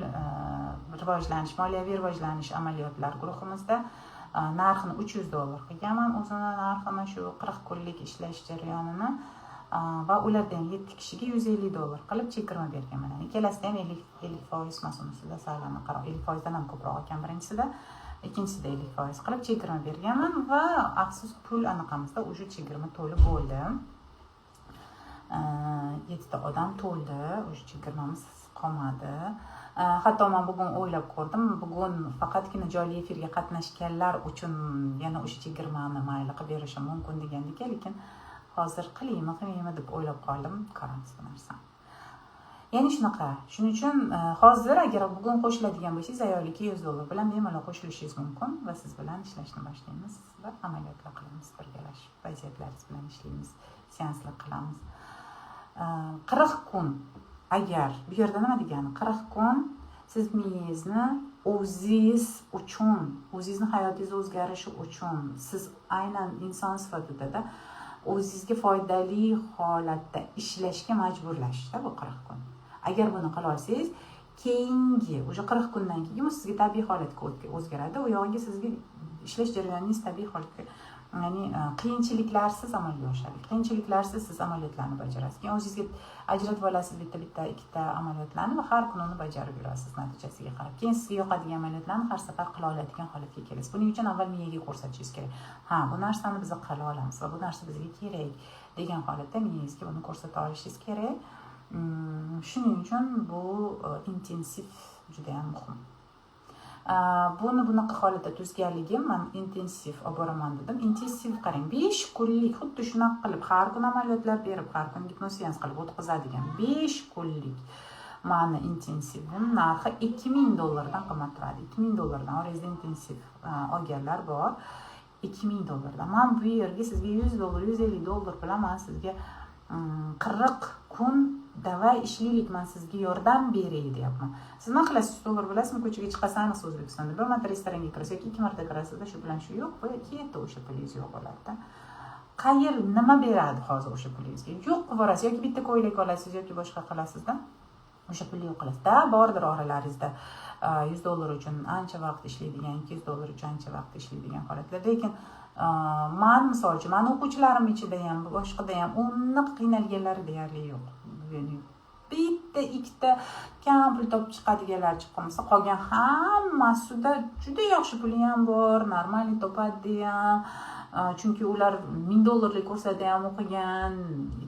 [SPEAKER 1] rivojlanish, moliyaviy rivojlanish amaliyotlar guruhimizda narxini 300 dollar qilganman o'zini narxini, shu 40 kunlik ishlash jarayonini. Va ularda ham yetti kishiga 150 dollar qilib chegirma berganman. Ya'ni ikkalasida ham 50% emas, unisida sal anaqaroq, 50%dan ham ko'proq ekan birinchisida, ikkinchisida 50% qilib chegirma berganman. Va afsus, pul anaqamizda уже chegirma to'lib bo'ldi, yettita odam to'ldi, уже chegirmamiz qolmadi. Hatto man bugun o'ylab ko'rdim, bugun faqatgina jonli efirga qatnashganlar uchun yana o'sha chegirmani mayli qilib berishim mumkin degandek, lekin hozir qilaymi, qilmaymi deb o'ylab qoldim, ko'ramiz bu narsani. Ya'ni shunaqa. Shuning uchun hozir agar bugun qo'shiladigan bo'lsangiz, ayollikka 100 dollar bilan bemalol qo'shilishingiz mumkin va siz bilan ishlashni boshlaymiz va amaliyotlar qilamiz birgalashib, vaziyatlaringiz bilan ishlaymiz, seanslar qilamiz 40 kun. Agar bu yerda nima degani? 40 kun siz miyangizni o'zingiz uchun, o'zingizni hayotingiz o'zgarishi uchun, siz aynan inson sifatidada o'zingizga foydali holatda ishlashga majburlashda bu 40 kun. Agar buni qila olsangiz, keyingi уже 40 kundan keyin bu sizga tabiiy holatga o'zgaradi. U yog'iga sizga ishlash jarayoningiz tabiiy holatga, ya'ni qiyinchiliklarsiz amalga oshadi, qiyinchiliklarsiz siz amaliyotlarni bajarasiz. Keyin o'zingizga ajratib olasiz bitta bitta, ikkita amaliyotlarni va har kuni uni bajarib yurasiz natijasiga qarab. Keyin sizga yoqadigan amaliyotlarni har safar qila oladigan holatga kelasiz. Buning uchun avval miyaga ko'rsatishingiz kerak: ha, bu narsani biz qila olamiz va bu narsa bizga kerak degan holatda miyangizga buni ko'rsata olishingiz kerak. Shuning uchun bu intensiv judayam muhim. Buni bunaqa holatda tuzganligim, man intensiv olib boraman dedim. Intensiv, qarang, 5 kunlik, xuddi shunaqa qilib har kuni amaliyotlar berib, har kuni gipnoz seans qilib o'tkazadigan 5 kunlik mani intensivim narxi 2000 dollardan qimmat turadi. 2000 dollardan orangizda intensiv olganlar bor 2000 dollardan. Man bu yerga sizga 100 dollar, 150 dollar bilan man sizga 40 kun давай ishlaylik, man sizga yordam beray deyapman. Siz nima qilasiz 100 dollar, bilasizmi? Ko'chaga chiqasiz, O'zbekistonda bir marta restoranga kirasiz yoki ikki marta kirasizda, shu bilan shu yo'q, ketdi, o'sha pulingiz yo'q bo'ladida. Qayer nima beradi hozir o'sha pulingizga? Yo'q qilib yuborasiz yoki bitta ko'ylak olasiz yoki boshqa qilasizda. O'sha pulni yo'q qilasizda. Bordir oralaringizda 100 dollar uchun ancha vaqt ishlaydigan, 200 dollar uchun ancha vaqt ishlaydigan holatlar. Lekin man, misol uchun, mani o'quvchilarim ichida ham, boshqada ham unaqa qiynalganlari deyarli yo'q. Ya'ni bitta ikkita kam pul topib chiqadiganlar chiqib qolmasa, qolgan hammasida juda yaxshi puli ham bor, нормальный topadi ham. Chunki ular 1000 dollarlik kurslarda ham o'qigan,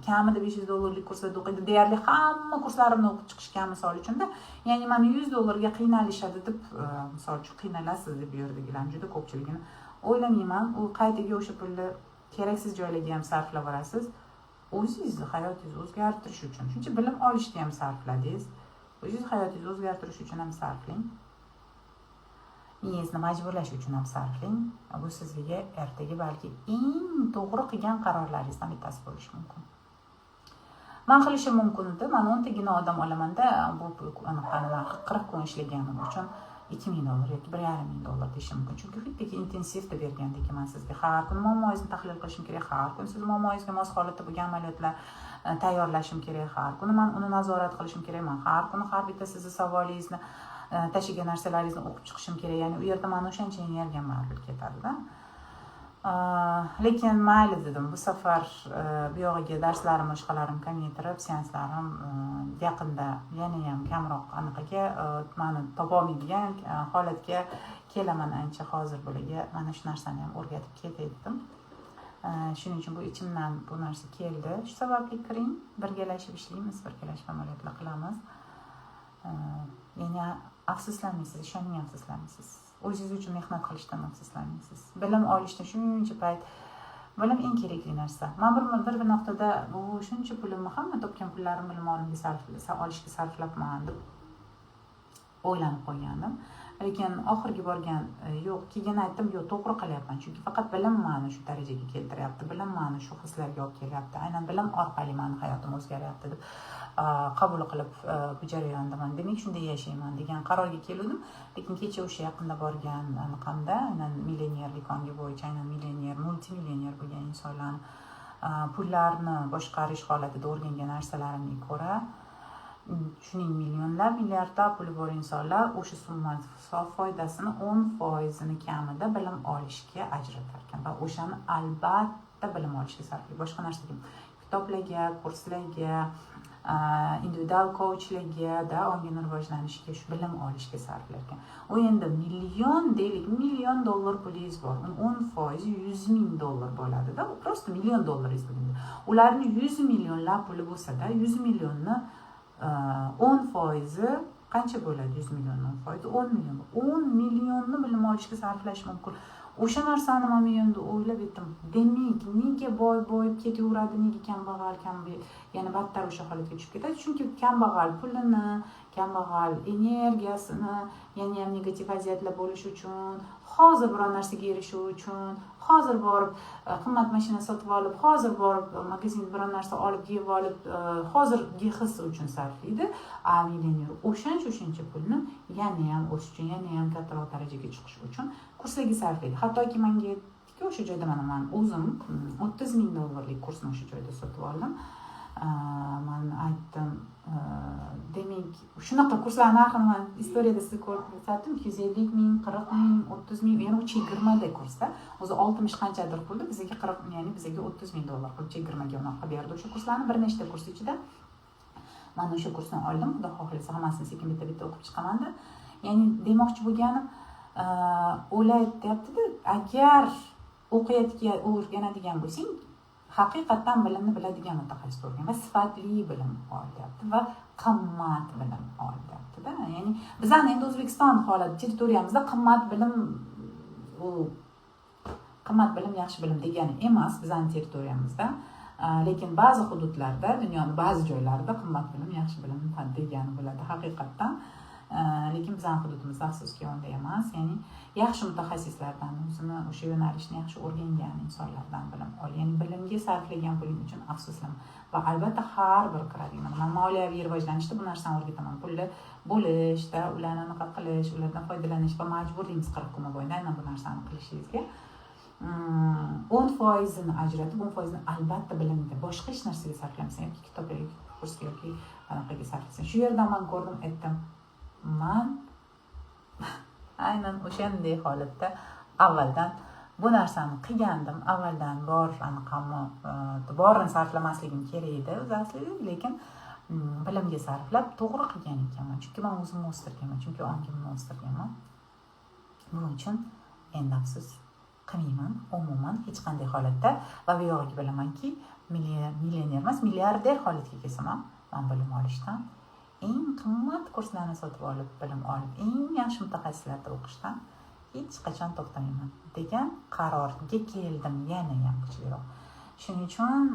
[SPEAKER 1] kamida 500 dollarlik kurslarda o'qiydi. Deyarli hamma kurslarimni o'qib chiqishgan, misol uchunda. Ya'ni mani 100 dollarga qiynalishadi deb, misol uchun, qiynalasiz deb bu yerdagilarni juda ko'pchiligini o'ylamayman. U qaytaga o'sha pulni keraksiz joylarga ham sarflab yuborasiz. O'zingizni hayotingizni o'zgartirish uchun shuncha bilim olishga ham sarfladingiz, o'zingizni hayotingizni o'zgartirish uchun ham sarflang, miyangizni majburlash uchun ham sarflang. Bu sizga ertaga balki eng to'g'ri qilgan qarorlaringizdan bittasi bo'lishi mumkin. Man qilishim mumkin edi, man 10 tagina odam olamanda, bu anaqani narxi 40 kun ishlaganim uchun 2000 dollar yoki 1500 dollar deyishim mumkin. Chunki xuddiki intensivda bergandek, man sizga har kuni muammoyingizni tahlil qilishim kerak, har kuni sizni muammoyingizga mos holatda bo'lgan amaliyotlar tayyorlashim kerak, har kuni man uni nazorat qilishim kerak, man har kuni har bitta sizni savolingizni, tashlagan narsalaringizni o'qib chiqishim kerak. Ya'ni u yerda mani o'shancha energiyam baribir ketadida. Lekin mayli dedim, bu safar bu yog'iga darslarim, boshqalarim kamaytirib, seanslarim yaqinda yanayam kamroq anaqaga, mani topolmaydigan holatga kelaman ancha. Hozir bularga mana shu narsani ham o'rgatib ketay dedim. Shuning uchun bu ichimdan bu narsa keldi, shu sababli kiring, birgalashib ishlaymiz, birgalashib amaliyotlar qilamiz. Ya'ni afsuslanmaysiz, ishoning, afsuslanmaysiz. O'zingiz uchun mehnat qilishdan afsuslanmaysiz, bilim olishdan. Shuncha payt bilim eng kerakli narsa. Man bir nuqtada bu shuncha pulimni, hamma topgan pullarimni bilim olishga sarflabman deb o'ylanib qolgandim. Lekin oxirgi borgan yo'q, keyin aytdim: yo'q, to'g'ri qilyapman, chunki faqat bilim mani shu darajaga keltiryapti, bilim mani shu hislarga olib kelyapti, aynan bilim orqali mani hayotim o'zgaryapti deb qabul qilib, bu jarayonda man demak shunday yashayman degan qarorga keluvdim. Lekin kecha o'sha yaqinda borgan anaqamda aynan millionerlik ongi bo'yicha, aynan millioner, multimillioner bo'lgan insonlarni pullarni boshqarish holatida o'rgangan narsalarimga ko'ra, shuning millionlab, milliardlab puli bor insonlar o'sha summa sof foydasini 10%ini kamida bilim olishga ajratar ekan va o'shani albatta bilim olishga sarflaydi, boshqa narsaga, kitoblarga, kurslarga, individual coachlarga da, ongini rivojlanishiga, shu bilim olishga sarflar ekan. U endi million deylik, million dollar pulingiz bor, uni 10% 100 000 dollar bo'ladida. U просто million dollaringiz bo'lganda, ularni 100 millionlab puli bo'lsada, 100 millionni 10% qancha bo'ladi? 100 millionni 10% 10 million. 10 millionni bilim olishga sarflash mumkin. O'sha narsani man miyamda o'ylab aytdim: demak, nega boy boyib ketaveradi, nega kambag'al yana battar o'sha holatga tushib ketadi? Chunki kambag'al pulini, kambag'al energiyasini yana ham negativ vaziyatlar bo'lishi uchun, hozir biror narsaga erishuv uchun, hozir borib qimmat mashina sotib olib, hozir borib magazinda biror narsa olib yeb olib, hozirgi his uchun sarflaydi. A millioner o'shancha o'shancha pulni yana ham o'sish uchun, yana ham kattaroq darajaga chiqish uchun kurslarga sarflaydi. Hattoki manga aytdiki o'sha joyda, mana man o'zim 30 000 dollarlik kursni o'sha joyda sotib oldim. Man aytdim, demak, shunaqa kurslarni narxini man istoriyada sizga ko'rsatdim: 250 000, 40 000, 30 000. Ya'ni u chegirmada kursda o'zi oltmish qanchadir puldi, bizga 40, ya'ni bizga 30 000 dollar qilib chegirmaga unaqa berdi o'sha kurslarni bir nechta kurs ichida. Man o'sha kursni oldim, xudo xohlasa, hammasini sekin bitta bitta o'qib chiqamanda. Ya'ni demoqchi bo'lganim, ular aytyaptida, agar o'qiyotgan, o'rganadigan bo'lsang, haqiqatdan bilimni biladigan mutaxassis o'rgan va sifatli bilim ol deyapti va qimmat bilim ol deyaptida. Ya'ni bizani endi O'zbekiston holati, territoriyamizda qimmat bilim, u qimmat bilim yaxshi bilim degani emas bizani territoriyamizda. Lekin ba'zi hududlarda, dunyoni ba'zi joylarida qimmat bilim yaxshi bilim degani bo'ladi haqiqatdan. Lekin bizani hududimizda, afsuski, unday emas. Ya'ni yaxshi mutaxassislardan, o'zini o'sha yo'nalishni yaxshi o'rgangan insonlardan bilim ol. Ya'ni bilimga sarflagan puling uchun afsuslama. Va albatta har bir kiradigan, man moliyaviy rivojlanishda bu narsani o'rgataman, pulni bo'lishda, ularni anaqa qilish, ulardan foydalanish va majburlaymiz 40 kun mobaynida aynan bu narsani qilishingizga. 10%ini ajratib, 10%ini albatta bilimga, boshqa hech narsaga sarflamasang, yoki kitobga, yoki kursga, yoki anaqaga sarflasang. Shu yerdan man ko'rdim, aytdim, man aynan o'shanday holatda avvaldan bu narsani qilgandim, avvaldan bor anaqamni borini sarflamasligim kerak edi o'zi aslida, lekin bilimga sarflab to'g'ri qilgan ekanman, chunki man o'zimni o'stirganman, chunki ongimni o'stirganman. Buning uchun endi afsus qilmayman umuman hech qanday holatda. Va bu yog'iga bilamanki, millioner emas, milliarder holatga kelsam ham, man bilim olishdan, eng qimmat kurslarni sotib olib bilim olib, eng yaxshi mutaxassislarda o'qishdan hech qachon to'xtamayman degan qarorga keldim, yana ham kuchliroq. Shuning uchun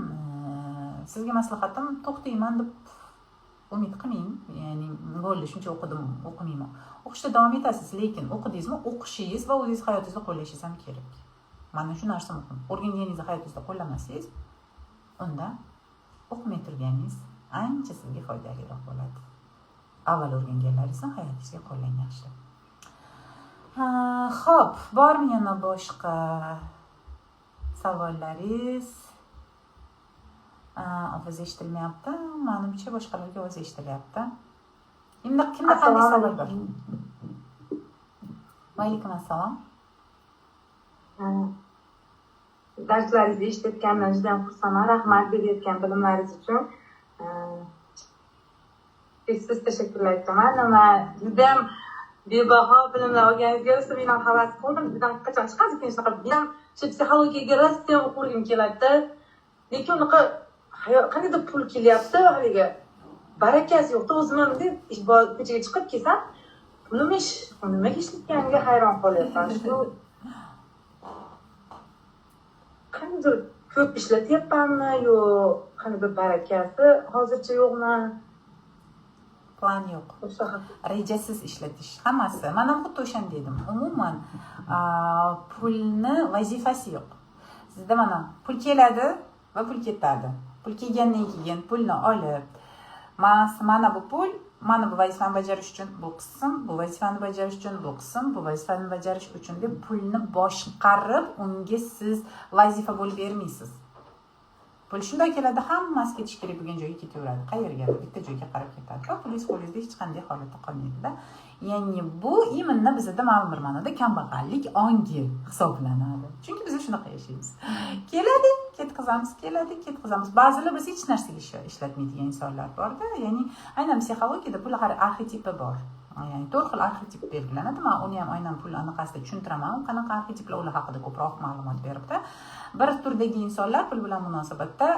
[SPEAKER 1] sizga maslahatim, to'xtayman deb umid qilmang, ya'ni bo'ldi, shuncha o'qidim, o'qimayman. O'qishda davom etasiz, lekin o'qidingizmi, o'qishingiz va o'zingiz hayotingizda qo'llashingiz ham kerak. Mana shu narsa muhim. O'rganganingizni hayotingizda qo'llamasangiz, unda o'qimay turganingiz ancha sizga foydaliroq bo'ladi. Avval o'rganganlaringizni hayotingizga qo'llang yaxshilab. Ho'p, bormi yana boshqa savollaringiz? Ovoz eshitilmayapti. Manimcha, boshqalarga ovoz eshitilyapti. Endi kimda qanday savol bor? Va alaykum assalom.
[SPEAKER 5] Darslaringizni eshitayotganimdan juda ham xursandman. Rahmat berayotgan bilimlaringiz uchun. Cheksiz tashakkurlar aytaman. Nima, judayam bebaho bilimlar olganingizga rosa men ham havas qildim. Juda qachon chiqasiz ekan shunaqa? Men ham shu psixologiyaga rosa ham o'qigim keladida. Lekin unaqa qandaydir pul kelyapti, haligi barakasi yo'qda. O'zim ham bunday ko'chaga chiqib kelsam, pulim ish nimaga ishlatganimga hayron qolyapman. Shu qandaydir ko'p ishlatyapmanmi yo qandaydir barakasi hozircha yo'qmi?
[SPEAKER 1] Plan yo'q.
[SPEAKER 5] O'sha haqida.
[SPEAKER 1] Rejasiz ishlatish hammasi. Man ham xuddi o'shanda edim. Umuman pulni vazifasi yo'q sizda. Mana pul keladi va pul ketadi. Pul kelgandan keyin pulni olib, mana bu pul mana bu vazifani bajarish uchun, bu qism bu vazifani bajarish uchun, bu qism bu vazifani bajarish uchun deb pulni boshqarib, unga siz vazifa bo'lib bermaysiz. Pul shunday keladi, hammasi ketishi kerak bo'lgan joyga ketaveradi, qayergadir bitta joyga qarab ketadi va pulingiz qo'lingizda hech qanday holatda qolmaydida. Ya'ni bu именно bizada ma'lum bir ma'noda kambag'allik ongi hisoblanadi, chunki biz shunaqa yashaymiz: keladi, ketkazamiz, keladi, ketkazamiz. Ba'zilar biz hech narsaga ishlatmaydigan insonlar borda. Ya'ni aynan psixologiyada pul arxetipi bor, ya'ni to'rt xil arxetip belgilanadi. Man uni ham aynan pul anaqasida tushuntiraman, u qanaqa arxetiplar, ular haqida ko'proq ma'lumot beribdi. Bir turdagi insonlar pul bilan munosabatda,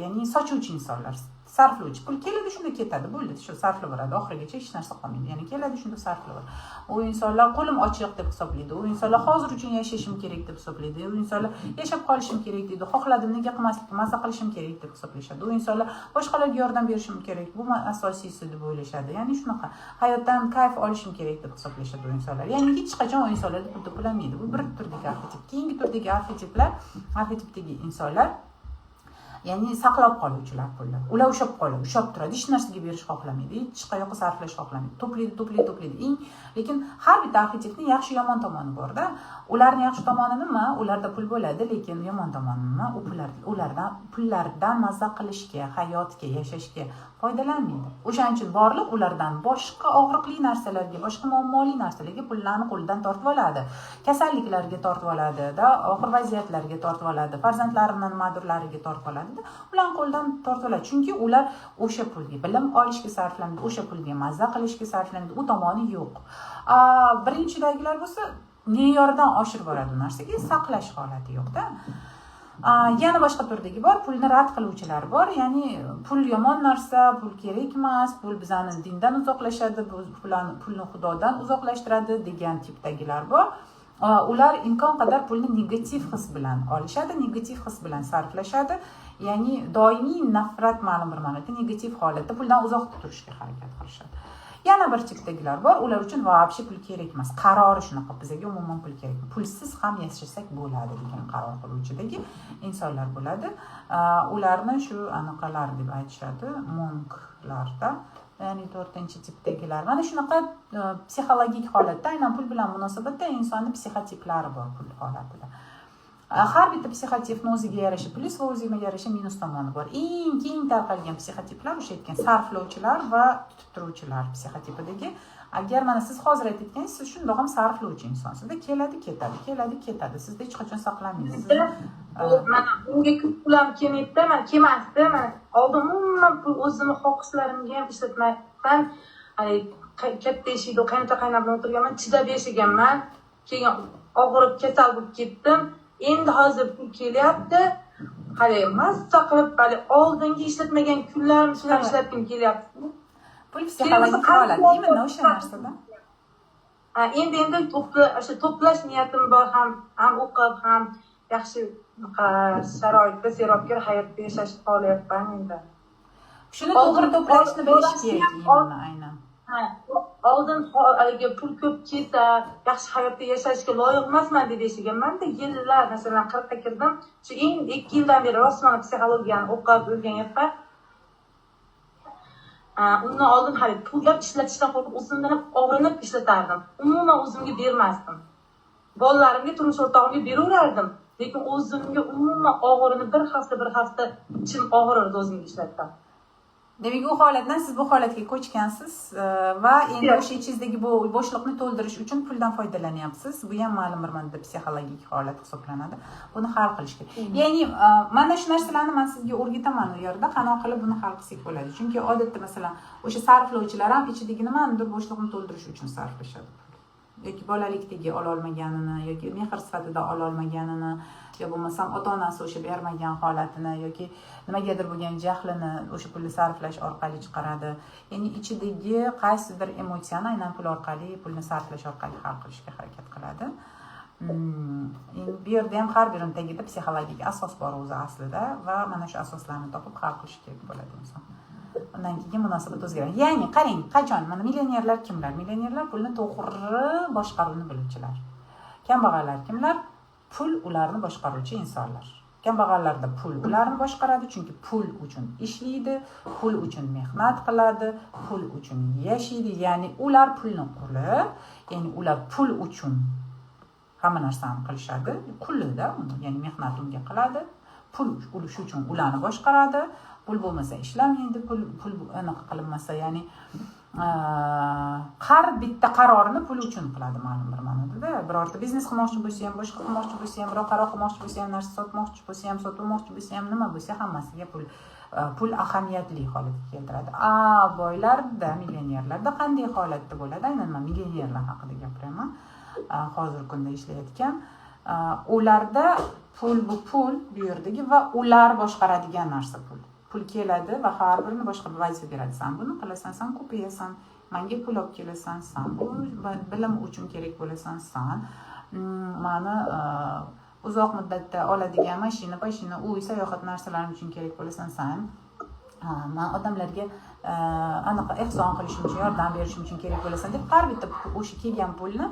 [SPEAKER 1] ya'ni sochuvchi insonlar, sarflovchi. Pul keladi, shunda ketadi, bo'ldi, shu sarflaveradi, oxirigacha hech narsa qolmaydi. Ya'ni keladi, shunda sarflaveradi. U insonlar qo'lim ochiq deb hisoblaydi. U insonlar hozir uchun yashashim kerak deb hisoblaydi. U insonlar yashab qolishim kerak deydi, xohladim, nega qilmaslik, maza qilishim kerak deb hisoblashadi. U insonlar boshqalarga yordam berishim kerak, bu asosiysi deb o'ylashadi. Ya'ni shunaqa hayotdan kayf olishim kerak deb hisoblashadi u insonlar. Ya'ni hech qachon u insonlarda pul to'planmaydi. Bu bir turdagi arxetip. Keyingi turdagi arxetiplar, arxetipdagi insonlar, ya'ni saqlab qoluvchilar. Pulni ular ushlab qoladi, ushlab turadi, hech narsaga berish xohlamaydi, hech qayoqqa sarflash xohlamaydi, to'playdi, to'playdi, to'playdi. Eng lekin har bitta arxetipni yaxshi, yomon tomoni borda. Ularni yaxshi tomoni nima? Ularda pul bo'ladi. Lekin yomon tomoni nima? U pullar, ulardan, pullardan maza qilishga, hayotga, yashashga foydalanmaydi. O'shaning uchun borliq ulardan boshqa og'riqli narsalarga, boshqa muammoli narsalarga pullarni qo'lidan tortib oladi, kasalliklarga tortib oladida, og'ir vaziyatlarga tortib oladi, farzandlarini nimadirlariga tortib oladida, ularni qo'lidan tortib oladi, chunki ular o'sha pulga bilim olishga sarflanadi, o'sha pulga mazza qilishga sarflanadi, u tomoni yo'q. Birinchidagilar bo'lsa me'yordan oshirib boradi, u narsaga saqlash holati yo'qda. Yana boshqa turdagi bor, pulni rad qiluvchilar bor. Ya'ni pul yomon narsa, pul kerak emas, pul bizani dindan uzoqlashadi, pulni xudodan uzoqlashtiradi degan tipdagilar bor. Ular imkon qadar pulni negativ his bilan olishadi, negativ his bilan sarflashadi. Ya'ni doimiy nafrat, ma'lum bir ma'noda negativ holatda puldan uzoqda turishga harakat qilishadi. Yana bir tipdagilar bor, ular uchun вообще pul kerak emas, qarori shunaqa, bizaga umuman pul kerak, pulsiz ham yashasak bo'ladi degan qaror qiluvchidagi insonlar bo'ladi. Ularni shu anaqalar deb aytishadi, monklarda, ya'ni to'rtinchi tipdagilar. Mana shunaqa psixologik holatda, aynan pul bilan munosabatda insonni psixotiplari bor pul holatida. Har bitta psixotipni o'ziga yarasha plyus va o'ziga yarasha minus tomoni bor. Eng keng tarqalgan psixotiplar o'sha aytgan sarflovchilar va tutib turuvchilar psixotipidagi. Agar mana siz hozir aytayotganingiz, siz shundoq ham sarflovchi insonsizda, keladi ketadi, keladi ketadi, sizda hech qachon saqlanmaysiz.
[SPEAKER 5] Mana unga ko'p pul ham kelmaydida, man kelmasdi. Man oldin umuman pul o'zimni xohishlarimga ham ishlatmasdan, katta eshikda qaynota qaynona bilan o'tirganman, chidab yashaganman. Keyin og'rib kasal bo'lib ketdim. Endi hozir pul kelyapti. Hali mazza qilib, hali oldingi ishlatmagan kunlarim ichida ishlatgim kelyapti.
[SPEAKER 1] Pul psixologik holat, именно o'sha narsada.
[SPEAKER 5] Ha, endi o'sha to'plash niyatim bor, ham o'qib, ham yaxshi sharoitda serobkor hayotda yashashni xohlayapman endi.
[SPEAKER 1] Shuni to'g'ri to'plashni bilish kerak, imенно, aynan.
[SPEAKER 5] Ha, oldin haligi pul ko'p kelsa, yaxshi hayotda yashashga loyiq emasman deb yashaganman-da, yillar, masalan, 40 ga kirdim. Shu eng 2 yildan beri rostmana psixologiyani o'qib o'rganyapman. Undan oldin hali pullab ishlatishdan qo'rqib, o'zimdan ham og'rinib ishlatardim. Umuman o'zimga bermasdim. Bolalarimga, turmush o'rtog'imga beraverardim, lekin o'zimga umuman og'rinib bir hafta ichim og'rirdi o'zimga ishlatdim.
[SPEAKER 1] Demak, u holatdan siz bu holatga ko'chgansiz va endi o'sha ichingizdagi bu bo'shliqni to'ldirish uchun puldan foydalanyapsiz. Bu ham ma'lum bir ma'noda psixologik holat hisoblanadi. Buni hal qilish kerak. Ya'ni mana shu narsalarni men sizga o'rgataman u yerda, qanaqa qilib buni hal qilsak bo'ladi. Chunki odatda masalan, o'sha sarflovchilar ham ichidagi nimanidir bo'shliqni to'ldirish uchun sarflashadi. Yoki bolalikdagi ola olmaganini, yoki mehr sifatida ola olmaganini, yo bo'lmasam ota-onasi o'sha bermagan holatini, yoki nimagadir bo'lgan jahlini o'sha pulni sarflash orqali chiqaradi. Ya'ni ichidagi qaysidir emotsiyani aynan pul orqali, pulni sarflash orqali hal qilishga harakat qiladi. Endi bu yerda ham har birini tagida psixologik asos bor o'zi aslida va mana shu asoslarni topib hal qilish kerak bo'ladi inson. Undan keyin munosabat o'zgaradi. Ya'ni qarang, qachon mana millionerlar kimlar? Millionerlar pulni to'g'ri boshqaruvni biluvchilar. Kambag'allar kimlar? Pul ularni boshqaruvchi insonlar. Kambag'allarda pul ularni boshqaradi, chunki pul uchun ishlaydi, pul uchun mehnat qiladi, pul uchun yashaydi. Ya'ni ular pulni quli, ya'ni ular pul uchun hamma narsani qilishadi. Qulida uni, ya'ni mehnat unga qiladi. Pul shu uchun ularni boshqaradi. Pul bo'lmasa ishlamaydi, pul anaqa qilinmasa, ya'ni har bitta qarorini pul uchun qiladi ma'lum bir ma'noda. Birorta biznes qilmoqchi bo'lsa ham, boshqa qilmoqchi bo'lsa ham, biror qaror qilmoqchi bo'lsa ham, narsa sotmoqchi bo'lsa ham, sotmoqchi bo'lsa ham, nima bo'lsa hammasiga pul ahamiyatli holatga keltiradi. Boylarda, millionerlarda qanday holatda bo'ladi? Aynan men millionerlar haqida gapiraman. Hozirgi kunda ishlayotgan ularda pul bu pul bu yerdagi va ular boshqaradigan narsa pul. Pul keladi va har birini boshqa bir vazifa beradi. Sen buni qilasan, sen ko'payasan, menga pul olib kelasan, sen bu bilim uchun kerak bo'lasan, sen mani uzoq muddatda oladigan mashina, pashina, uy, sayohat narsalarim uchun kerak bo'lasan, sen men odamlarga anaqa ehson qilishim uchun, yordam berishim uchun kerak bo'lasan deb har bitta o'sha kelgan pulni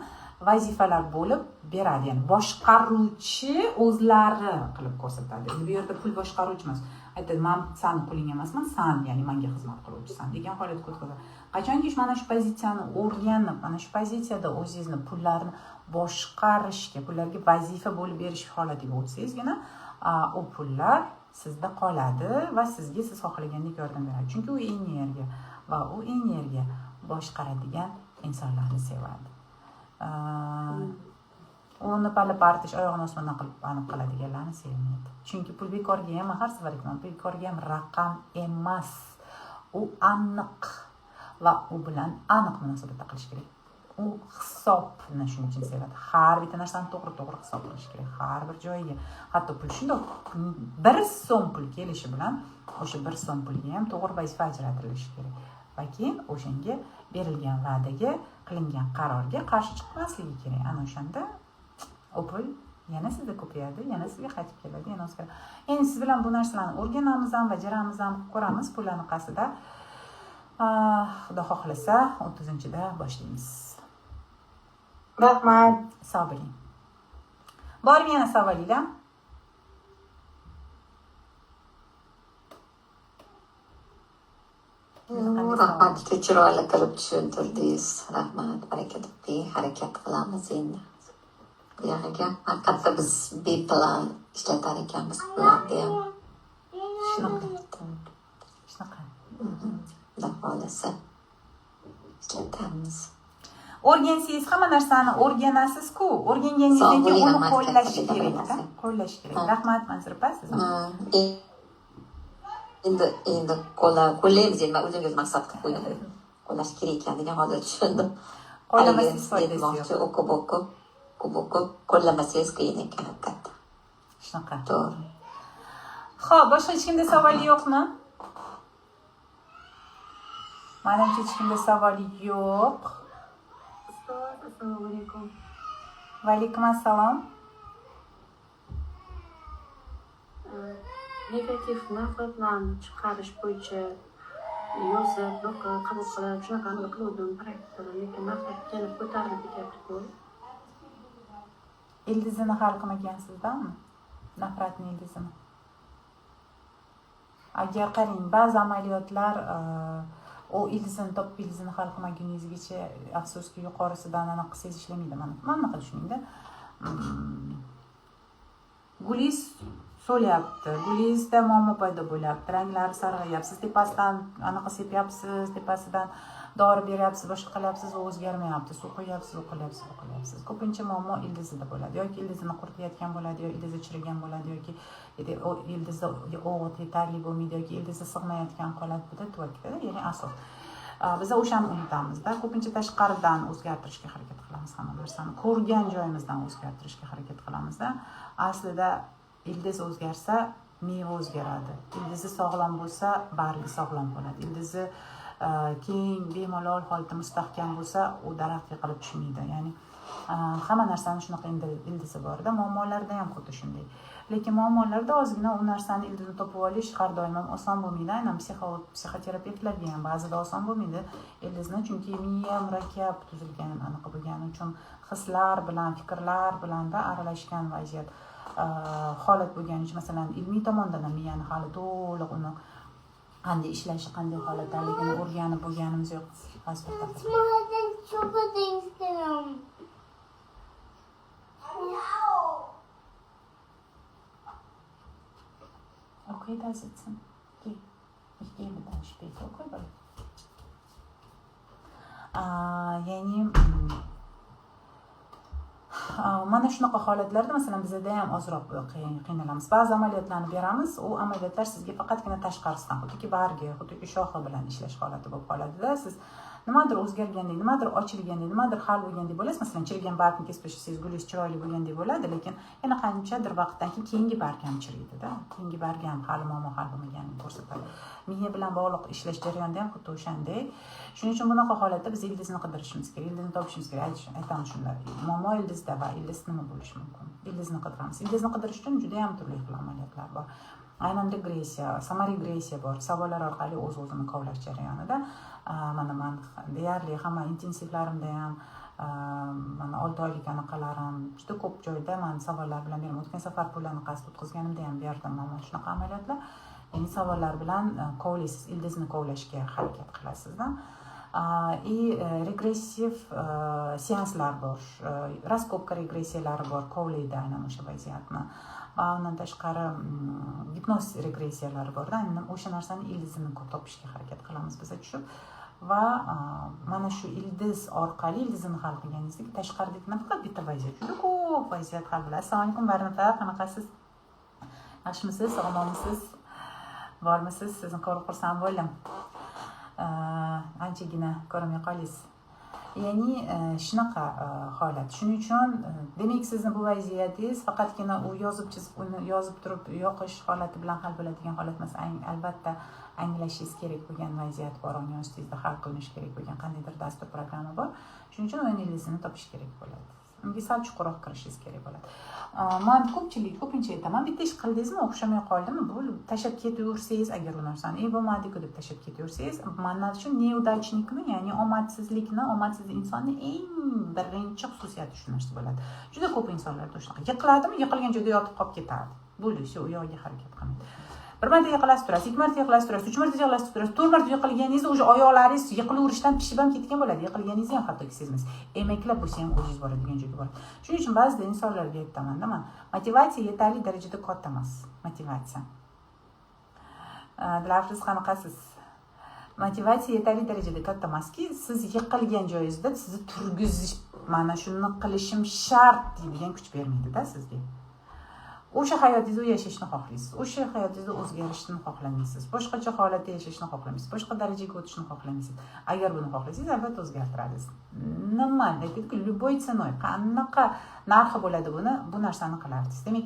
[SPEAKER 1] vazifalar bo'lib beradi. Ya'ni boshqaruvchi o'zlari qilib ko'rsatadi. Endi bu yerda pul boshqaruvchi emas. Aytadi, men seni quling emasman, sen, ya'ni menga xizmat qiluvchisan degan holatga o'tkazadi. Qachonki mana shu pozitsiyani o'rganib, mana shu pozitsiyada o'zingizni pullarni boshqarishga, pullarga vazifa bo'lib berish holatiga o'tsangizgina, u pullar sizda qoladi va sizga siz xohlagandek yordam beradi. Chunki u energiya va u energiya boshqaradigan insonlarni sevadi. Uni pali partish oyog'ini osmondan qilib aniq qiladiganlarni sevmaydi. Chunki pul bekorga ham, har safar aytaman, bekorga ham raqam emas. U aniq va u bilan aniq munosabatda qilish kerak. U hisobni shuning uchun sevadi. Har bitta narsani to'g'ri-to'g'ri hisob qilish kerak, har bir joyiga. Hatto pul shundoq 1 so'm pul kelishi bilan o'sha 1 so'm pulga ham to'g'ri vazifa ajratilishi kerak. Va keyin o'shanga berilgan va'daga, qilingan qarorga qarshi chiqmasligi kerak. Ana o'shanda u pul yana sizda ko'payadi, yana sizga qaytib keladi, yana o'zgaradi. Endi siz bilan bu narsalarni o'rganamiz ham, bajaramiz ham, ko'ramiz pul anaqasida. Xudo xohlasa 30-da boshlaymiz.
[SPEAKER 5] Rahmat.
[SPEAKER 1] Sog' bo'ling. Bormi yana savolinglar?
[SPEAKER 6] Rahmat, juda chiroyli qilib tushuntirdingiz. Rahmat, baraka toping, harakat qilamiz endi. Buyog'iga haqiqatda biz beplan ishlatar ekanmiz bularni ham.
[SPEAKER 1] Shunaqa, shunaqa.
[SPEAKER 6] Xudo xohlasa ishlatamiz.
[SPEAKER 1] O'rgansangiz, hamma narsani o'rganasiz-ku. O'rganganingizdan
[SPEAKER 6] Sog'
[SPEAKER 1] keyin
[SPEAKER 6] bo'ling,
[SPEAKER 1] uni
[SPEAKER 6] rahmat,
[SPEAKER 1] qo'llash
[SPEAKER 6] katta
[SPEAKER 1] kerak-da.
[SPEAKER 6] narsa.
[SPEAKER 1] Qo'llash kerak.
[SPEAKER 6] Ha.
[SPEAKER 1] Rahmat, Manzura opa, sizga.
[SPEAKER 6] Endi qo'llaymiz endi. Man o'zimga o'zim maqsad qilib qo'ydim, qo'llash kerak ekan degan, hozir tushundim.
[SPEAKER 1] Qo'llamasangiz foydasi yo'q.
[SPEAKER 6] Aytmoqchi, o'qib o'qib o'qib o'qib qo'llamasangiz qiyin ekan haqiqatda.
[SPEAKER 1] Shunaqa.
[SPEAKER 6] To'g'ri.
[SPEAKER 1] Xo'p, boshqa hech kimda savol yo'qmi? Manimcha, hech kimda savol yo'q.
[SPEAKER 3] Ustoz, assalomu alaykum.
[SPEAKER 1] Va alaykum assalom.
[SPEAKER 3] Negativ nafratlarni chiqarish bo'yicha yozib, o'qib, qabul qilib, shunaqa aniq qiluvdim praktikada, lekin nafrat kelib ko'tarilib ketyapti-ku.
[SPEAKER 1] Ildizini hal qilmagansizdanmi? Nafratni ildizini. Agar qarang, ba'zi amaliyotlar u ildizini topib, ildizini hal qilmaguningizgacha, afsuski, yuqorisidan anaqa qilsangiz ishlamaydi. Mana bunaqa tushuningda. Gulingiz so'lyapti, gulingizda muammo paydo bo'lyapti, ranglari sarg'ayapti, siz tepasidan anaqa sepyapsiz, tepasidan dori beryapsiz, boshqa qilyapsiz, u o'zgarmayapti, suv quyapsiz, u qilyapsiz, bu qilyapsiz. Ko'pincha muammo ildizida bo'ladi, yoki ildizini quritayotgan bo'ladi, yo ildizi chirigan bo'ladi, yoki u ildizda o'g'it yetarli bo'lmaydi, yoki ildizi sig'mayotgan holatida tuvakda, ya'ni asos. Biza o'shani unutamizda, ko'pincha tashqaridan o'zgartirishga harakat qilamiz hamma narsani, ko'rgan joyimizdan o'zgartirishga harakat qilamizda. Aslida ildiz o'zgarsa, meva o'zgaradi. Ildizi sog'lom bo'lsa, bargi sog'lom bo'ladi. Ildizi keng, bemalol holatda mustahkam bo'lsa, u daraxt yiqilib tushmaydi. Ya'ni hamma narsani shunaqa ildizi borda, muammolarda ham xuddi shunday. Lekin muammolarda ozgina u narsani ildizini topib olish har doim ham oson bo'lmaydi. Aynan psixolog, psixoterapevtlarga ham ba'zida oson bo'lmaydi ildizni, chunki miya murakkab tuzilgan, anaqa bo'lgani uchun hislar bilan, fikrlar bilanda aralashgan vaziyat, holat bo'lgani uchun, masalan, ilmiy tomondan ham miyani hali to'liq uni qanday ishlashi, qanday holatdaligini o'rganib bo'lganimiz yo'q. Hozir bir daqiqa.
[SPEAKER 2] Smaden çok istiyorum.
[SPEAKER 1] Okay, da sitzen. Geh. Ich gehe mit dann später. Okay, bye. Ya'ni mana shunaqa holatlarda, masalan, bizada ham ozroq qiynalamiz. Ba'zi amaliyotlarni beramiz, u amaliyotlar sizga faqatgina tashqarisidan, xuddiki bargi, xuddiki shoxi bilan ishlash holati bo'lib qoladida. Siz nimadir o'zgargandek, nimadir ochilgandek, nimadir hal bo'lgandek bo'lasiz. Masalan, chirigan bargni kesib tashlasangiz, gulingiz chiroyli bo'lgandek bo'ladi, lekin yana qanchadir vaqtdan keyin keyingi barg ham chiriydi-da. Keyingi barg ham hali muammo hal bo'lmaganini ko'rsatadi. Miya bilan bog'liq ishlash jarayonida ham xuddi o'shanday. Shuning uchun bunaqa holatda biz ildizni qidirishimiz kerak, ildizni topishimiz kerak. Aytamiz shunda, muammo ildizda va ildiz nima bo'lishi mumkin? Ildizni qidiramiz. Ildizni qidirish uchun juda ham turli xil amaliyotlar bor. Aynan regressiya, samoregressiya bor. Savollar orqali o'z-o'zini kovlash jarayonida. Mana man deyarli hamma intensivlarimda ham, mana 6 oylik anaqalarim, juda ko'p joyda man savollar bilan beraman. O'tgan safar pul anaqasida o'tkazganimda ham berdim mana shunaqa amaliyotlar. Ya'ni savollar bilan kovlaysiz, ildizni kovlashga harakat qilasizda. И regressiv seanslar bor, раскопка regressiyalari bor, kovlaydi aynan o'sha vaziyatni. Va undan tashqari gipnoz regressiyalari borda, aynan o'sha narsani ildizini topishga harakat qilamiz biza tushib. Va mana shu ildiz orqali ildizini hal qilganingizda tashqaridagi nafaqat bitta vaziyat, juda ko'p vaziyat hal bo'ladi. Assalomu alaykum, Barno opa, qanaqasiz? Yaxshimisiz, sog'lomisiz? Bormisiz? Sizni ko'rib xursand bo'ldim. Anchagina ko'rmay qoldingiz. Ya'ni shunaqa holat. Shuning uchun demak sizni bu vaziyatingiz faqatgina u yozib chizib, uni yozib turib yoqish holati bilan hal bo'ladigan holat emas. Albatta anglashingiz kerak bo'lgan vaziyat bor, ong ostingizda hal qilinishi kerak bo'lgan qandaydir dastur, programma bor. Shuning uchun uni ildizini topish kerak bo'ladi. Unga sal chuqurroq kirishingiz kerak bo'ladi. Man ko'pincha aytaman, bitta ish qildingizmi, o'xshamay qoldimi, bu tashlab ketaversangiz, agar u narsani bo'lmadi-ku deb tashlab ketaversangiz, mana shu неудачник ni, ya'ni omadsizlikni, omadsiz insonni eng birinchi xususiyati shu narsa bo'ladi. Juda ko'p insonlarda shunaqa. Yiqiladimi, yiqilgan joyda yotib qolib ketadi. Bo'ldi, shu u yog'iga harakat qilmaydi. Bir marta yiqilasiz, turasiz, 2 marta yiqilasiz, turasiz, 3 marta yiqilasiz, turasiz, 4 marta yiqilganingizda o'sha oyoqlaringiz yiqilaverishdan pishib ham ketgan bo'ladi. Yiqilganingizni ham hattoki sezmaysiz. Emaklab bo'lsa ham o'zingiz boradigan joyga boradi. Shuning uchun ba'zida insonlarga aytaman-da man, motivatsiya yetarli darajada katta emas. Motivatsiya. Dilafruz, qanaqasiz? Motivatsiya yetarli darajada katta emaski, siz yiqilgan joyingizda sizni turgizish, mana shuni qilishim shart deydigan kuch bermaydi-da sizga. O'sha hayotingizda yashashni xohlaysiz, o'sha hayotingizda o'zgarishni xohlamaysiz, boshqacha holatda yashashni xohlamaysiz, boshqa darajaga o'tishni xohlamaysiz. Agar buni xohlasangiz, albatta o'zgartirasiz. Nima aytdik-ku, любой ценой, qanaqa narxi bo'ladi buni, bu narsani qilardingiz. Demak,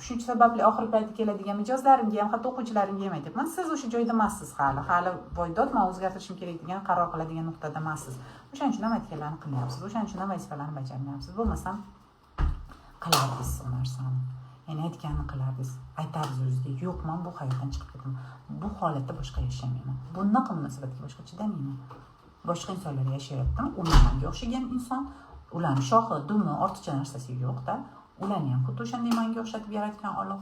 [SPEAKER 1] shu sababli oxirgi paytda keladigan mijozlarimga ham, hatto o'quvchilarimga ham aytyapman, siz o'sha joyda emassiz hali, hali voydod man o'zgartirishim kerak degan qaror qiladigan nuqtada emassiz. O'shaning uchun ham aytganlarni qilmayapsiz, o'shaning uchun ham vazifalarni bajarmayapsiz. Bo'lmasam qilardingiz u narsani. Ya'ni aytganini qilardingiz. Aytardingiz o'zizga, yo'q, men bu hayotdan chiqib ketaman. Bu holatda boshqa yashamayman. Bunaqa munosabatga boshqa chidamayman. Boshqa insonlar yashayaptimi? Ular menga o'xshagan inson, ularning shoxi, dumi, ortiqcha narsasi yo'q-da. Ularni ham xuddi o'shanday menga o'xshatib yaratgan Alloh.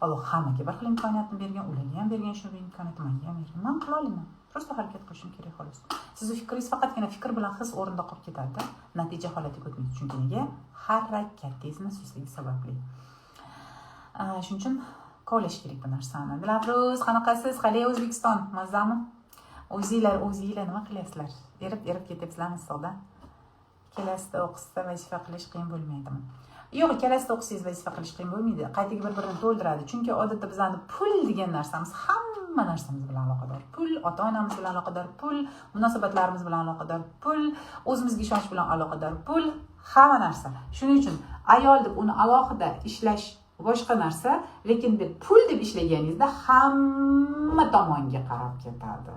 [SPEAKER 1] Alloh hammaga bir xil imkoniyatni bergan, ularga ham bergan shu imkoniyatni, menga ham bergan. Men qila olaman. Просто harakat qilishim kerak xolos. Sizni fikringiz faqatgina fikr bilan his o'rinda qolib ketadi-da, natija holatiga o'tmaydi. Chunki nega? Harakatingizni sustligi sababli. Shuning uchun kovlash kerak bu narsani. Dilafruz, qanaqasiz? Qalay O'zbekiston? Mazami? O'zinglar nima qilyapsizlar? Erib ketyapsizlarmi issiqda? Ikkalasida o'qishsa vazifa qilish qiyin bo'lmaydimi? Yo'q, ikkalasida o'qisangiz vazifa qilish qiyin bo'lmaydi. Qaytaga bir-birini to'ldiradi. Chunki odatda bizani pul degan narsamiz hamma narsamiz bilan aloqador. Pul ota-onamiz bilan aloqador, pul munosabatlarimiz bilan aloqador, pul o'zimizga ishonch bilan aloqador, pul hamma narsa. Shuning uchun ayol deb uni alohida ishlash boshqa narsa, lekin deb pul deb ishlaganingizda hamma tomonga qarab ketadi.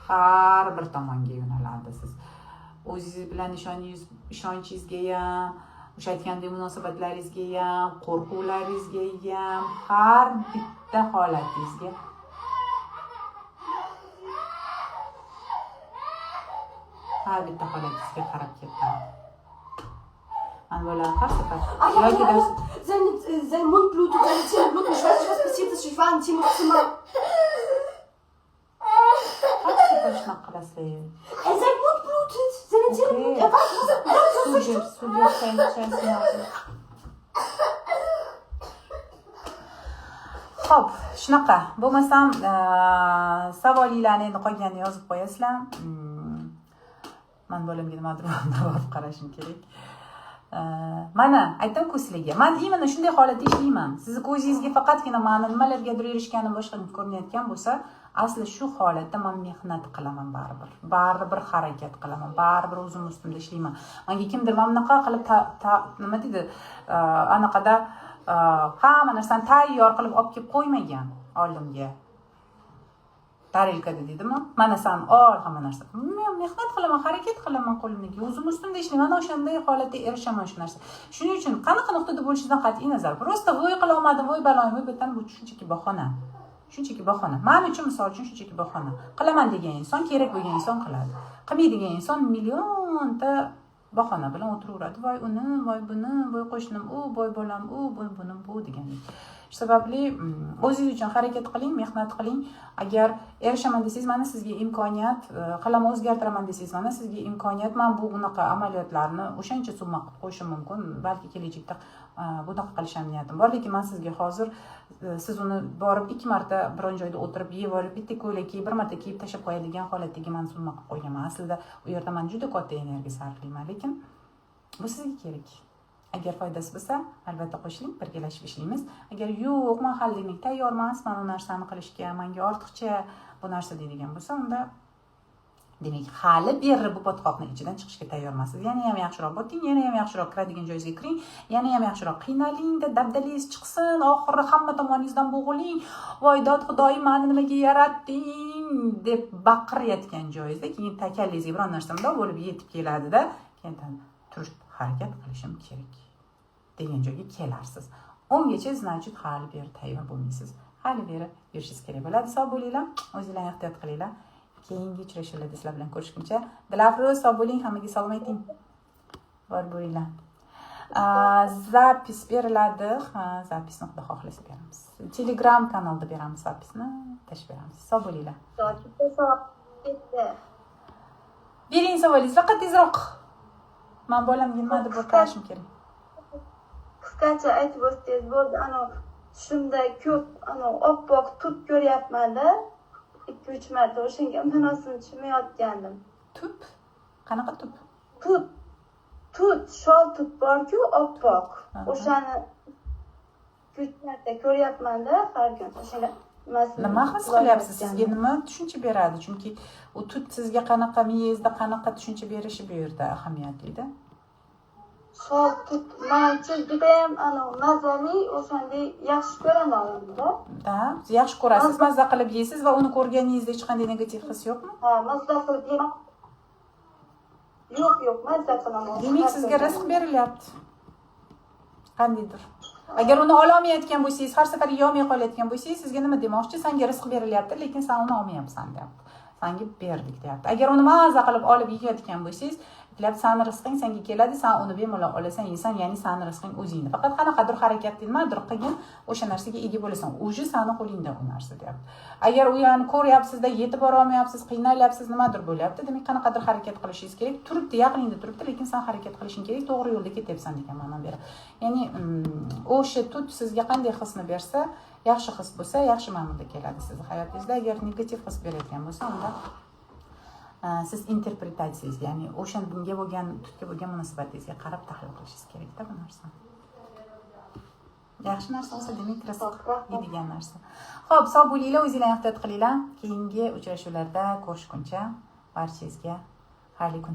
[SPEAKER 1] Har bir tomonga yo'naladi siz. O'zingiz bilan ishonchingizga ham, o'sha aytgandek munosabatlaringizga ham, qo'rquvlaringizga ham, har bitta holatingizga. Har bitta holatingizga qarab ketadi. Mana bular har safar yoki dars
[SPEAKER 7] Sein Mund blutet, seine Zähne bluten. Ich weiß nicht, was passiert ist. Ich war in Timos Zimmer.
[SPEAKER 1] Har safar shunaqa qilasizlar.
[SPEAKER 7] Sein Mund blutet, seine Zähne bluten. Er weiß, was er
[SPEAKER 1] Suv ber. Xo'p, shunaqa. Bo'lmasam, savolinglarni endi qolganini yozib qo'yasizlar. Man bolamga nimadir borib qarashim kerak. Mana aytdim-ku sizlarga. Men именно shunday holatda ishlayman. Sizni ko'zingizga faqatgina mani nimalargadir erishganim boshqa ko'rinayotgan bo'lsa, asli shu holatda men mehnat qilaman baribir. Baribir harakat qilaman, baribir o'zim ustimda ishlayman. Menga kimdir mana bunaqa qilib nima deydi, anaqada hamma narsani tayyor qilib olib kelib qo'ymagan oldimga. Tarelkada deydimi? Mana san ol hamma narsa. Men mehnat qilaman, harakat qilaman qo'limdagi. O'zim ustimda ishlayman, o'shanday holatda erishaman shu narsa. Shuning uchun qanaqa nuqtada bo'lishingizdan qat'iy nazar. Просто voy qila olmadim, voy baloyim, voy betan, bu shunchaki bahona. Shunchaki bahona. Men uchun misol uchun shunchaki bahona. Qilaman degan inson, kerak bo'lgan inson qiladi. Qilmaydigan inson millionta bahona bilan o'tiraveradi. Voy uni, voy buni, voy qo'shnim u, voy bolam u, voy buni bu degandek. Shu sababli o'zingiz uchun harakat qiling, mehnat qiling. Agar erishaman desangiz, mana sizga imkoniyat, qilaman, o'zgartiraman desangiz, mana sizga imkoniyat. Men bu bunaqa amaliyotlarni o'shancha summa qilib qo'yishim mumkin. Balki kelajakda bunaqa qilish ham niyatim bor, lekin men sizga hozir siz uni borib 2 marta biron joyda o'tirib yeb olib, bitta ko'ylak kiyib, bir marta kiyib tashlab qo'yadigan holatdagi men summa qilib qo'yganman. Aslida u yerda men juda katta energiya sarflayman, lekin bu sizga kerak. Agar foydasi bo'lsa, albatta qo'shiling, birgalashib ishlaymiz. Agar yo'q, men hali demak tayyor emasman u narsani qilishga, menga ortiqcha bu narsa deydigan bo'lsa, unda demak hali beri bu botqoqning ichidan chiqishga tayyor emassiz. Yana ham yaxshiroq boting, yana ham yaxshiroq kiradigan joyingizga kiring, yana ham yaxshiroq qiynaling, dabdalingiz chiqsin, oxiri hamma tomoningizdan bo'g'iling. Voy dod Xudoyim, meni nimaga yaratding deb baqirayotgan joyingizda keyin takallingizga biron narsa bundoq bo'lib yetib keladida, keyin turib harakat qilishim kerak degan joyga kelarsiz. Ungacha значит hali beri tayyor bo'lmaysiz. Hali beri yurishingiz kerak bo'ladi. Sog' bo'linglar, o'zinglarni ehtiyot qilinglar. Keyingi uchrashuvlarda sizlar bilan ko'rishguncha. Dilafruz, sog' bo'ling, hammaga salom ayting. Bor bo'linglar. Запись beriladi. Ha, запись ni, xudo xohlasa, beramiz. Telegram kanalda beramiz, запись ni tashlab beramiz. Sog' bo'linglar.
[SPEAKER 4] Bitta savol ketdi.
[SPEAKER 1] Bering savolingizni, faqat tezroq. Man bolamga nimadir bir qarashim kerak.
[SPEAKER 4] Qisqacha aytib o'tsangiz bo'ldi. Anavi tushimda ko'p anavi oppoq tut ko'ryapmanda, ikki uch marta. O'shanga ma'nosini tushunmayotgandim.
[SPEAKER 1] Tut? Qanaqa tut?
[SPEAKER 4] Tut, shol tut borku, oppoq. O'shani ikki uch marta ko'ryapmanda har kun. O'shanga nimasini
[SPEAKER 1] Nima his qilyapsiz? Sizga nima tushuncha beradi? Chunki u tut sizga qanaqa, miyangizda qanaqa tushuncha berishi bu yerda ahamiyatlida.
[SPEAKER 4] Shol tut manimcha judayam anavi mazali, o'shanday yaxshi ko'raman unda.
[SPEAKER 1] Да, yaxshi ko'rasiz, mazza qilib yeysiz va uni ko'rganingizda hech qanday negativ his yo'qmi?
[SPEAKER 4] Ha, mazza qilib yeyman. Yo'q, mazza qilaman.
[SPEAKER 1] Demak, sizga rizq berilyapti qandaydir. Agar uni ololmayotgan bo'lsangiz, har safar yeyolmay qolayotgan bo'lsangiz, sizga nima demoqchi? Sanga rizq berilyapti, lekin san uni olmayapsan, deyapti. Sanga berdik, deyapti. Agar uni maza qilib olib yeyotgan bo'lsangiz, aytilyapti, sani rizqing senga keladi, san uni bemalol olasan, yeysan, ya'ni sani rizqing o'zingni. Faqat qanaqadir harakat, nimadir qilgin, o'sha narsaga ega bo'lasan, уже sani qo'lingda u narsa, deyapti. Agar u yani ko'ryapsizda, yetib borolmayapsiz, qiynalyapsiz, nimadir bo'lyapti, demak, qanaqadir harakat qilishingiz kerak. Turibdi, yaqiningda turibdi, lekin san harakat qilishing kerak, to'g'ri yo'lda ketyapsan degan ma'no beradi. Ya'ni o'sha tut sizga qanday hisni bersa, yaxshi his bo'lsa, yaxshi ma'noda keladi sizni hayotingizda. Agar negativ his berayotgan bo'lsa, unda siz interpretatsiyangizga, ya'ni o'sha bunga bo'lgan, tutga bo'lgan munosabatingizga qarab tahlil qilishingiz kerakda bu narsani. Yaxshi narsa bo'lsa, demak, rizq, yeydigan narsa. Ho'p, sog' bo'linglar, o'zinglarni ehtiyot qilinglar. Keyingi uchrashuvlarda ko'rishguncha barchangizga xayrli kun.